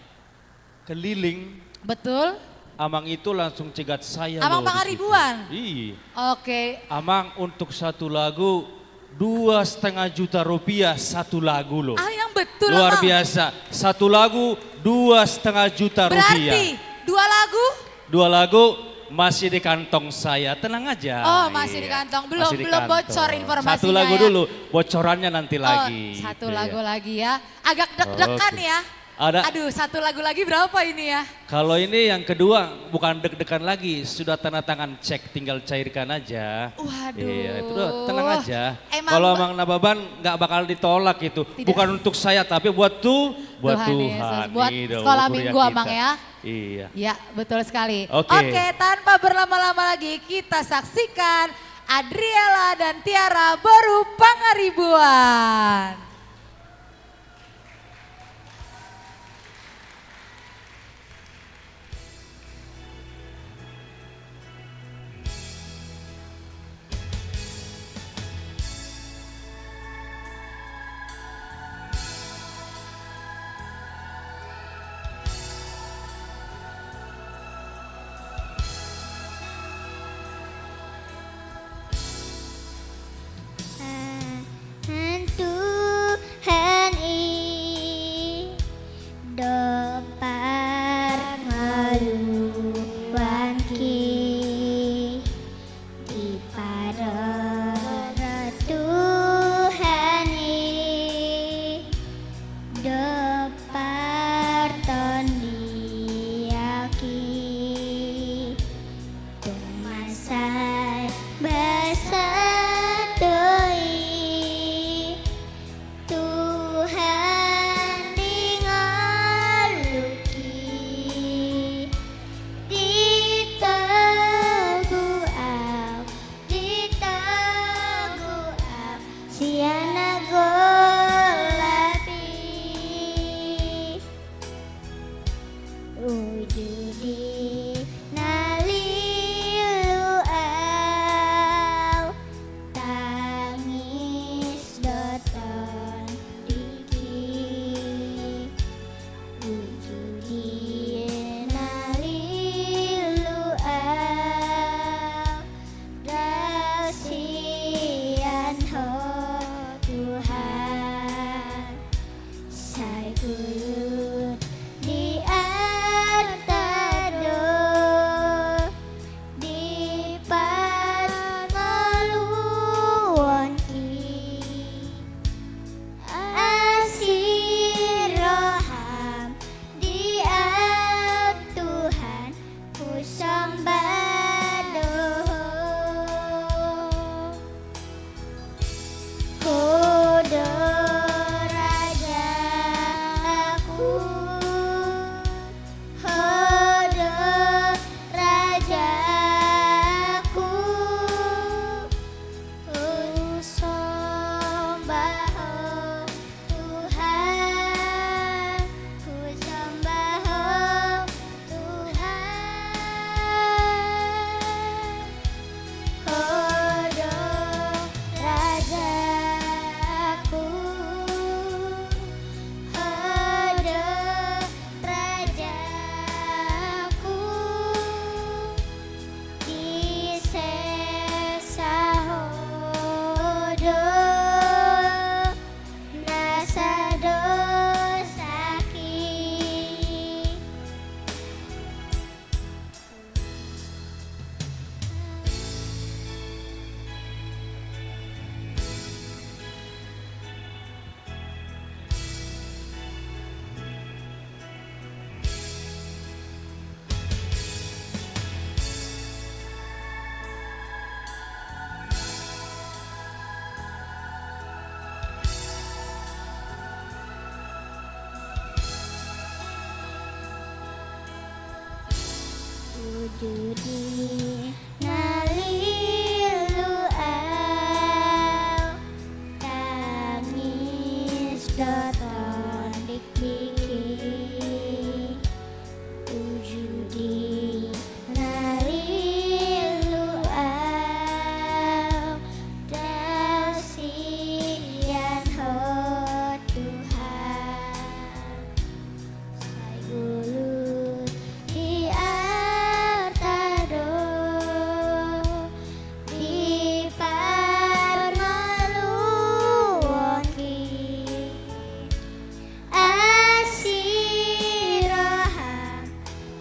keliling, betul, Amang itu langsung cegat saya, Amang loh, di situ. Pangaribuan? Iya. Oke. Amang, untuk satu lagu dua setengah juta rupiah satu lagu, loh. Ah, yang betul, Amang. Luar biasa. Satu lagu dua setengah juta rupiah. Berarti dua lagu? Dua lagu masih di kantong saya. Tenang aja. Oh, masih di kantong. Iya. Belum, masih di kantong. Belum bocor informasinya, ya. Satu lagu dulu, bocorannya nanti lagi. Oh, satu lagu lagi, ya. Gitu, ya. Agak deg-degan, ya. Oke. Ada. Aduh, satu lagu lagi berapa ini, ya? Kalau ini yang kedua, bukan deg-degan lagi, sudah tanda tangan cek, tinggal cairkan aja. Waduh. Iya, itu udah, tenang aja. Emang. Kalau Amang Nababan, nggak bakal ditolak itu. Tidak. Bukan untuk saya, tapi buat tu-, buat Tuhan Yesus. Tuhan. Buat sekolah minggu, Amang, ya. Iya. Iya, betul sekali. Oke. Oke, tanpa berlama-lama lagi, kita saksikan Adriela dan Tiara Boru Pangaribuan. Tuhan, Tuhan i do parngoluanki. Diparorot Tuhan i do partondianki. Tung mansai basah do i Tuhan di ngolungki. Ditogu au, ditogu au sian na golap i. Uju di na lilu au, tangis do tondingki. Uju di na lilu au, rap sian Ho Tuhan. Sai gullut di arta do di parngoluanki. Uju di na lilu au, tangis do tondik diki. Uju di na lilu au, dao sian Ho Tuhan. Sai ulut di arta do di parngoluonki. Asi roham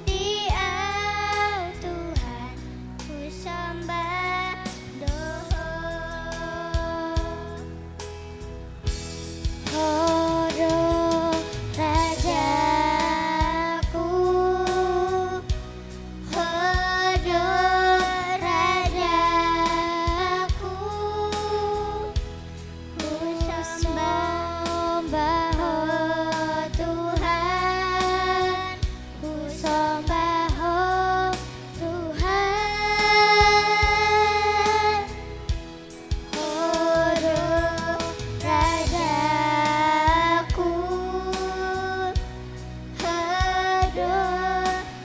di au Tuhan, husomba do Ho. Ho do rajaku, Ho do rajaku, husomba Ho Tuhan, husomba Ho Tuhan. Ho do rajaku, Ho do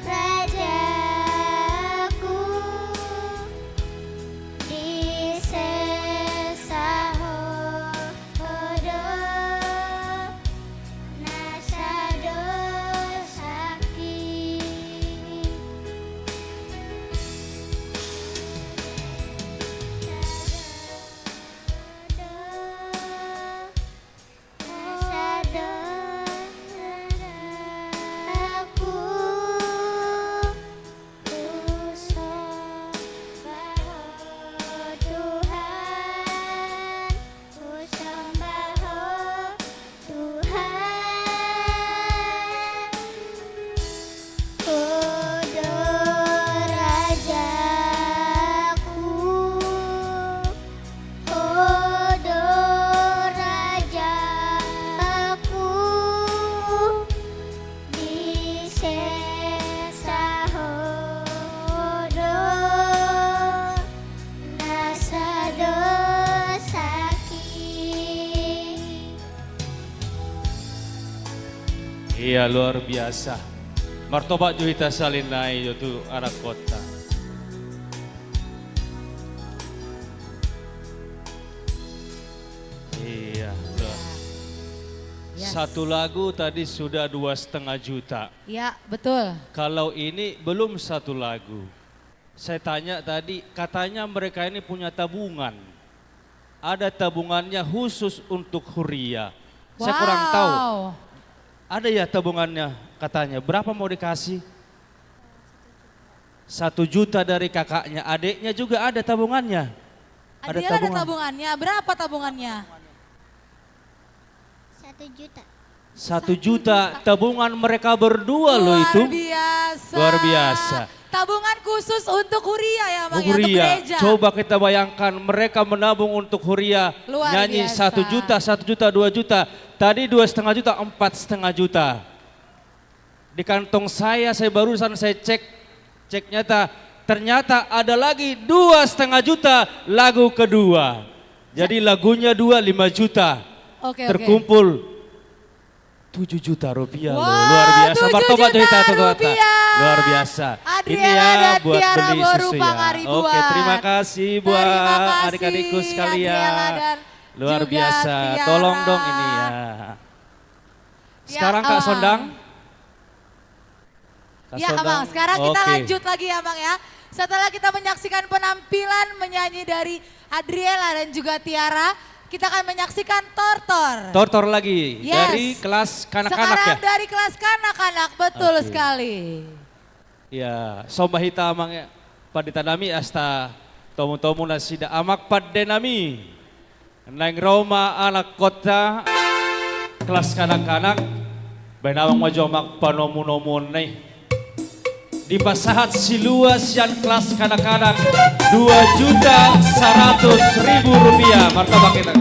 rajaku, di sesa Ho, Ho do nasa dosaki. Nasa do nasa ku, husomba Ho Tuhan, husomba Ho Tuhan. Ho do rajaku, Ho do rajaku, di sesa Ho do nasa dosaki. Iya, luar biasa. Martopak jo hita sahali nai jo tu anak kota. Iya, luar. Yes. Satu lagu tadi sudah dua setengah juta. Ya, betul. Kalau ini belum satu lagu. Saya tanya tadi, katanya mereka ini punya tabungan. Ada tabungannya khusus untuk Huria. Saya kurang tahu. Wow. Ada ya tabungannya katanya. Berapa mau dikasih? Satu juta dari kakaknya. Adiknya juga ada tabungannya. Ada tabungan. Adriel ada tabungannya. Berapa tabungannya? Satu juta. Satu juta tabungan mereka berdua loh itu. Luar biasa. Luar biasa. Tabungan khusus untuk Huria ya, Bang, ya, untuk gereja. Huria. Coba kita bayangkan, mereka menabung untuk Huria. Luar biasa. Nyanyi satu juta, satu juta, dua juta. Tadi dua setengah juta, empat setengah juta. Di kantong saya, saya barusan saya cek, cek nyata, ternyata ada lagi dua setengah juta lagu kedua. Jadi lagunya dua, lima juta. Oke, oke. Terkumpul tujuh juta rupiah loh. Wah, luar biasa. Tujuh juta rupiah. Martopak jo hita, tujuh juta. Luar biasa. Adriela dan Tiara, ini ya, buat beli susu ya. Boru Pangaribuan. Oke, terima kasih buat adik-adikku sekalian. Terima kasih, Adriela dan juga Tiara. Luar biasa. Tolong dong ini ya. Ya, Sekarang Kak Abang. Sondang. Kak Sondang. Ya, Abang. Sekarang kita lanjut lagi ya, Bang, ya. Oke. Setelah kita menyaksikan penampilan menyanyi dari Adriela dan juga Tiara, kita akan menyaksikan tortor. Tortor lagi. Yes. Dari kelas kanak-kanak ya? Sekarang dari kelas kanak-kanak, betul sekali. Oke. Ya, somba hita amang ya. Pandita nami, asa tomu-tomu nasida amang pande nami. Naeng ro ma anak kota, kelas kanak-kanak, baen amang ma jo amang panomu-nomuon na i. Dipasahat silua sian kelas kanak-kanak, dua juta seratus ribu rupiah. Martabak kita.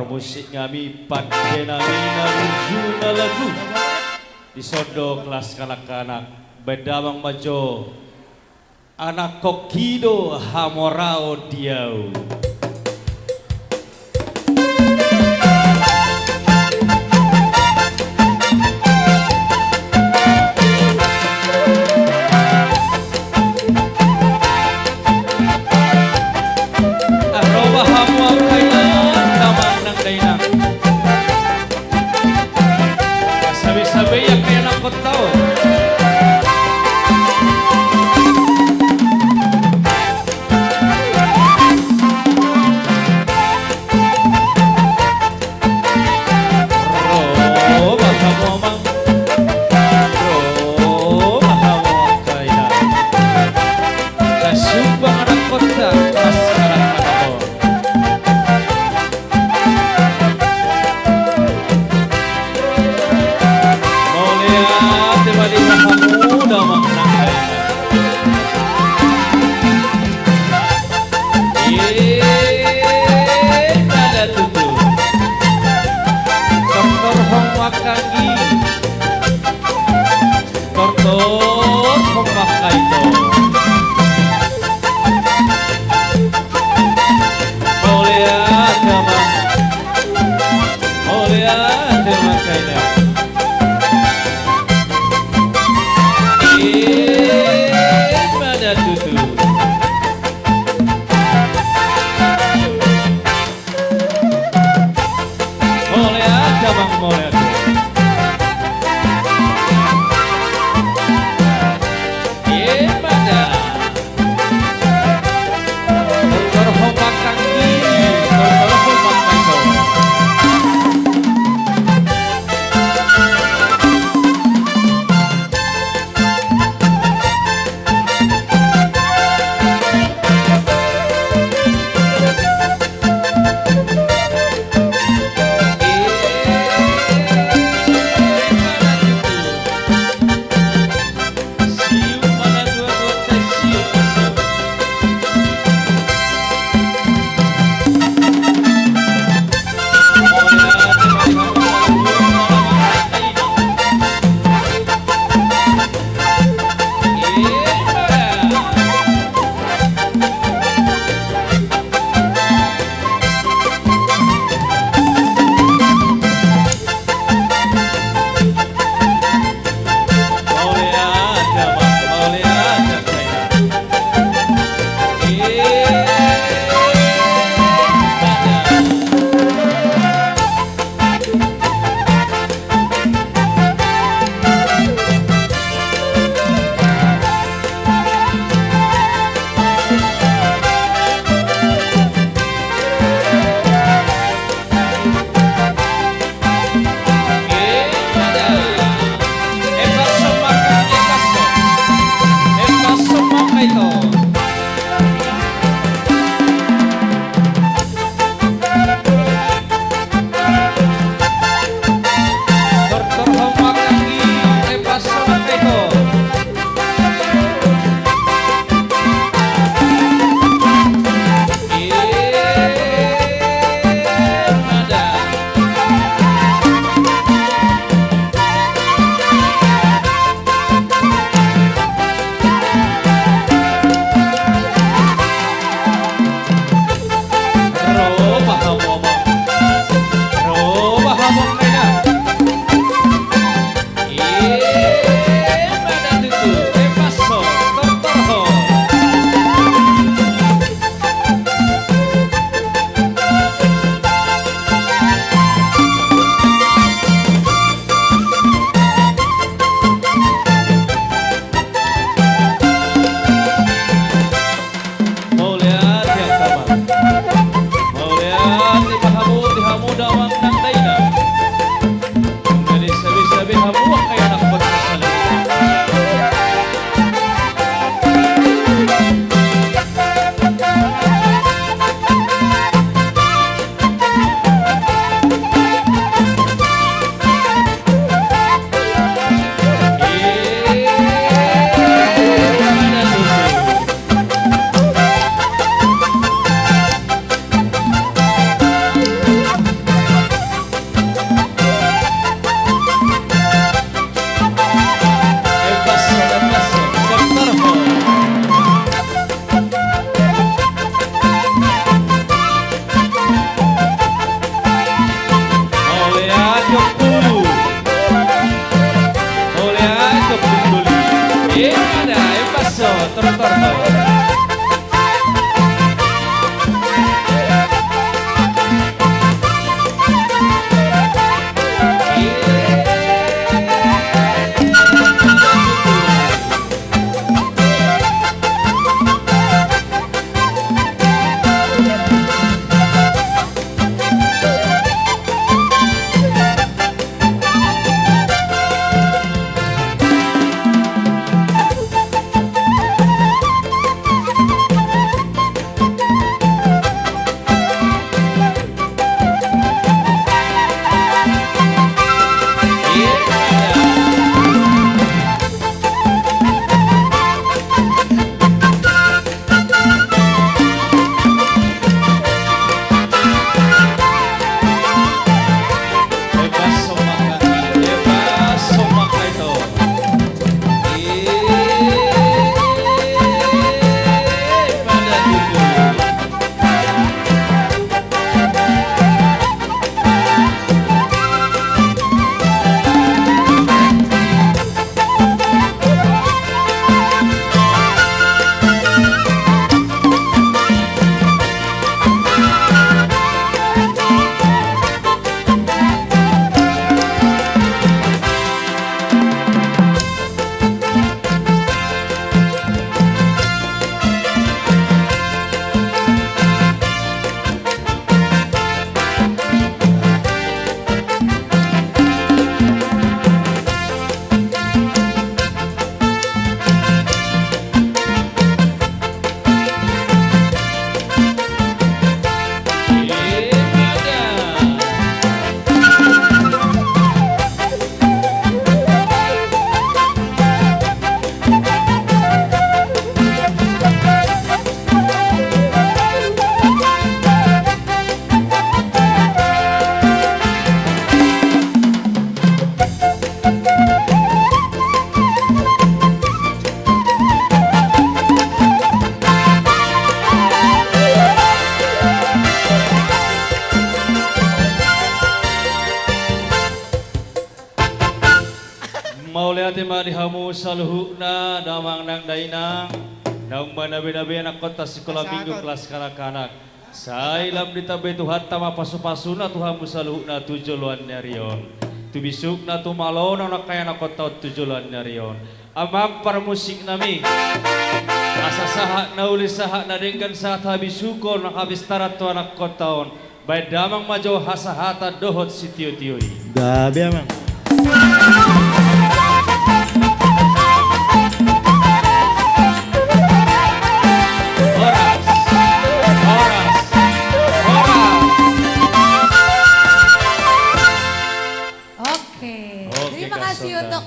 Musik nami, pande nami na burju na lagu. Dison do kelas anak-anak. Baen damang ma jo. Anakkon i do hamoraon di ahu. Ro ma hamu angka inang, damang nang dainang. Sabe-sabe ia kaya na kotau. Ro ma hamu amang. Ro ma hamu angka inang. Tasumbang anak kota, mas anak anak. Mauliate ma di hamu damang nang dainang. Emma da tutu. Tortor ho ma anggi. Tortor ho ma angka ito. Mauliate ma. Mauliate ma angka inang. Emma da tutu. Mauliate amang, mauliate. Emma da Ema da, ema so, tor, tor, tor. Mauliate ma di hamu saluhutna damang nang dainang naung manabe-nabe anakkonta sikola minggu kelas kanak-kanak. Sai lam ditambai Tuhanta ma pasu-pasuna tu hamu saluhutna tu joloan ni ari on, tu bisukna tu malona nangkin anakkonta on tu joloan ni ari on. Amang parmusik nami, asa sahat na uli, sahat na denggan, sahat habisuhon, hapistaran tu anakkonta on. Baen damang ma jo hasahatan dohot sitio-tio i. Gabe, Amang. Horas. Horas. Horas. Oke. Oke, terima kasih untuk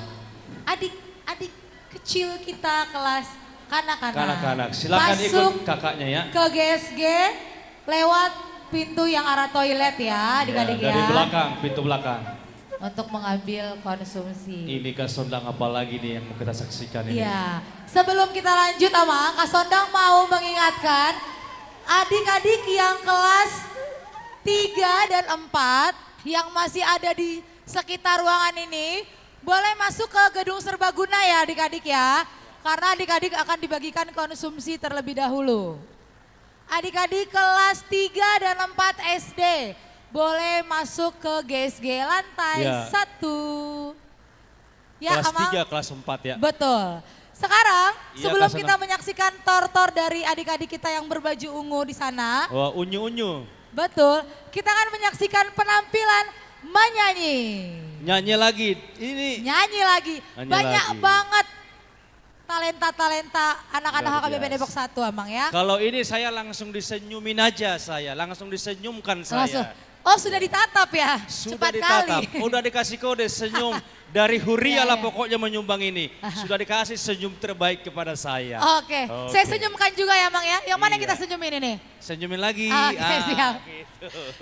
adik-adik kecil kita kelas kanak-kanak. Kanak-kanak. Silakan ikut kakaknya, ya. Masuk ke G S G lewat pintu yang arah toilet, ya, adik-adik, ya. Dari belakang, pintu belakang. Untuk mengambil konsumsi. Ini kasondang apa lagi nih yang mau kita saksikan ini? Ya. Sebelum kita lanjut, Amang, kasondang mau mengingatkan adik-adik yang kelas tiga dan empat yang masih ada di sekitar ruangan ini, boleh masuk ke gedung serbaguna ya, adik-adik ya. Karena adik-adik akan dibagikan konsumsi terlebih dahulu. Adik-adik kelas tiga dan empat S D boleh masuk ke G S G lantai satu. Ya, kelas tiga, kelas empat, ya. Betul. Sekarang, sebelum kita menyaksikan tor-tor dari adik-adik kita yang berbaju ungu di sana. Wah, unyu-unyu. Betul. Kita akan menyaksikan penampilan menyanyi. Nyanyi lagi. Ini nyanyi lagi. Banyak banget talenta-talenta anak-anak H K B P Depok satu, Amang, ya. Kalau ini saya langsung disenyumin aja saya, langsung disenyumkan saya. Langsung. Oh, sudah ditatap ya? Sudah ditatap. Cepat kali. Udah dikasih kode senyum dari Huria lah pokoknya menyumbang ini. Sudah dikasih senyum terbaik kepada saya. Oke, saya senyumkan juga ya, Mang, ya. Yang mana yang kita senyumin ini? Senyumin lagi. Oke, siap.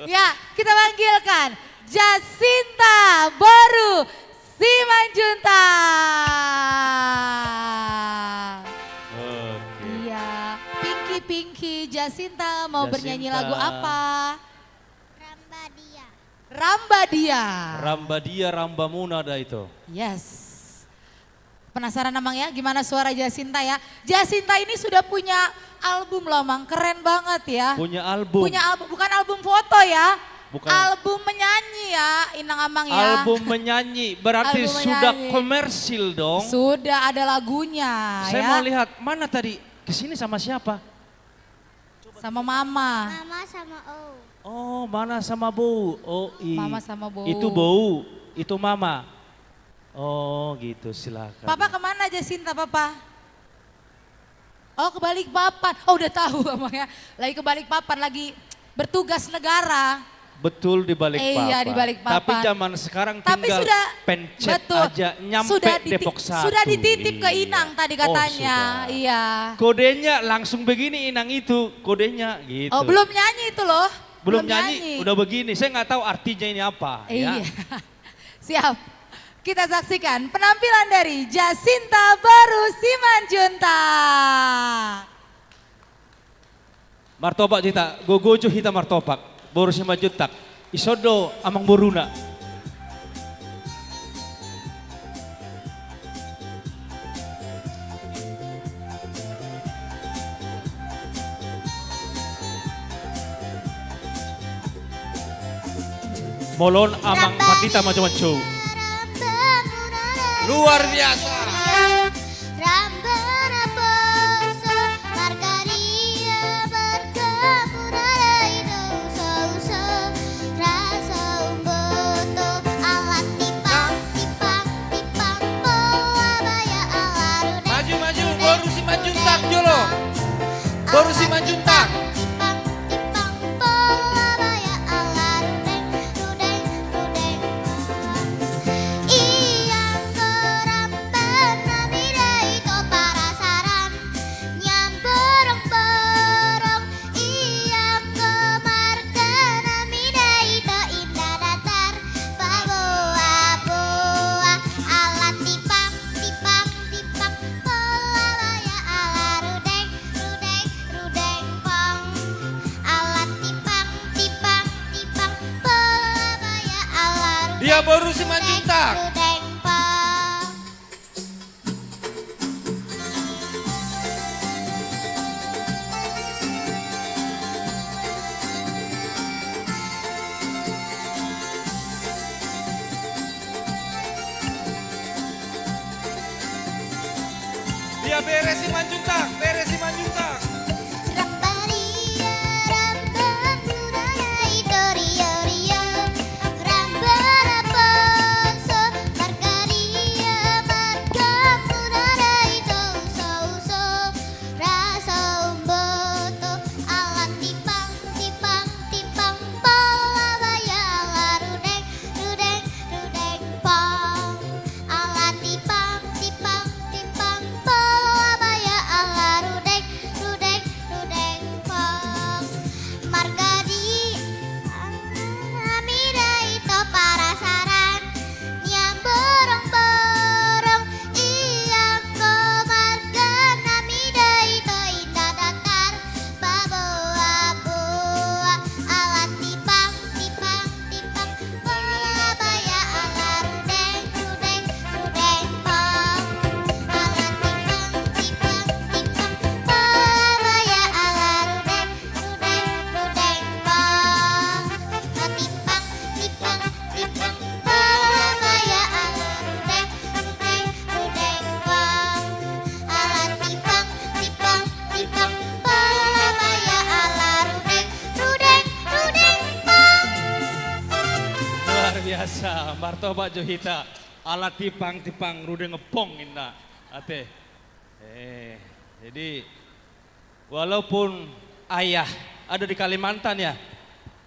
Ya, kita panggilkan Jacinta Boru Simanjuntak. Oke. Iya, Pinky, Pinky, Jacinta mau bernyanyi lagu apa? Ramba Dia. Ramba Dia. Ramba Dia, ramba muna da ito. Yes. Penasaran, Amang, ya, gimana suara Jacinta, ya? Jacinta ini sudah punya album loh, Amang. Keren banget, ya. Punya album. Punya album, bukan album foto, ya. Bukan. Album menyanyi, ya, Inang, Amang, ya. Album menyanyi, berarti sudah komersil dong. Album menyanyi. Sudah ada lagunya, ya. Saya mau lihat, mana tadi? Kesini sama siapa? Sama Mama. Mama sama Ou. Oh, Mama sama Bou. Oh, i-, Mama sama Bou. Itu Bou, itu Mama. Oh, gitu, silakan. Papa kemana, Jacinta, Papa? Oh, ke Balikpapan. Oh, udah tahu, Amang, ya. Lagi ke Balikpapan, lagi bertugas negara. Betul, di Balikpapan. Iya, di Balikpapan. Tapi zaman sekarang tinggal pencet aja, nyampe Depok satu. Tapi sudah, betul, sudah dititip ke Inang tadi katanya. Iya. Oh, sudah. Kodenya langsung begini, Inang, itu kodenya gitu. Oh, belum nyanyi itu loh. Belum nyanyi, udah begini. Saya nggak tahu artinya ini apa, ya. Iya. Siap. Kita saksikan penampilan dari Jacinta boru Simanjuntak. Martopak jo hita, gogo jo hita martopak. Boru Simanjuntak. Ison do amangboruna. Molo on Amang Pandita manjou-manjou. Luar biasa. Ramba na poso, marga dia marga murada ito, uso uso rasa umboto, alat tipang tipang tipang, pola baya ala rudeng. Maju, maju, boru Simanjuntak jolo. Boru Simanjuntak. Tipang tipang pola baya ala rudeng, rudeng rudeng. Ianggo ramba na mida ito parasaran, nian borong borong. Ianggo marga na mida ito inda datar, paboa boa, alat tipang tipang tipang, pola baya ala rudeng, rudeng rudeng pong. Alat tipang tipang tipang, pola baya ala rudeng. Dia boru Simanjuntak. Rudeng pong. Dia bere Simanjuntak, bere Simanjuntak. Ramba dia, ramba murada ito rio rio. Ramba na poso, marga dia marga murada ito, uso uso rasa umboto, alat tipang tipang tipang, pola baya ala rudeng, rudeng rudeng pong. Alat tipang tipang tipang, pola baya ala rudeng, rudeng rudeng pong. Marga dia na mida ito parasaran, nian borong borong. Ianggo marga na mida ito inda datar, paboa boa, alat tipang tipang tipang, pola baya ala rudeng, rudeng rudeng pong. Alat tipang tipang tipang, pola baya ala rudeng, rudeng rudeng pong. Tipang tipang tipang, pola baya ala rudeng, rudeng rudeng pong. Alat tipang tipang tipang, pola baya ala rudeng, rudeng rudeng pong. Luar biasa, martopak jo hita. Alat tipang tipang rudeng pong, inna. Ate. Eh, jadi walaupun ayah ada di Kalimantan, ya?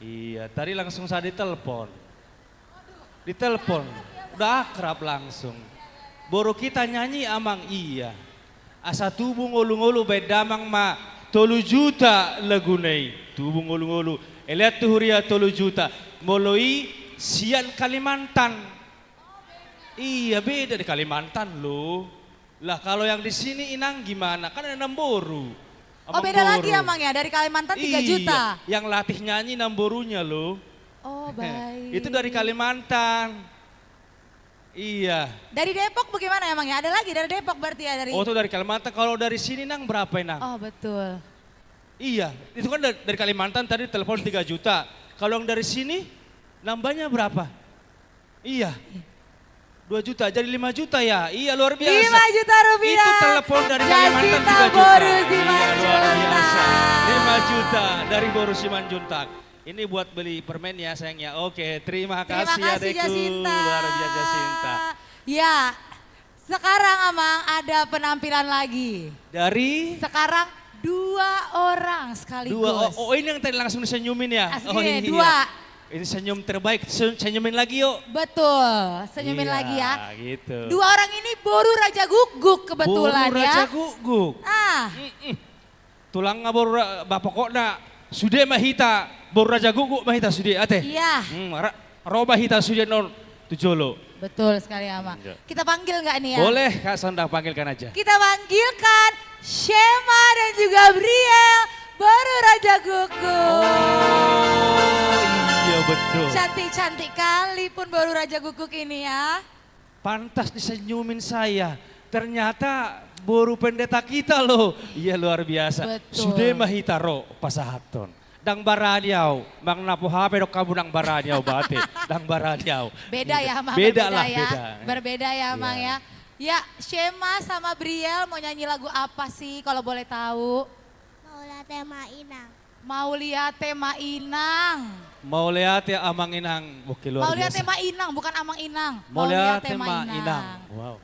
Iya, tadi langsung saya ditelepon. Ditelepon. Udah akrab langsung. Boru kita nyanyi, Amang, iya. Asa tubu ngolu-ngolu, baen damang ma tolu juta laguna i. Tubu ngolu-ngolu. Elean tu huria tolu juta. Molo i sian Kalimantan. Iya, beda di Kalimantan, loh. Lah, kalau yang di sini, Inang, gimana? Kan ada namboru. Oh, beda lagi, Amang, ya? Dari Kalimantan tiga juta. Iya, yang latih nyanyi namborunya, loh. Oh, baik. Itu dari Kalimantan. Iya. Dari Depok bagaimana emang ya? Ada lagi dari Depok berarti ya, dari... Oh, tuh dari Kalimantan. Kalau dari sini, Nang, berapa, Nang? Oh, betul. Iya, itu kan dari, dari Kalimantan tadi telepon tiga juta. Kalau yang dari sini, nambahnya berapa? Iya. Dua juta, jadi lima juta ya? Iya, luar biasa. Lima juta rupiah. Itu telepon dari Kalimantan, Jacinta tiga juta. Boru Simanjuntak. Iya, luar biasa. Lima juta dari Boru Simanjuntak. Ini buat beli permen ya, sayang ya. Oke, terima kasih, adekku. Terima kasih, Jacinta. Luar biasa, Jacinta. Ya, sekarang, Amang, ada penampilan lagi. Dari? Sekarang dua orang sekaligus. Dua, oh, oh, ini yang tadi langsung disenyumin ya? Asik, oh, iya, iya. Dua. Ini senyum terbaik. Se-, senyumin lagi yuk. Betul, senyumin lagi ya. Iya, gitu. Dua orang ini boru Raja Gukguk kebetulan ya. Boru Raja Gukguk. Ah. Mm-mm. Tulangna boru ra-, bah, pokokna sude ma hita, boru Raja Gukguk ma hita sude, ate. Iya. Hmm, ra-, ro ma hita sude non tu jolo. Betul sekali, Amang. Iya. Kita panggil nggak nih ya? Boleh, Kak Sonda, panggilkan aja. Kita panggilkan Shema dan juga Briel, boru Raja Gukguk. Oh, iya, betul. Cantik-cantik kali pun boru Raja Gukguk ini ya. Pantas disenyumin saya. Ternyata boru pendeta kita loh. Iya, luar biasa. Betul. Sude ma hita ro pasahathon. Ndang barani au, manang na poha pe dok hamu ndang barani au, bah, ate. Ndang barani au. Beda ya, Amang, beda lah, beda. Berbeda ya, Amang, ya. Iya. Ya, Shema sama Briel mau nyanyi lagu apa sih, kalau boleh tahu? Mauliate ma Inang. Mauliate ma Inang. Mauliate Amang Inang. Oke, luar biasa. Mauliate ma Inang, bukan Amang Inang. Mauliate ma Inang. Mauliate ma Inang. Wow.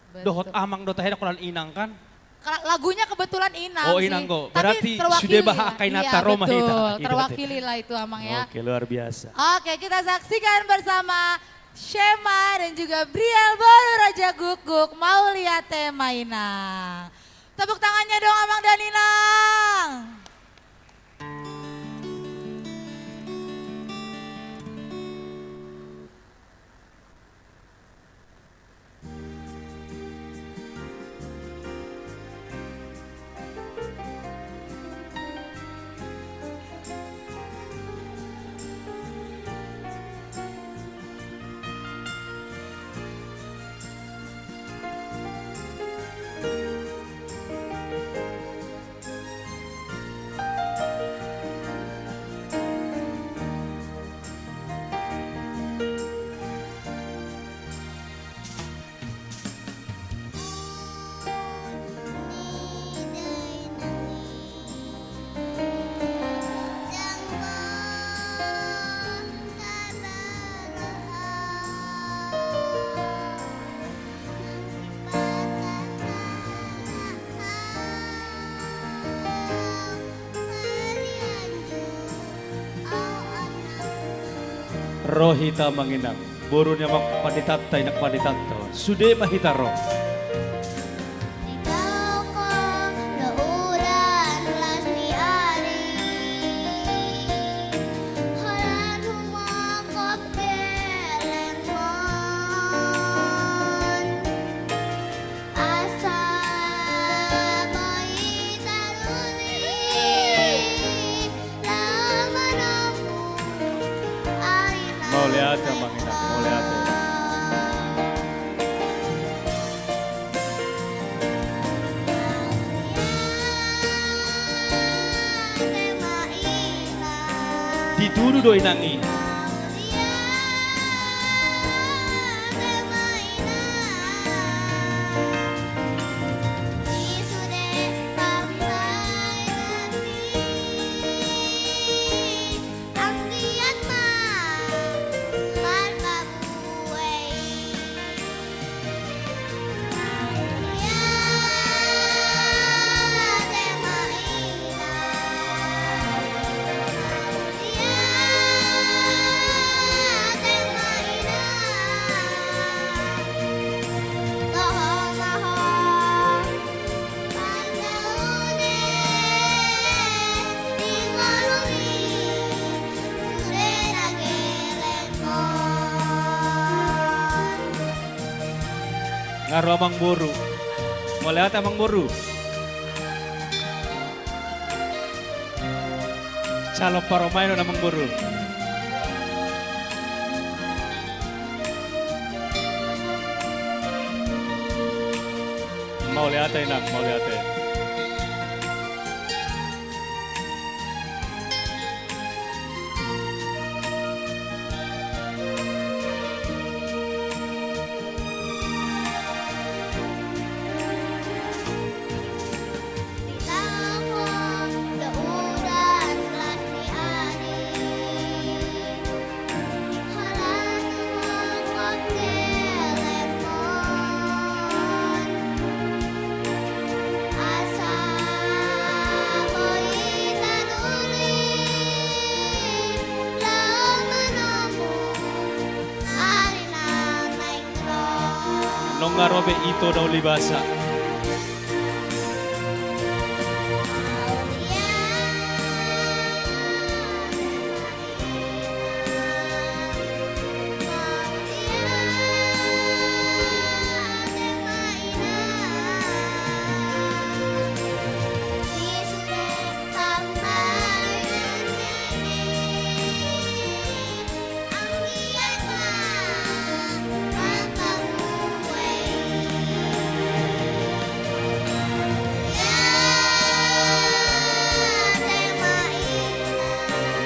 Betul. Dohot Amang do tahe, holan Inang kan? Kal-, lagunya kebetulan Inang sih. Oh, Inang kok. Tapi berarti terwakili sude ya. Bah, angka Inanta ro ma hita. Iya, betul. Gitu, terwakili lah itu, Amang, ya. Oke, luar biasa. Oke, kita saksikan bersama Shema dan juga Briel, boru Raja Gukguk, Mauliate ma Inang. Tepuk tangannya dong, Amang dan Inang. Ro hita, Amang Inang, boru ni Amang Panditanta, Inang Panditanta, sude ma hita ro. Asa boi taruli laho manomu ari na. Mauliate, Amang Inang, mauliate. Mauliate ma Inang. Ditudu do Inang i. Nga ro Amangboru. Mauliate Amangboru. Calon parumaen on Amangboru. Mauliate, Inang, mauliate. Nunga ro be ito na uli basa.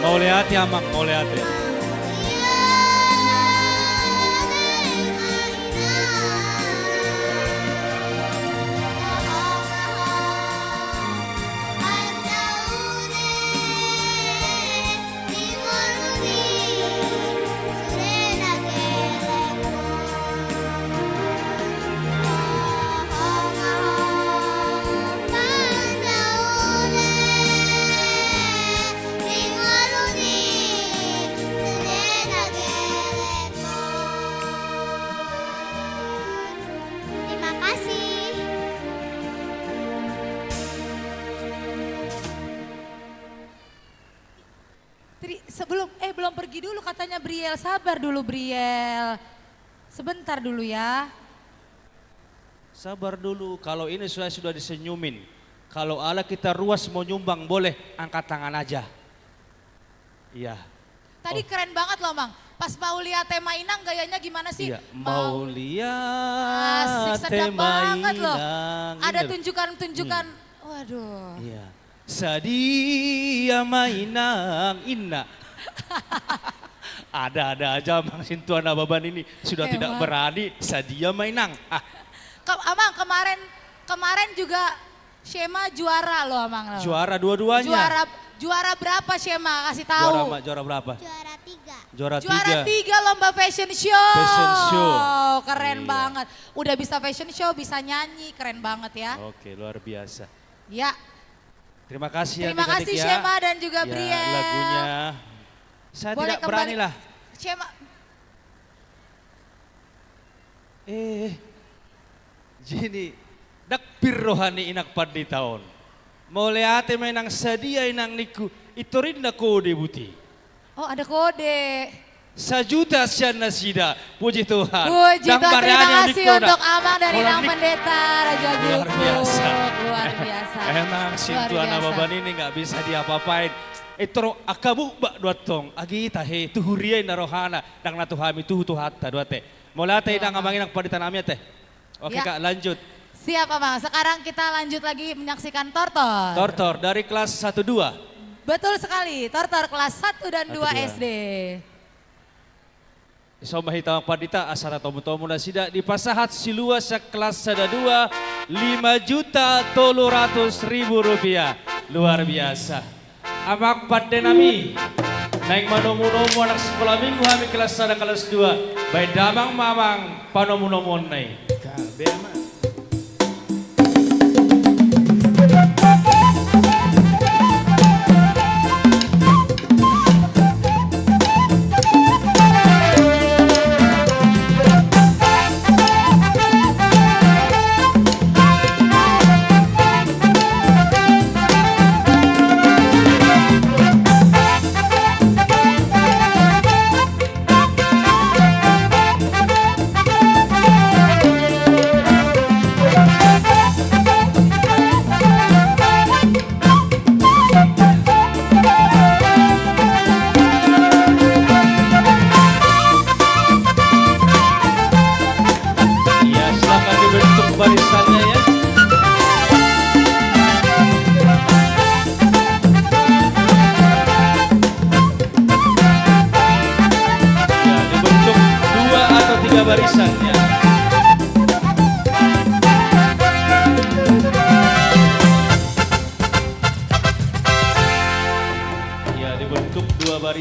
Mauliate, Amang, mauliate. Terima kasih. Tri, sebelum, eh, belum pergi dulu katanya Briel. Sabar dulu, Briel. Sebentar dulu ya. Sabar dulu, kalau ini saya sudah disenyumin. Kalau ala kita ruas mau nyumbang, boleh angkat tangan aja. Iya. Tadi keren banget loh, Mang. Pas Mauliate ma Inang gayanya gimana sih? Iya, Mau- Mauliate ma Inang. Asik, sedap banget loh. Ada tunjukan-tunjukan. Hmm. Waduh. Iya. Sadia ma Inang, inna. Ada-ada aja, Amang Sintua Nababan ini. Sudah tidak berani, sadia ma Inang. Ah. Ke-, Amang, kemarin, kemarin juga Shema juara loh, Amang, loh. Juara dua-duanya. Juara, juara berapa, Shema? Kasih tahu. Juara ma-, juara berapa? Juara tiga. Juara tiga. Juara tiga lomba fashion show. Fashion show. Keren banget. Iya. Udah bisa fashion show, bisa nyanyi, keren banget ya. Oke, luar biasa. Ya. Terima kasih ya, Shema dan juga Briel. Terima kasih, adik-adik, ya. Ya, lagunya. Saya tidak berani lah. Boleh kembali. Shema. Eh, jadi, ndang pir roha ni Inang Pandita on. Mauliate ma Inang, sadia Inang ningku, intor ninna kode buti. Oh, ada kode. Sajuta sian nasida. Puji Tuhan. Puji Tuhan, terima kasih untuk Amang dan Inang Pendeta Raja Gukguk. Luar biasa. Luar biasa. Emang Sintua Nababan ini nggak bisa diapa-apain. Intor angka bukbak do antong. Agi tahe, tu huria ninna rohana. Ndang na tu hami, tu Tuhanta do ate. Mauliate Inang, Amang, Inang Pandita nami ate. Oke, Kak, lanjut. Siap, Amang. Sekarang kita lanjut lagi menyaksikan Tortor. Tortor dari kelas satu dua. Betul sekali, Tortor kelas satu dan dua S D. Satu dua. Ison ma hita, Amang Pandita, asa na tomu-tomu nasida, dipasahat silua sian kelas sada dua, lima juta tolu ratus ribu rupiah. Luar biasa. Amang pande nami, naeng manomu-nomu anak sikola minggu hami kelas sada, kelas dua. Baen damang ma, Amang, panomu-nomuonna i. Gabe, Amang. Ya, silakan dibentuk barisannya, ya.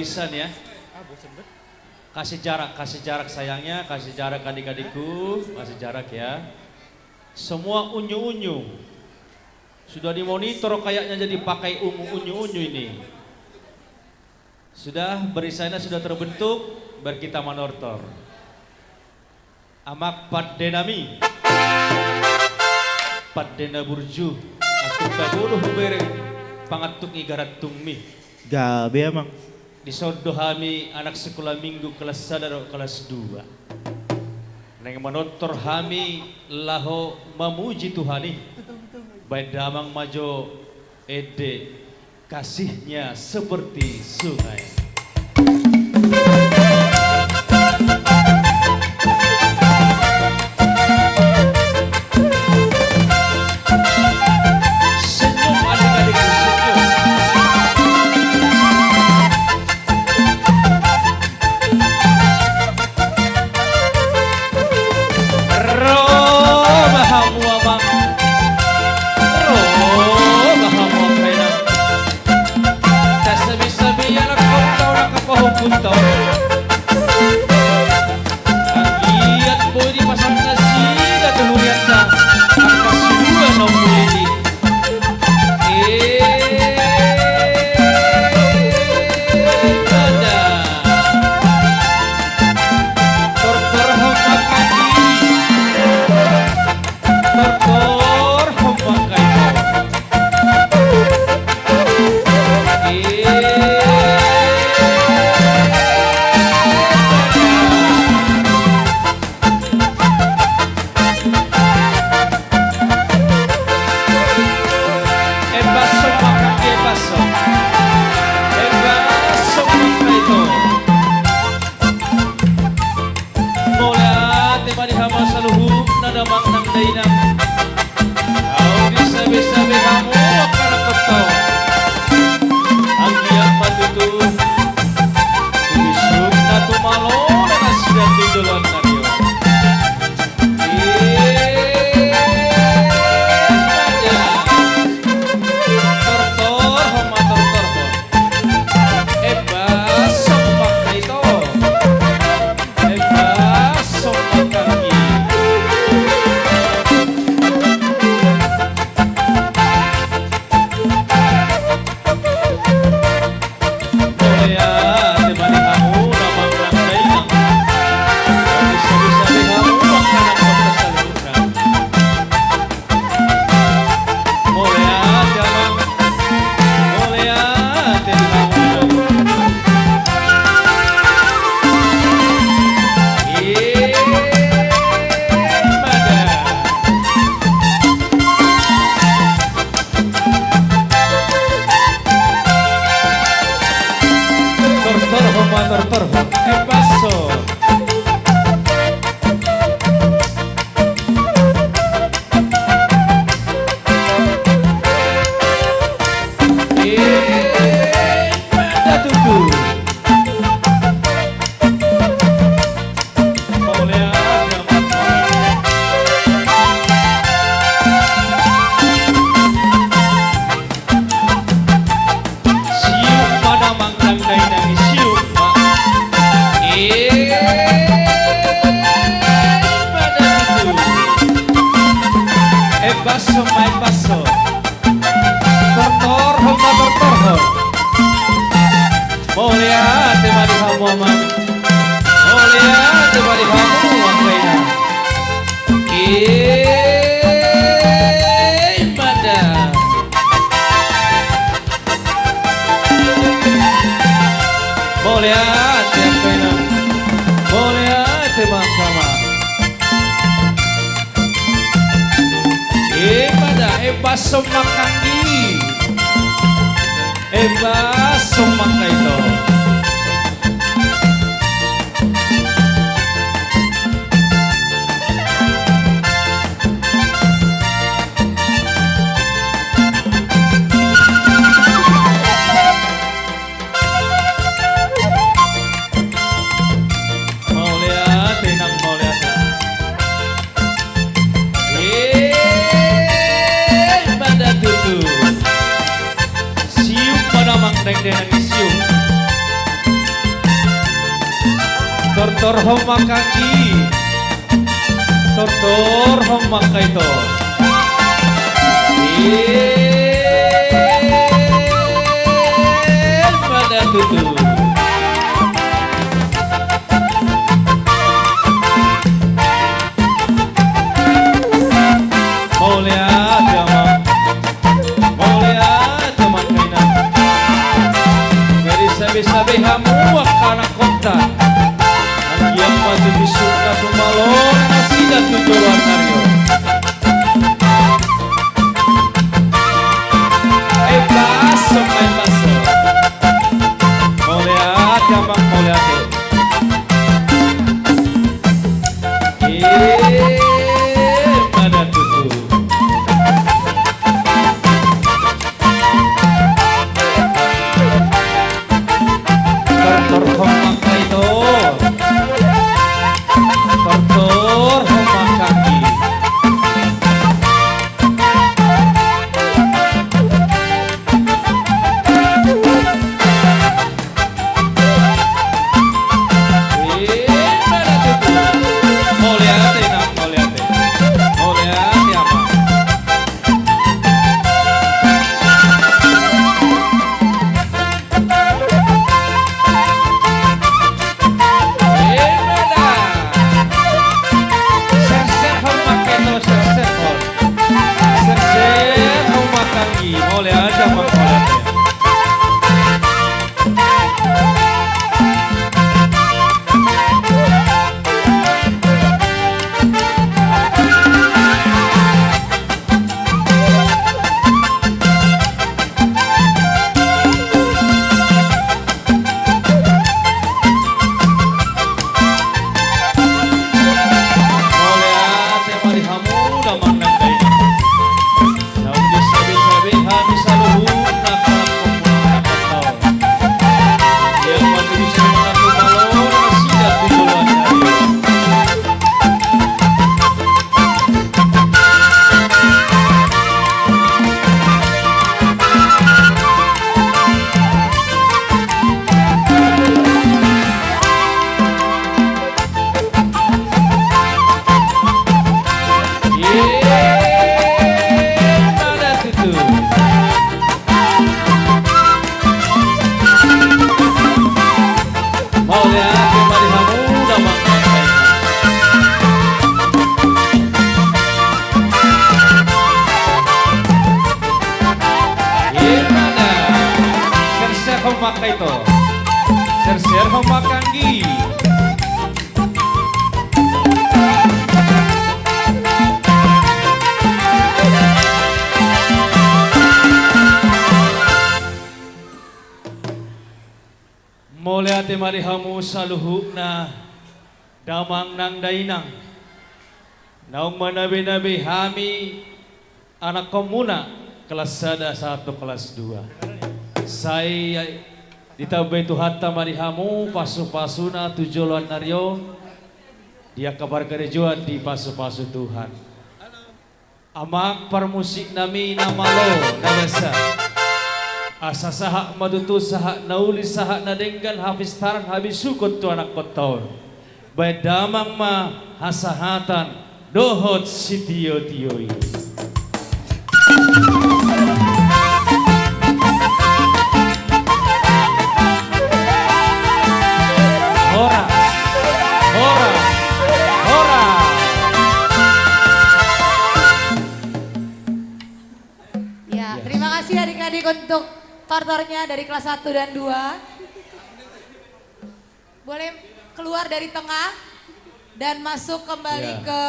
Bisa nih ya. Kasih jarak, kasih jarak sayangnya, kasih jarak adik-adikku, kasih jarak ya. Semua unyu-unyu sudah dimonitor kayaknya, jadi pakai unyu-unyu ini. Sudah, barisannya sudah terbentuk, biar kita manortor. Amang pande nami, pande na burju, antuk tabo do hubereng, pangantuk ni garantungmi. Gabe, Amang. Dison do hami anak sekolah minggu kelas sada dohot kelas dua. Naeng manortor hami laho mamuji Tuhan i. Baen damang ma jo ende. Kasihnya seperti sungai. Senyum, adik-adikku, senyum. Ro ma hamu, Amang. Ro ma hamu, Amang, Inang. Tasabe-sabe ia na kau tau na kapahompunta. Anggiat boi dipasang nasida tu hurianta angka sidua na ummuli i. Eh, ada. Tortor hamu, Amang, i. Tortor hamu, Amang, i. Eh. Ebaso ma, Amang, ebaso. Ebaso ma, Amang, ito. Mauliate ma di hamu saluhutna damang nang dainang. Ahu disabe-sabe hamu angka na kontau. Anggiat ma tutu tu bisukna, tu malona nasida tu joloan na tio. Tortor hamu, tortor hamu. Ebaso ma, Amang, ito. Ebaso ma, Amang, i. Mauliate ma di hamu damang nang dainang. Disabe-sabe hamu angka na kontau saluhutna. Mauliate, Amang. Mauliate di hamu. Eh, mada. Tortor hamu, tortor hamu. Ebaso. Eh, mada tutu. Mauliate, Amang. Siuk ma damang nang dainang i, siuk ma. Eh, mada tutu. Ebaso ma, ebaso. Tortor hamu, tortor hamu. Mauliate ma di hamu, Amang. Mauliate ma di hamu, Amang, Inang. Eh, mada. Mauliate, Amang, Inang. Mauliate ma, Amang. Eh, mada, ebaso ma, Amang, i. Ebaso ma, Amang, ito. Mauliate, Inang, mauliate. Eh, mada tutu. Siuk ma damang nang dainang i, siuk. Tortor homa kaki. Tortor homa kaito. Emma da tutu. Mauliate amang. Mauliate amang, inang. Jadi sabe-sabe hamu angka anakhonta. Anggiat ma tu bisukna tu malo nasida tu joloan ni ari on. Emma so, emma so. Mauliate amang, mauliate. Emma da tutu. Tortor homa kaito. Tortor homa kaki. Mauliate, inang, mauliate. Mauliate, amang. Emma da. Serser homa kaito, serser homa. Serser homa kaki. Mauliate, amang, mauliate. Mauliate ma di hamu damang nang dainang. Naung disabe-sabe hami saluhutna halak komuna Krakatau. Ia ma tu bisukna tu malo nasida tu joloan ni ari on. Emma da tutu. Mauliate ma di hamu damang. Emma da. Serser homa kaito. Serser homa kaki. Mauliate ma di hamu saluhutna damang nang dainang. Naung manabe-nabe hami anak komuna kelas sada sahat tu kelas dua. Sai ditambai Tuhanta ma di hamu pasu-pasuna tu joloan ni ari on. Di angka parkarejoan dipasu-pasu Tuhan. Amang parmusik nami na malo na basa. Asa sahat ma tutu sahat na uli sahat na denggan hapistaran habisuhon tu anak konta on. Baen damang ma hasahatan dohot sitio-tio i. Horas, horas, horas. Ya, terima kasih adik-adik untuk tortornya dari kelas satu dan dua. Boleh keluar dari tengah dan masuk kembali ke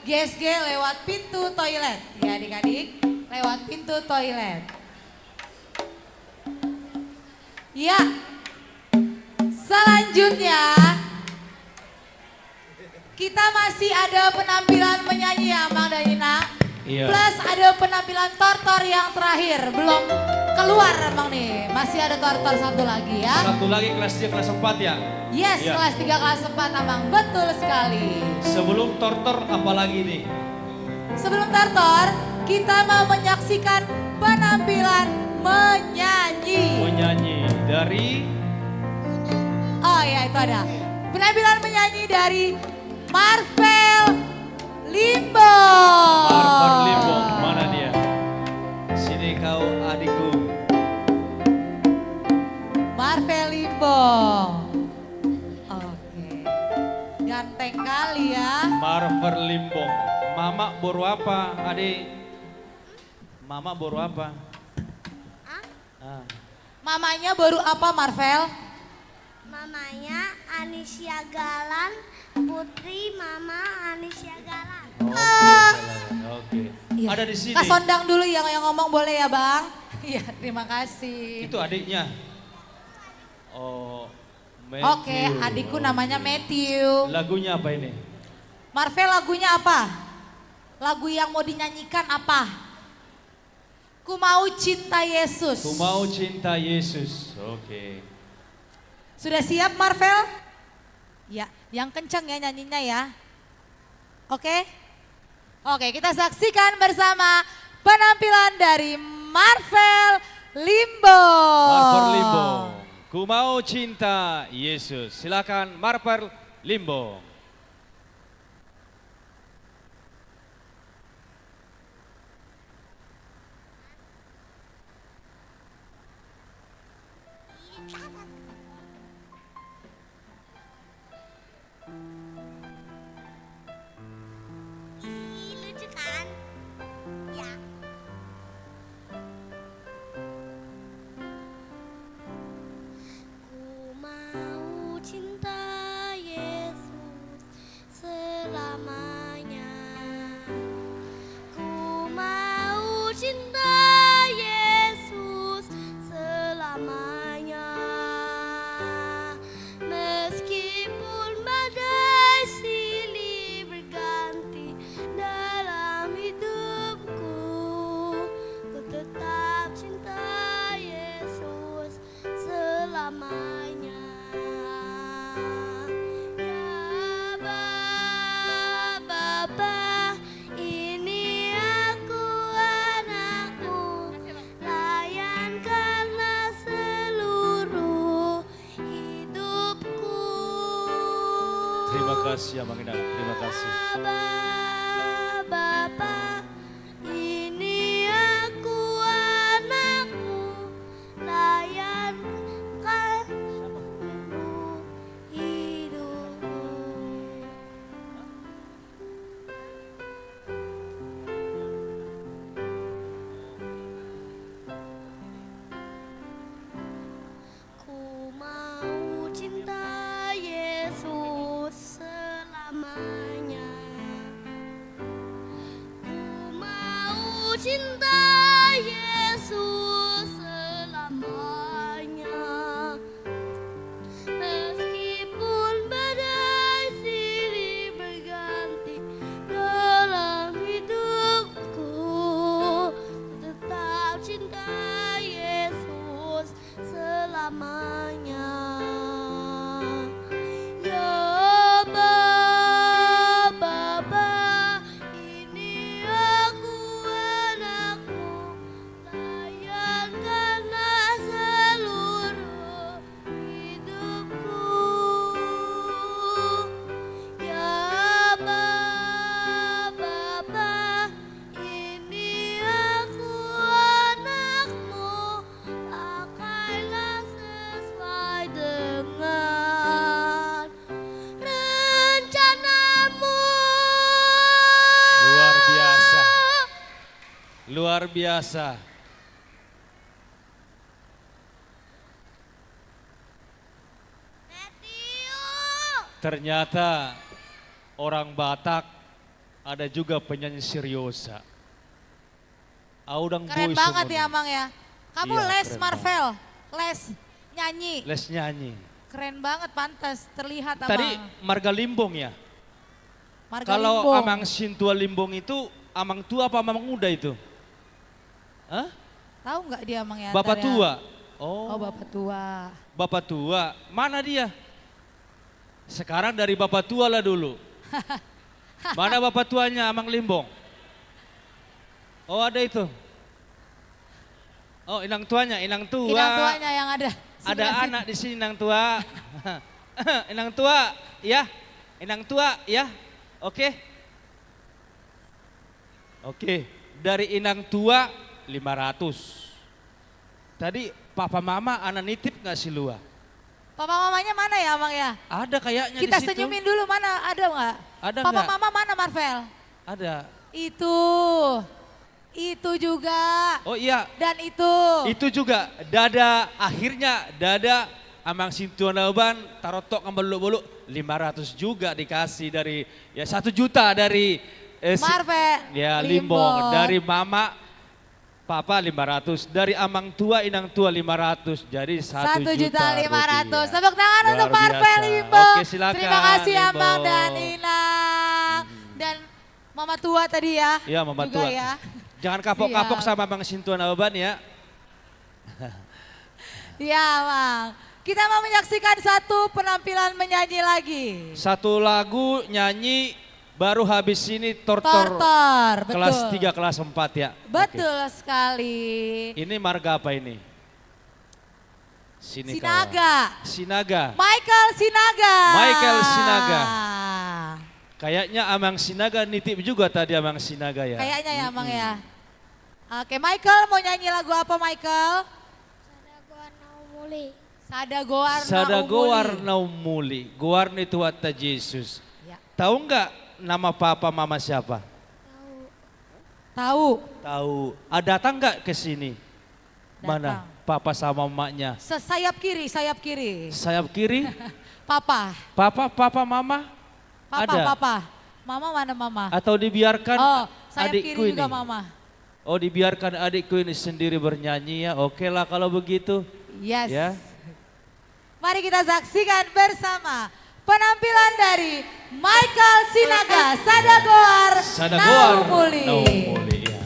G S G lewat pintu toilet. Ya, adik-adik, lewat pintu toilet. Ya. Selanjutnya, kita masih ada penampilan menyanyi ya, Amang dan Inang. Iya. Plus ada penampilan tortor yang terakhir, belum keluar, Amang, nih. Masih ada tortor satu lagi ya. Satu lagi kelas tiga, kelas empat ya? Yes, iya. Kelas tiga, kelas empat, Amang. Betul sekali. Sebelum tortor, apa lagi nih? Sebelum tortor, kita mau menyaksikan penampilan menyanyi. Menyanyi dari? Oh ya, itu ada. Penampilan menyanyi dari Marvel Limbong. Marvel Limbong, mana dia? Sini kau, adikku. Marvel Limbong. Oke. Ganteng kali ya. Marvel Limbong. Mama boru apa, adik? Mama boru apa? Ah. Mamanya boru apa, Marvel? Mamanya Anisia Galan, Putri, Mama Anisia Galan. Oke, Galan. Oke. Iya. Ada di sini. Kasondang dulu yang, yang ngomong boleh ya, Bang? Iya, terima kasih. Itu adiknya. Oh, Matthew. Oke, adikku namanya Matthew. Lagunya apa ini? Marvel, lagunya apa? Lagu yang mau dinyanyikan apa? Ku Mau Cinta Yesus. Ku Mau Cinta Yesus. Oke. Sudah siap, Marvel? Ya, yang kencang ya nyanyinya ya. Oke? Oke, kita saksikan bersama penampilan dari Marvel Limbong. Marvel Limbong. Ku Mau Cinta Yesus. Silakan, Marvel Limbong. Ih, lucu kan? Ya. Ku mau cinta Yesus selamanya. Ku mau cinta Yesus selamanya. Meskipun badai silih berganti dalam hidupku, ku tetap cinta Yesus selamanya. Ya Ba-, Bapa, ini aku anakmu, layankanlah seluruh hidupku. Terima kasih, Amang Inang. Terima kash. Ya Ba-, Bapa, ini aku anakmu, layankan hidupku. Ku mau cinta Yesus selamanya. Ku mau cinta Yesus selamanya. Meskipun badai silih berganti dalam hidupku, tetap cinta Yesus selamanya. Ya Ba-, Bapa, ini aku anakmu, layankanlah seluruh hidupku. Ya Ba-, Bapa, ini aku anakmu, pakailah sesuai dengan rencanamu. Luar biasa. Luar biasa. Ternyata orang Batak ada juga penyanyi seriosa. Au dang boi songon i. Keren banget ya, Amang, ya. Kamu les, Marvel, les nyanyi. Les nyanyi. Keren banget, pantas terlihat, Amang. Tadi marga Limbong ya? Marga Limbong. Kalau Amang Sintua Limbong itu, Amang Tua apa Amang Muda itu? Hah? Tahu nggak dia, Amang, ya? Bapak Tua. Oh. Oh, Bapak Tua. Bapak Tua. Mana dia? Sekarang dari Bapak Tua lah dulu. Mana Bapak Tuanya, Amang Limbong? Oh, ada itu. Oh, Inang Tuanya, Inang Tua. Inang Tuanya yang ada. Ada anak di sini, Inang Tua. Inang tua, ya. Inang tua, ya. Oke. Oke, dari inang tua, lima ratus. Tadi papa mama, ana nitip nggak si Lua? Papa mamanya mana ya, Amang, ya? Ada kayaknya di situ. Kita senyumin dulu, mana, ada nggak? Ada nggak? Papa mama mana, Marvel? Ada. Itu. Itu juga. Oh iya. Dan itu. Itu juga. Dada, akhirnya dada, Amang Sintua Nauban, tarotok ngambil boluk-boluk, lima ratus juga dikasih dari, ya, satu juta dari, eh, si-, Marve, ya, Limbong. Limbong. Dari mama, papa lima ratus, dari amang tua, inang tua lima ratus, jadi satu juta rupiah. Satu juta lima ratus. Tepuk tangan untuk Marve Limbong. Luar biasa. Oke, silakan, Limbong. Terima kasih, Amang dan Inang. Hmm. Dan mama tua tadi ya. Iya, mama tua. Juga ya. Jangan kapok-kapok sama Amang Sintua Nauban ya. Iya, Bang. Kita mau menyaksikan satu penampilan menyanyi lagi. Satu lagu nyanyi, baru habis ini tortor. Tortor, betul. Kelas tiga, kelas empat ya. Betul sekali. Oke. Ini marga apa ini? Sini, Sinaga. Kawan. Sinaga. Michael Sinaga. Michael Sinaga. Kayaknya Amang Sinaga nitip juga tadi, Amang Sinaga ya. Kayaknya ya, Amang ya. Mm-mm. Oke, Michael mau nyanyi lagu apa, Michael? Sada Goar Naung Muli. Sada Goar Naung Muli. Sada Goar Naung Muli. Goar ni Tuhanta Jesus. Ya. Tahu nggak nama papa mama siapa? Tahu. Tahu. Tahu. Ah, datang nggak ke sini? Mana papa sama mamanya? Datang. Se-, sayap kiri, sayap kiri. Sayap kiri? Papa. Papa, papa, mama? Papa, ada? Papa. Mama mana mama? Atau dibiarkan adikku ini? Oh, sayap kiri juga mama. Oh, dibiarkan adikku ini sendiri bernyanyi ya. Oke lah kalau begitu. Yes. Ya. Mari kita saksikan bersama penampilan dari Michael Sinaga, Sada Goar Naung Muli. Sada Goar Naung Muli, ya.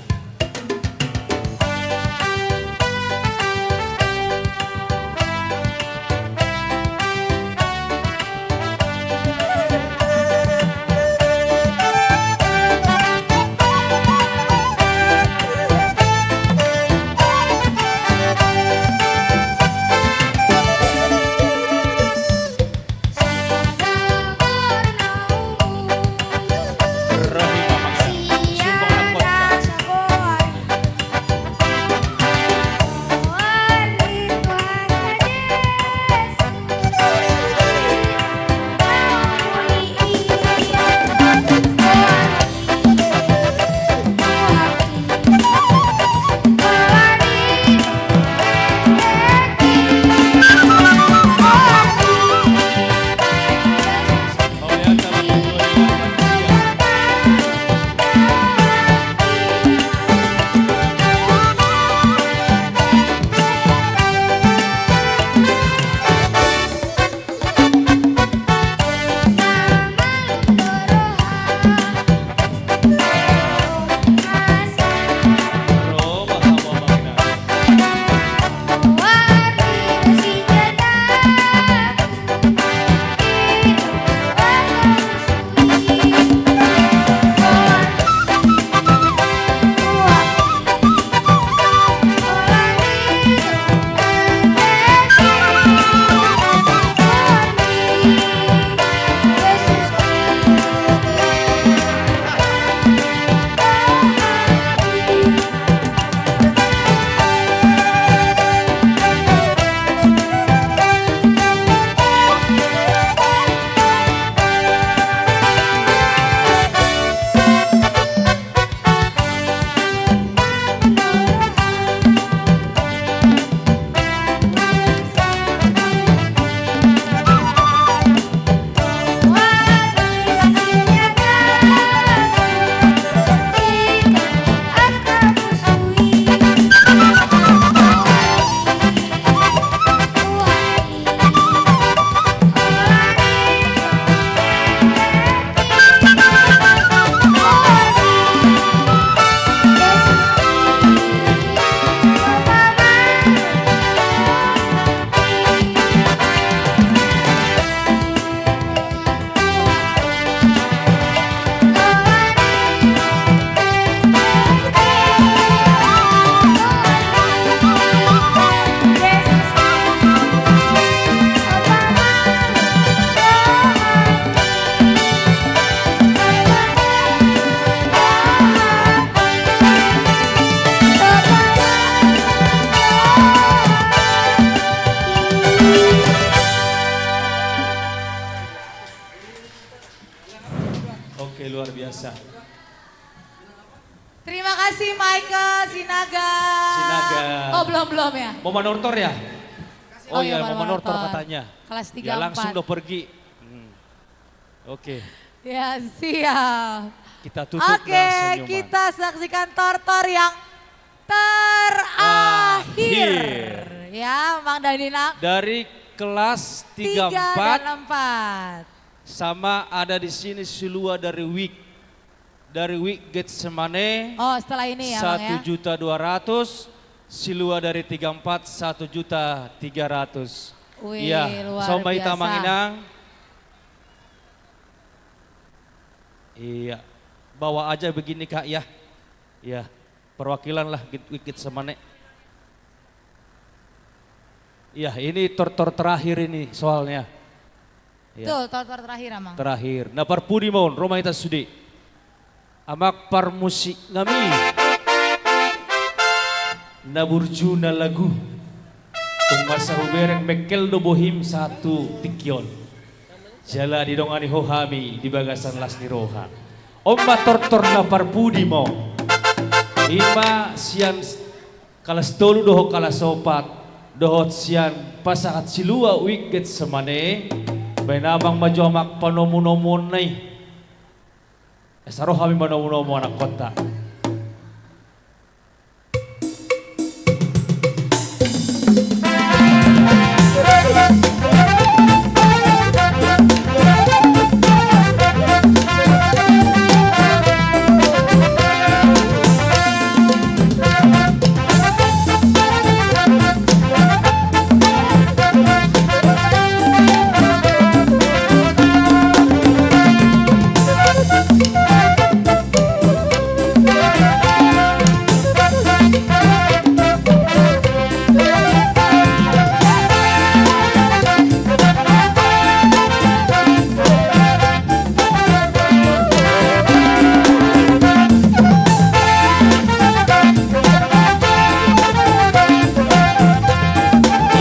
Terima kasih, Michael Sinaga. Sinaga. Oh, belum, belum ya? Mau manortor ya? Oh, oh iya, iya, mau manortor, manortor katanya. Kelas tiga, empat. Ya, langsung do pergi. Hmm. Oke. Ya, siap. Kita tutup. Oke, dengan senyuman. Kita saksikan tortor yang terakhir. Akhir. Ya, Mang Dani, Nang. Dari kelas tiga, tiga, empat. Dan empat. Sama ada di sini Silua dari Wik. Dari Wik Getsemane. Oh, setelah ini ya, Bang, ya? Satu juta dua ratus, Silua dari tiga empat, satu juta tiga ratus. Wih, iya, luar biasa. Sama hita, Mang Inang. Iya. Bawa aja begini, Kak, ya. Iya. Perwakilan lah, Wik Getsemane. Iya, ini tortor terakhir ini soalnya. Iya. Betul, tortor terakhir, Amang. Terakhir. Na parpudi ma on, ro ma hita sude. Amang parmusik nami. Na burju na lagu. Tung masa hubereng mengkel do bohim sahat tu tingki on. Jala didongani ho hami di bagasan las ni roha. On ma tortor na parpudi ma on. I ma sian kalas tolu dohot kalas opat, dohot sian pasahat Silua Wik Getsemane, baen amang ma jo, Amang, panomunomuonna i. Asa ro hami manomunomu anakkonta.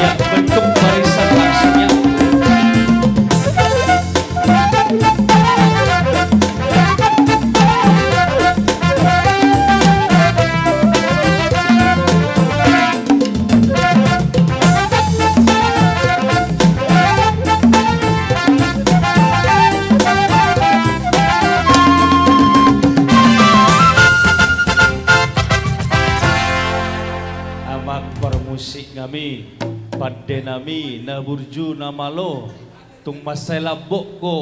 Ya, bentuk barisan langsungnya. Amang parmusik nami, pande nami, na burju na malo, tung mansai lambok do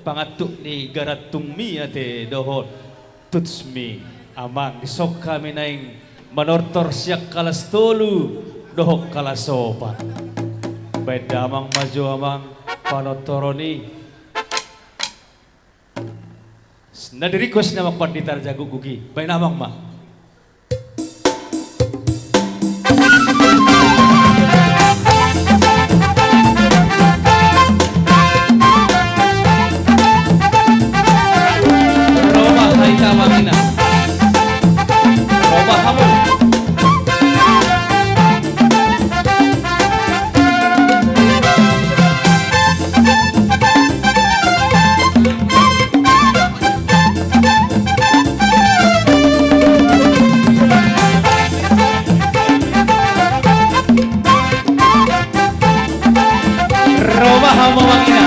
pangantuk ni garantungmi ate dohot tutsmi. Amang, dison hami naeng manortor sian kalas tolu dohot kalas opat. Baen damang ma jo, Amang, panortoron i. Na di-request ni Amang Pandita Raja Guguk i, baen amang ma. Ro ma hita, Amang, ina. Ro ma hamu. Ro ma hamu, Amang, ina.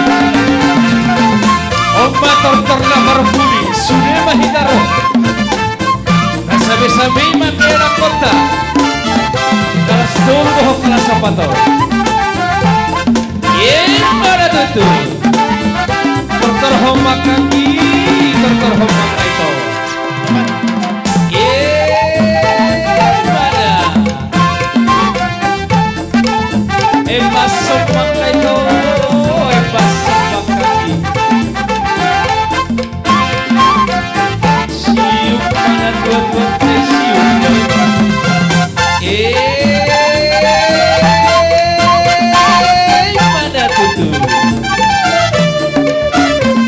On ma tortor na parpudi, sude ma hita ro. Na sabe-sabe i ma angka anakkonta. Kalas tolu dohot kalas opat on. Ima da tutu. Tortorhon ma angka i, tortorhon ma angka ito. Ima da. Embashon ma angka ito, embashon ma angka i. Siuk ma na tua-tua pe, siuk. Eh, ima da tutu.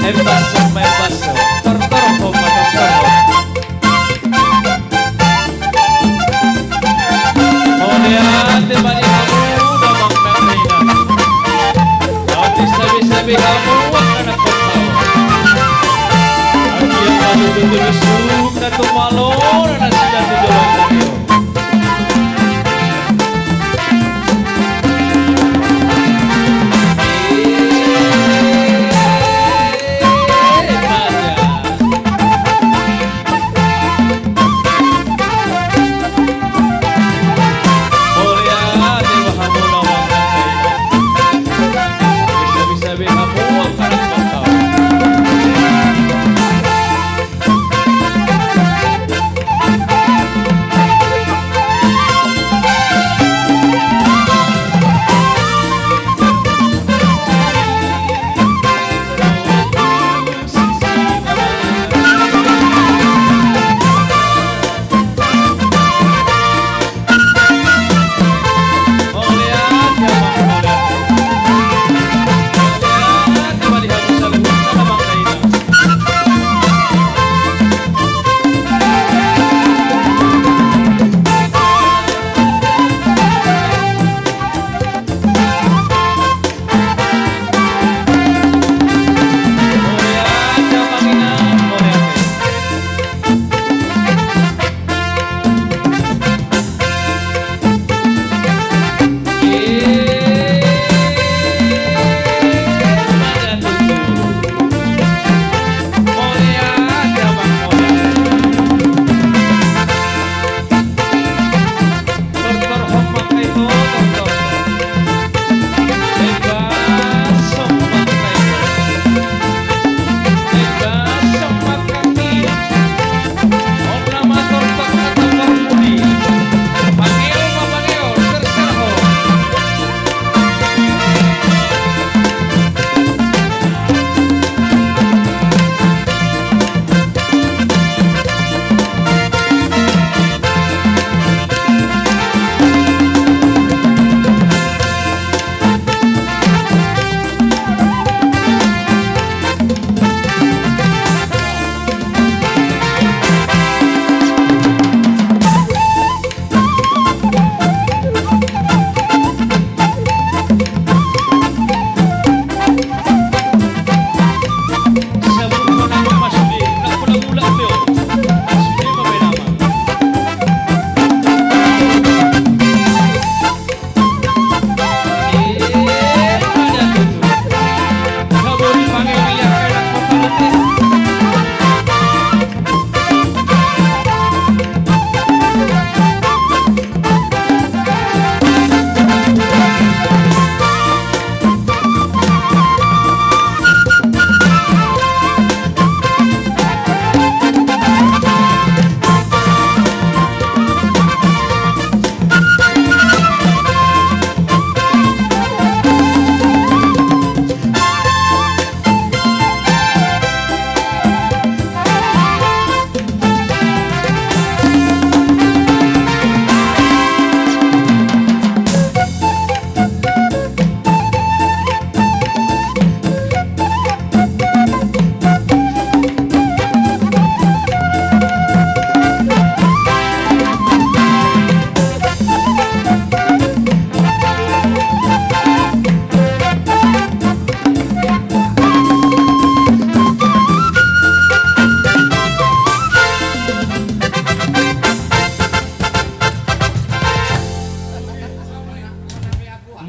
Embashon ma, embashon. Tortorhon ma, tortor. Tumalona nasida tu joloan on.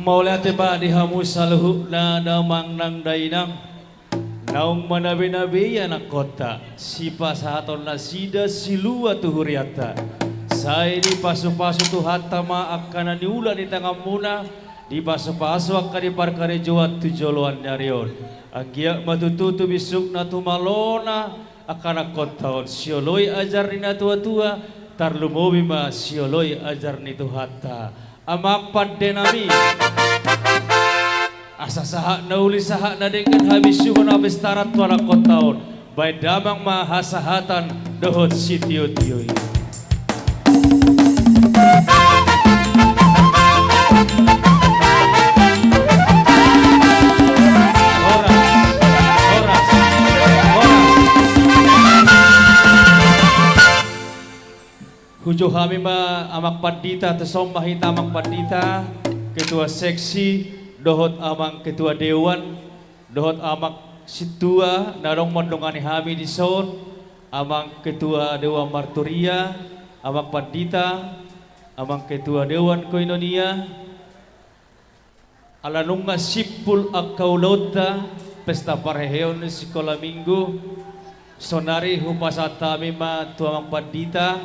Mauliate ma di hamu saluhutna damang nang dainang. Naung manabe-nabe i anakkonta, sipasahaton nasida silua tu hurianta. Sai dipasu-pasu Tuhanta ma angka na niula ni tanganmuna, dipasu-pasu angka di parkarejoan tu joloan ni ari on. Anggiat ma tutu tu bisuk na tumalona angka anakkonta on, sioloi ajar ni natua-tua, tarlumobi ma sioloi ajar ni Tuhanta. Amang pande nami. Asa sahat na uli sahat na denggan habisuhon hapistaran tu anakkonta on. Baen damang ma hasahatan dohot sitio-tio i. Horas, horas, horas. Hujou hami ma Amang Pandita, tu son ma hita Amang Pandita, Ketua Seksi, dohot Amang Ketua Dewan, dohot Amang Sintua, na adong mandongani hami di son, Amang Ketua Dewan Marturia, Amang Pandita, Amang Ketua Dewan Koinonia, ala nunga simpul angka ulaonta pesta parheheon ni sikola minggu, saonari hupasahat hami ma tu Amang Pandita,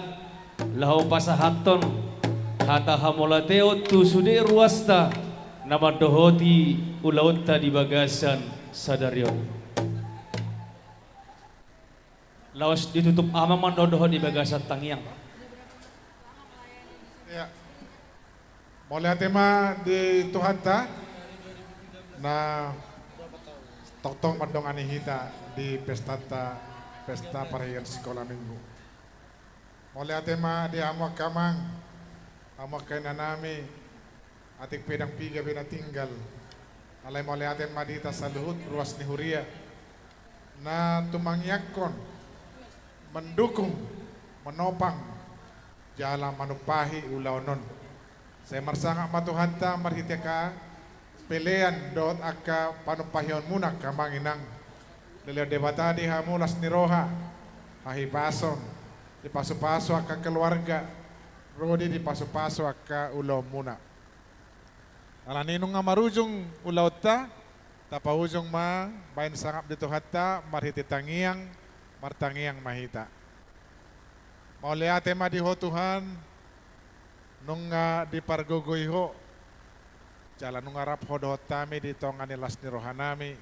laho pasahathon hata hamauliateon tu sude ruasta na mandohoti ulaonta di bagasan sadari on. Laos ditutup Amang ma dohot di bagasan tangiang. Ya. Mauliate ma di Tuhanta, na tongtong mandongani hita di pestanta, pesta parheheon sikola minggu. Mauliate ma di hamu angka amang, hamu angka inanami, atik pe ndang piga be na tinggal. Alai mauliate ma di hita saluhut ruas ni huria, na tumangiangkon, mandukung, manopang, jala manumpahi ulaon on. Sai marsangap ma Tuhanta marhite angka pelean dohot angka panumpahionmuna angka amang inang. Dilehon Debata di hamu las ni roha, hahipason, dipasupasu angka keluarga, ro di dipasupasu angka ulaonmuna. Alani nunga marujung ulaonta, tapaujung ma baen sangap di Tuhanta marhite tangiang, martangiang ma hita. Mauliate ma di Ho Tuhan, nunga dipargogoi Ho, jala nunga rap Ho dohot hami di tonga ni las ni rohanami,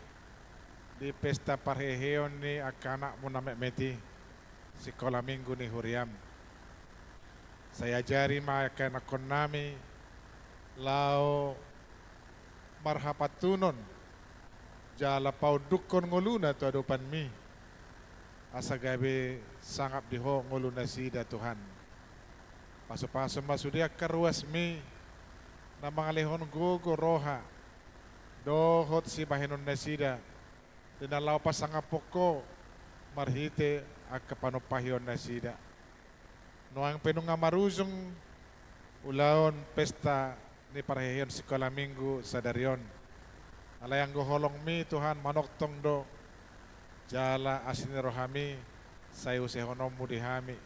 di pesta parheheon ni angka anakmu na metmet i, sikola minggu ni huriam. Sai ajari ma angka ianakkonnami, laho marhapantunon, jala paundukkon ngoluna tu adopanmi, asa gabe sangap di Ho ngolunasida Tuhan. Pasupasu ma sude angka ruasmi, na mangalehon gogo roha, dohot sibahenonnasida, di na laho pasangaphon Ho, marhite angka panumpahionnasida. Nuaeng pe nunga marujung ulaon pesta ni parheheon sikola minggu sadari on. Alai anggo holongmi Tuhan manongtong do, jala asi ni rohami sai usehononmu di hami.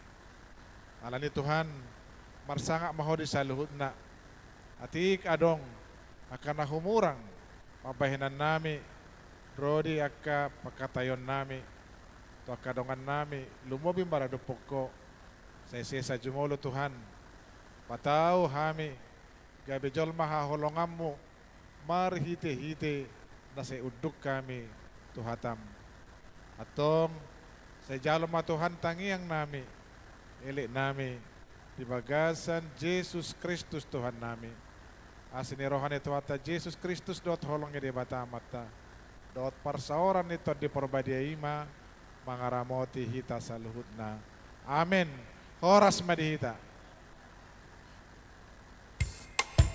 Alani Tuhan, marsangap ma Ho di saluhutna. Atik adong angka na humurang pambahenannami, ro di angka pangkataionnami, tu angka dongannami, lumobi maradophon Ho, sai sesa jumolo Tuhan, patau hami gabe jolma haholonganmu, marhitehite na sai unduk hami tu hatam. Antong, sai jalo ma Tuhan tangiangnami, eleknami, di bagasan Jesus Kristus Tuhannami. Asi ni roha ni Tuhanta Jesus Kristus dohot holong ni Debata Amanta, dohot parsaoran ni Tondi Porbadia i ma mangaramoti hita saluhutna. Amen. Horas ma di hita.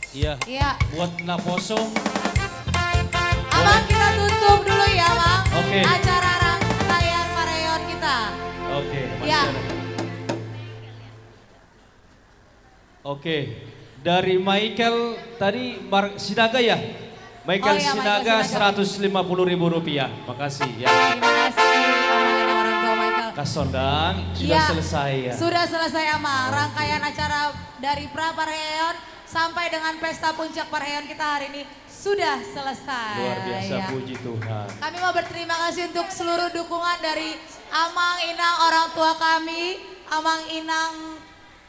Iya. Iya. Buat naposo. Amang, boleh, kita tutup dulu ya, Bang. Oke. Acara rangkaian parheheon kita. Oke, masih, iya, ada. Oke. Dari Michael tadi, Mar-, Sinaga ya? Michael, oh, iya, Michael Sinaga, Sinaga, seratus lima puluh ribu rupiah. Makasih ya. Terima kasih, Amang, ini orang tua Michael. Kasondang, sudah, iya, selesai ya? Sudah selesai, Amang. Oke. Rangkaian acara dari pra parheheon sampai dengan pesta puncak parheheon kita hari ini sudah selesai. Luar biasa, ya. Puji Tuhan. Kami mau berterima kasih untuk seluruh dukungan dari Amang, Inang, orang tua kami, Amang, Inang,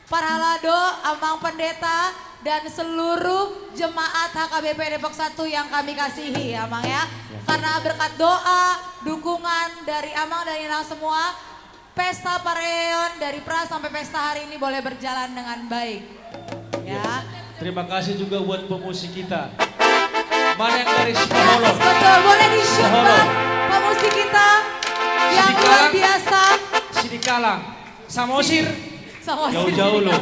Parhalado, Amang Pendeta, dan seluruh jemaat H K B P Depok satu yang kami kasihi, ya, Amang, ya. Ya. Karena berkat doa, dukungan dari Amang dan Inang semua, pesta parheheon dari pra sampai pesta hari ini boleh berjalan dengan baik. Ya. Ya. Terima kasih juga buat pemusik kita. Mana yang dari Sipaholo? Betul, boleh di-shoot, Sipaholo, Bang. Pemusik kita yang luar biasa. Sidikalang. Samosir. Samosir. Jauh-jauh loh.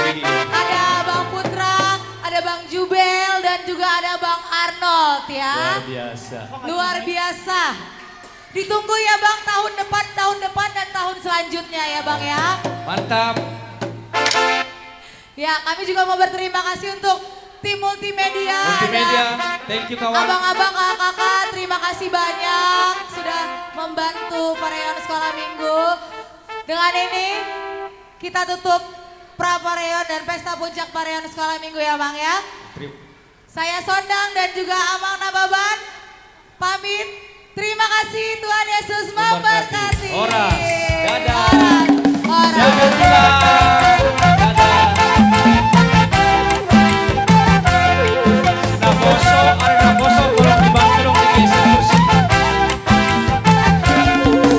Ini. Ada Bang Putra, ada Bang Jubel, dan juga ada Bang Arnold, ya. Luar biasa. Luar biasa. Ditunggu ya, Bang, tahun depan, tahun depan, dan tahun selanjutnya ya, Bang, ya. Mantap. Ya, kami juga mau berterima kasih untuk tim multimedia. Multimedia, ada, thank you, kawan. Abang-abang, kakak-kakak, terima kasih banyak sudah membantu parheheon sekolah minggu. Dengan ini kita tutup pra pareon dan pesta puncak pareon sekolah minggu ya, Bang, ya. Terima Saya Sondang dan juga Amang Nababan pamit. Terima kasih, Tuhan Yesus memberkati. Memberkati. Horas.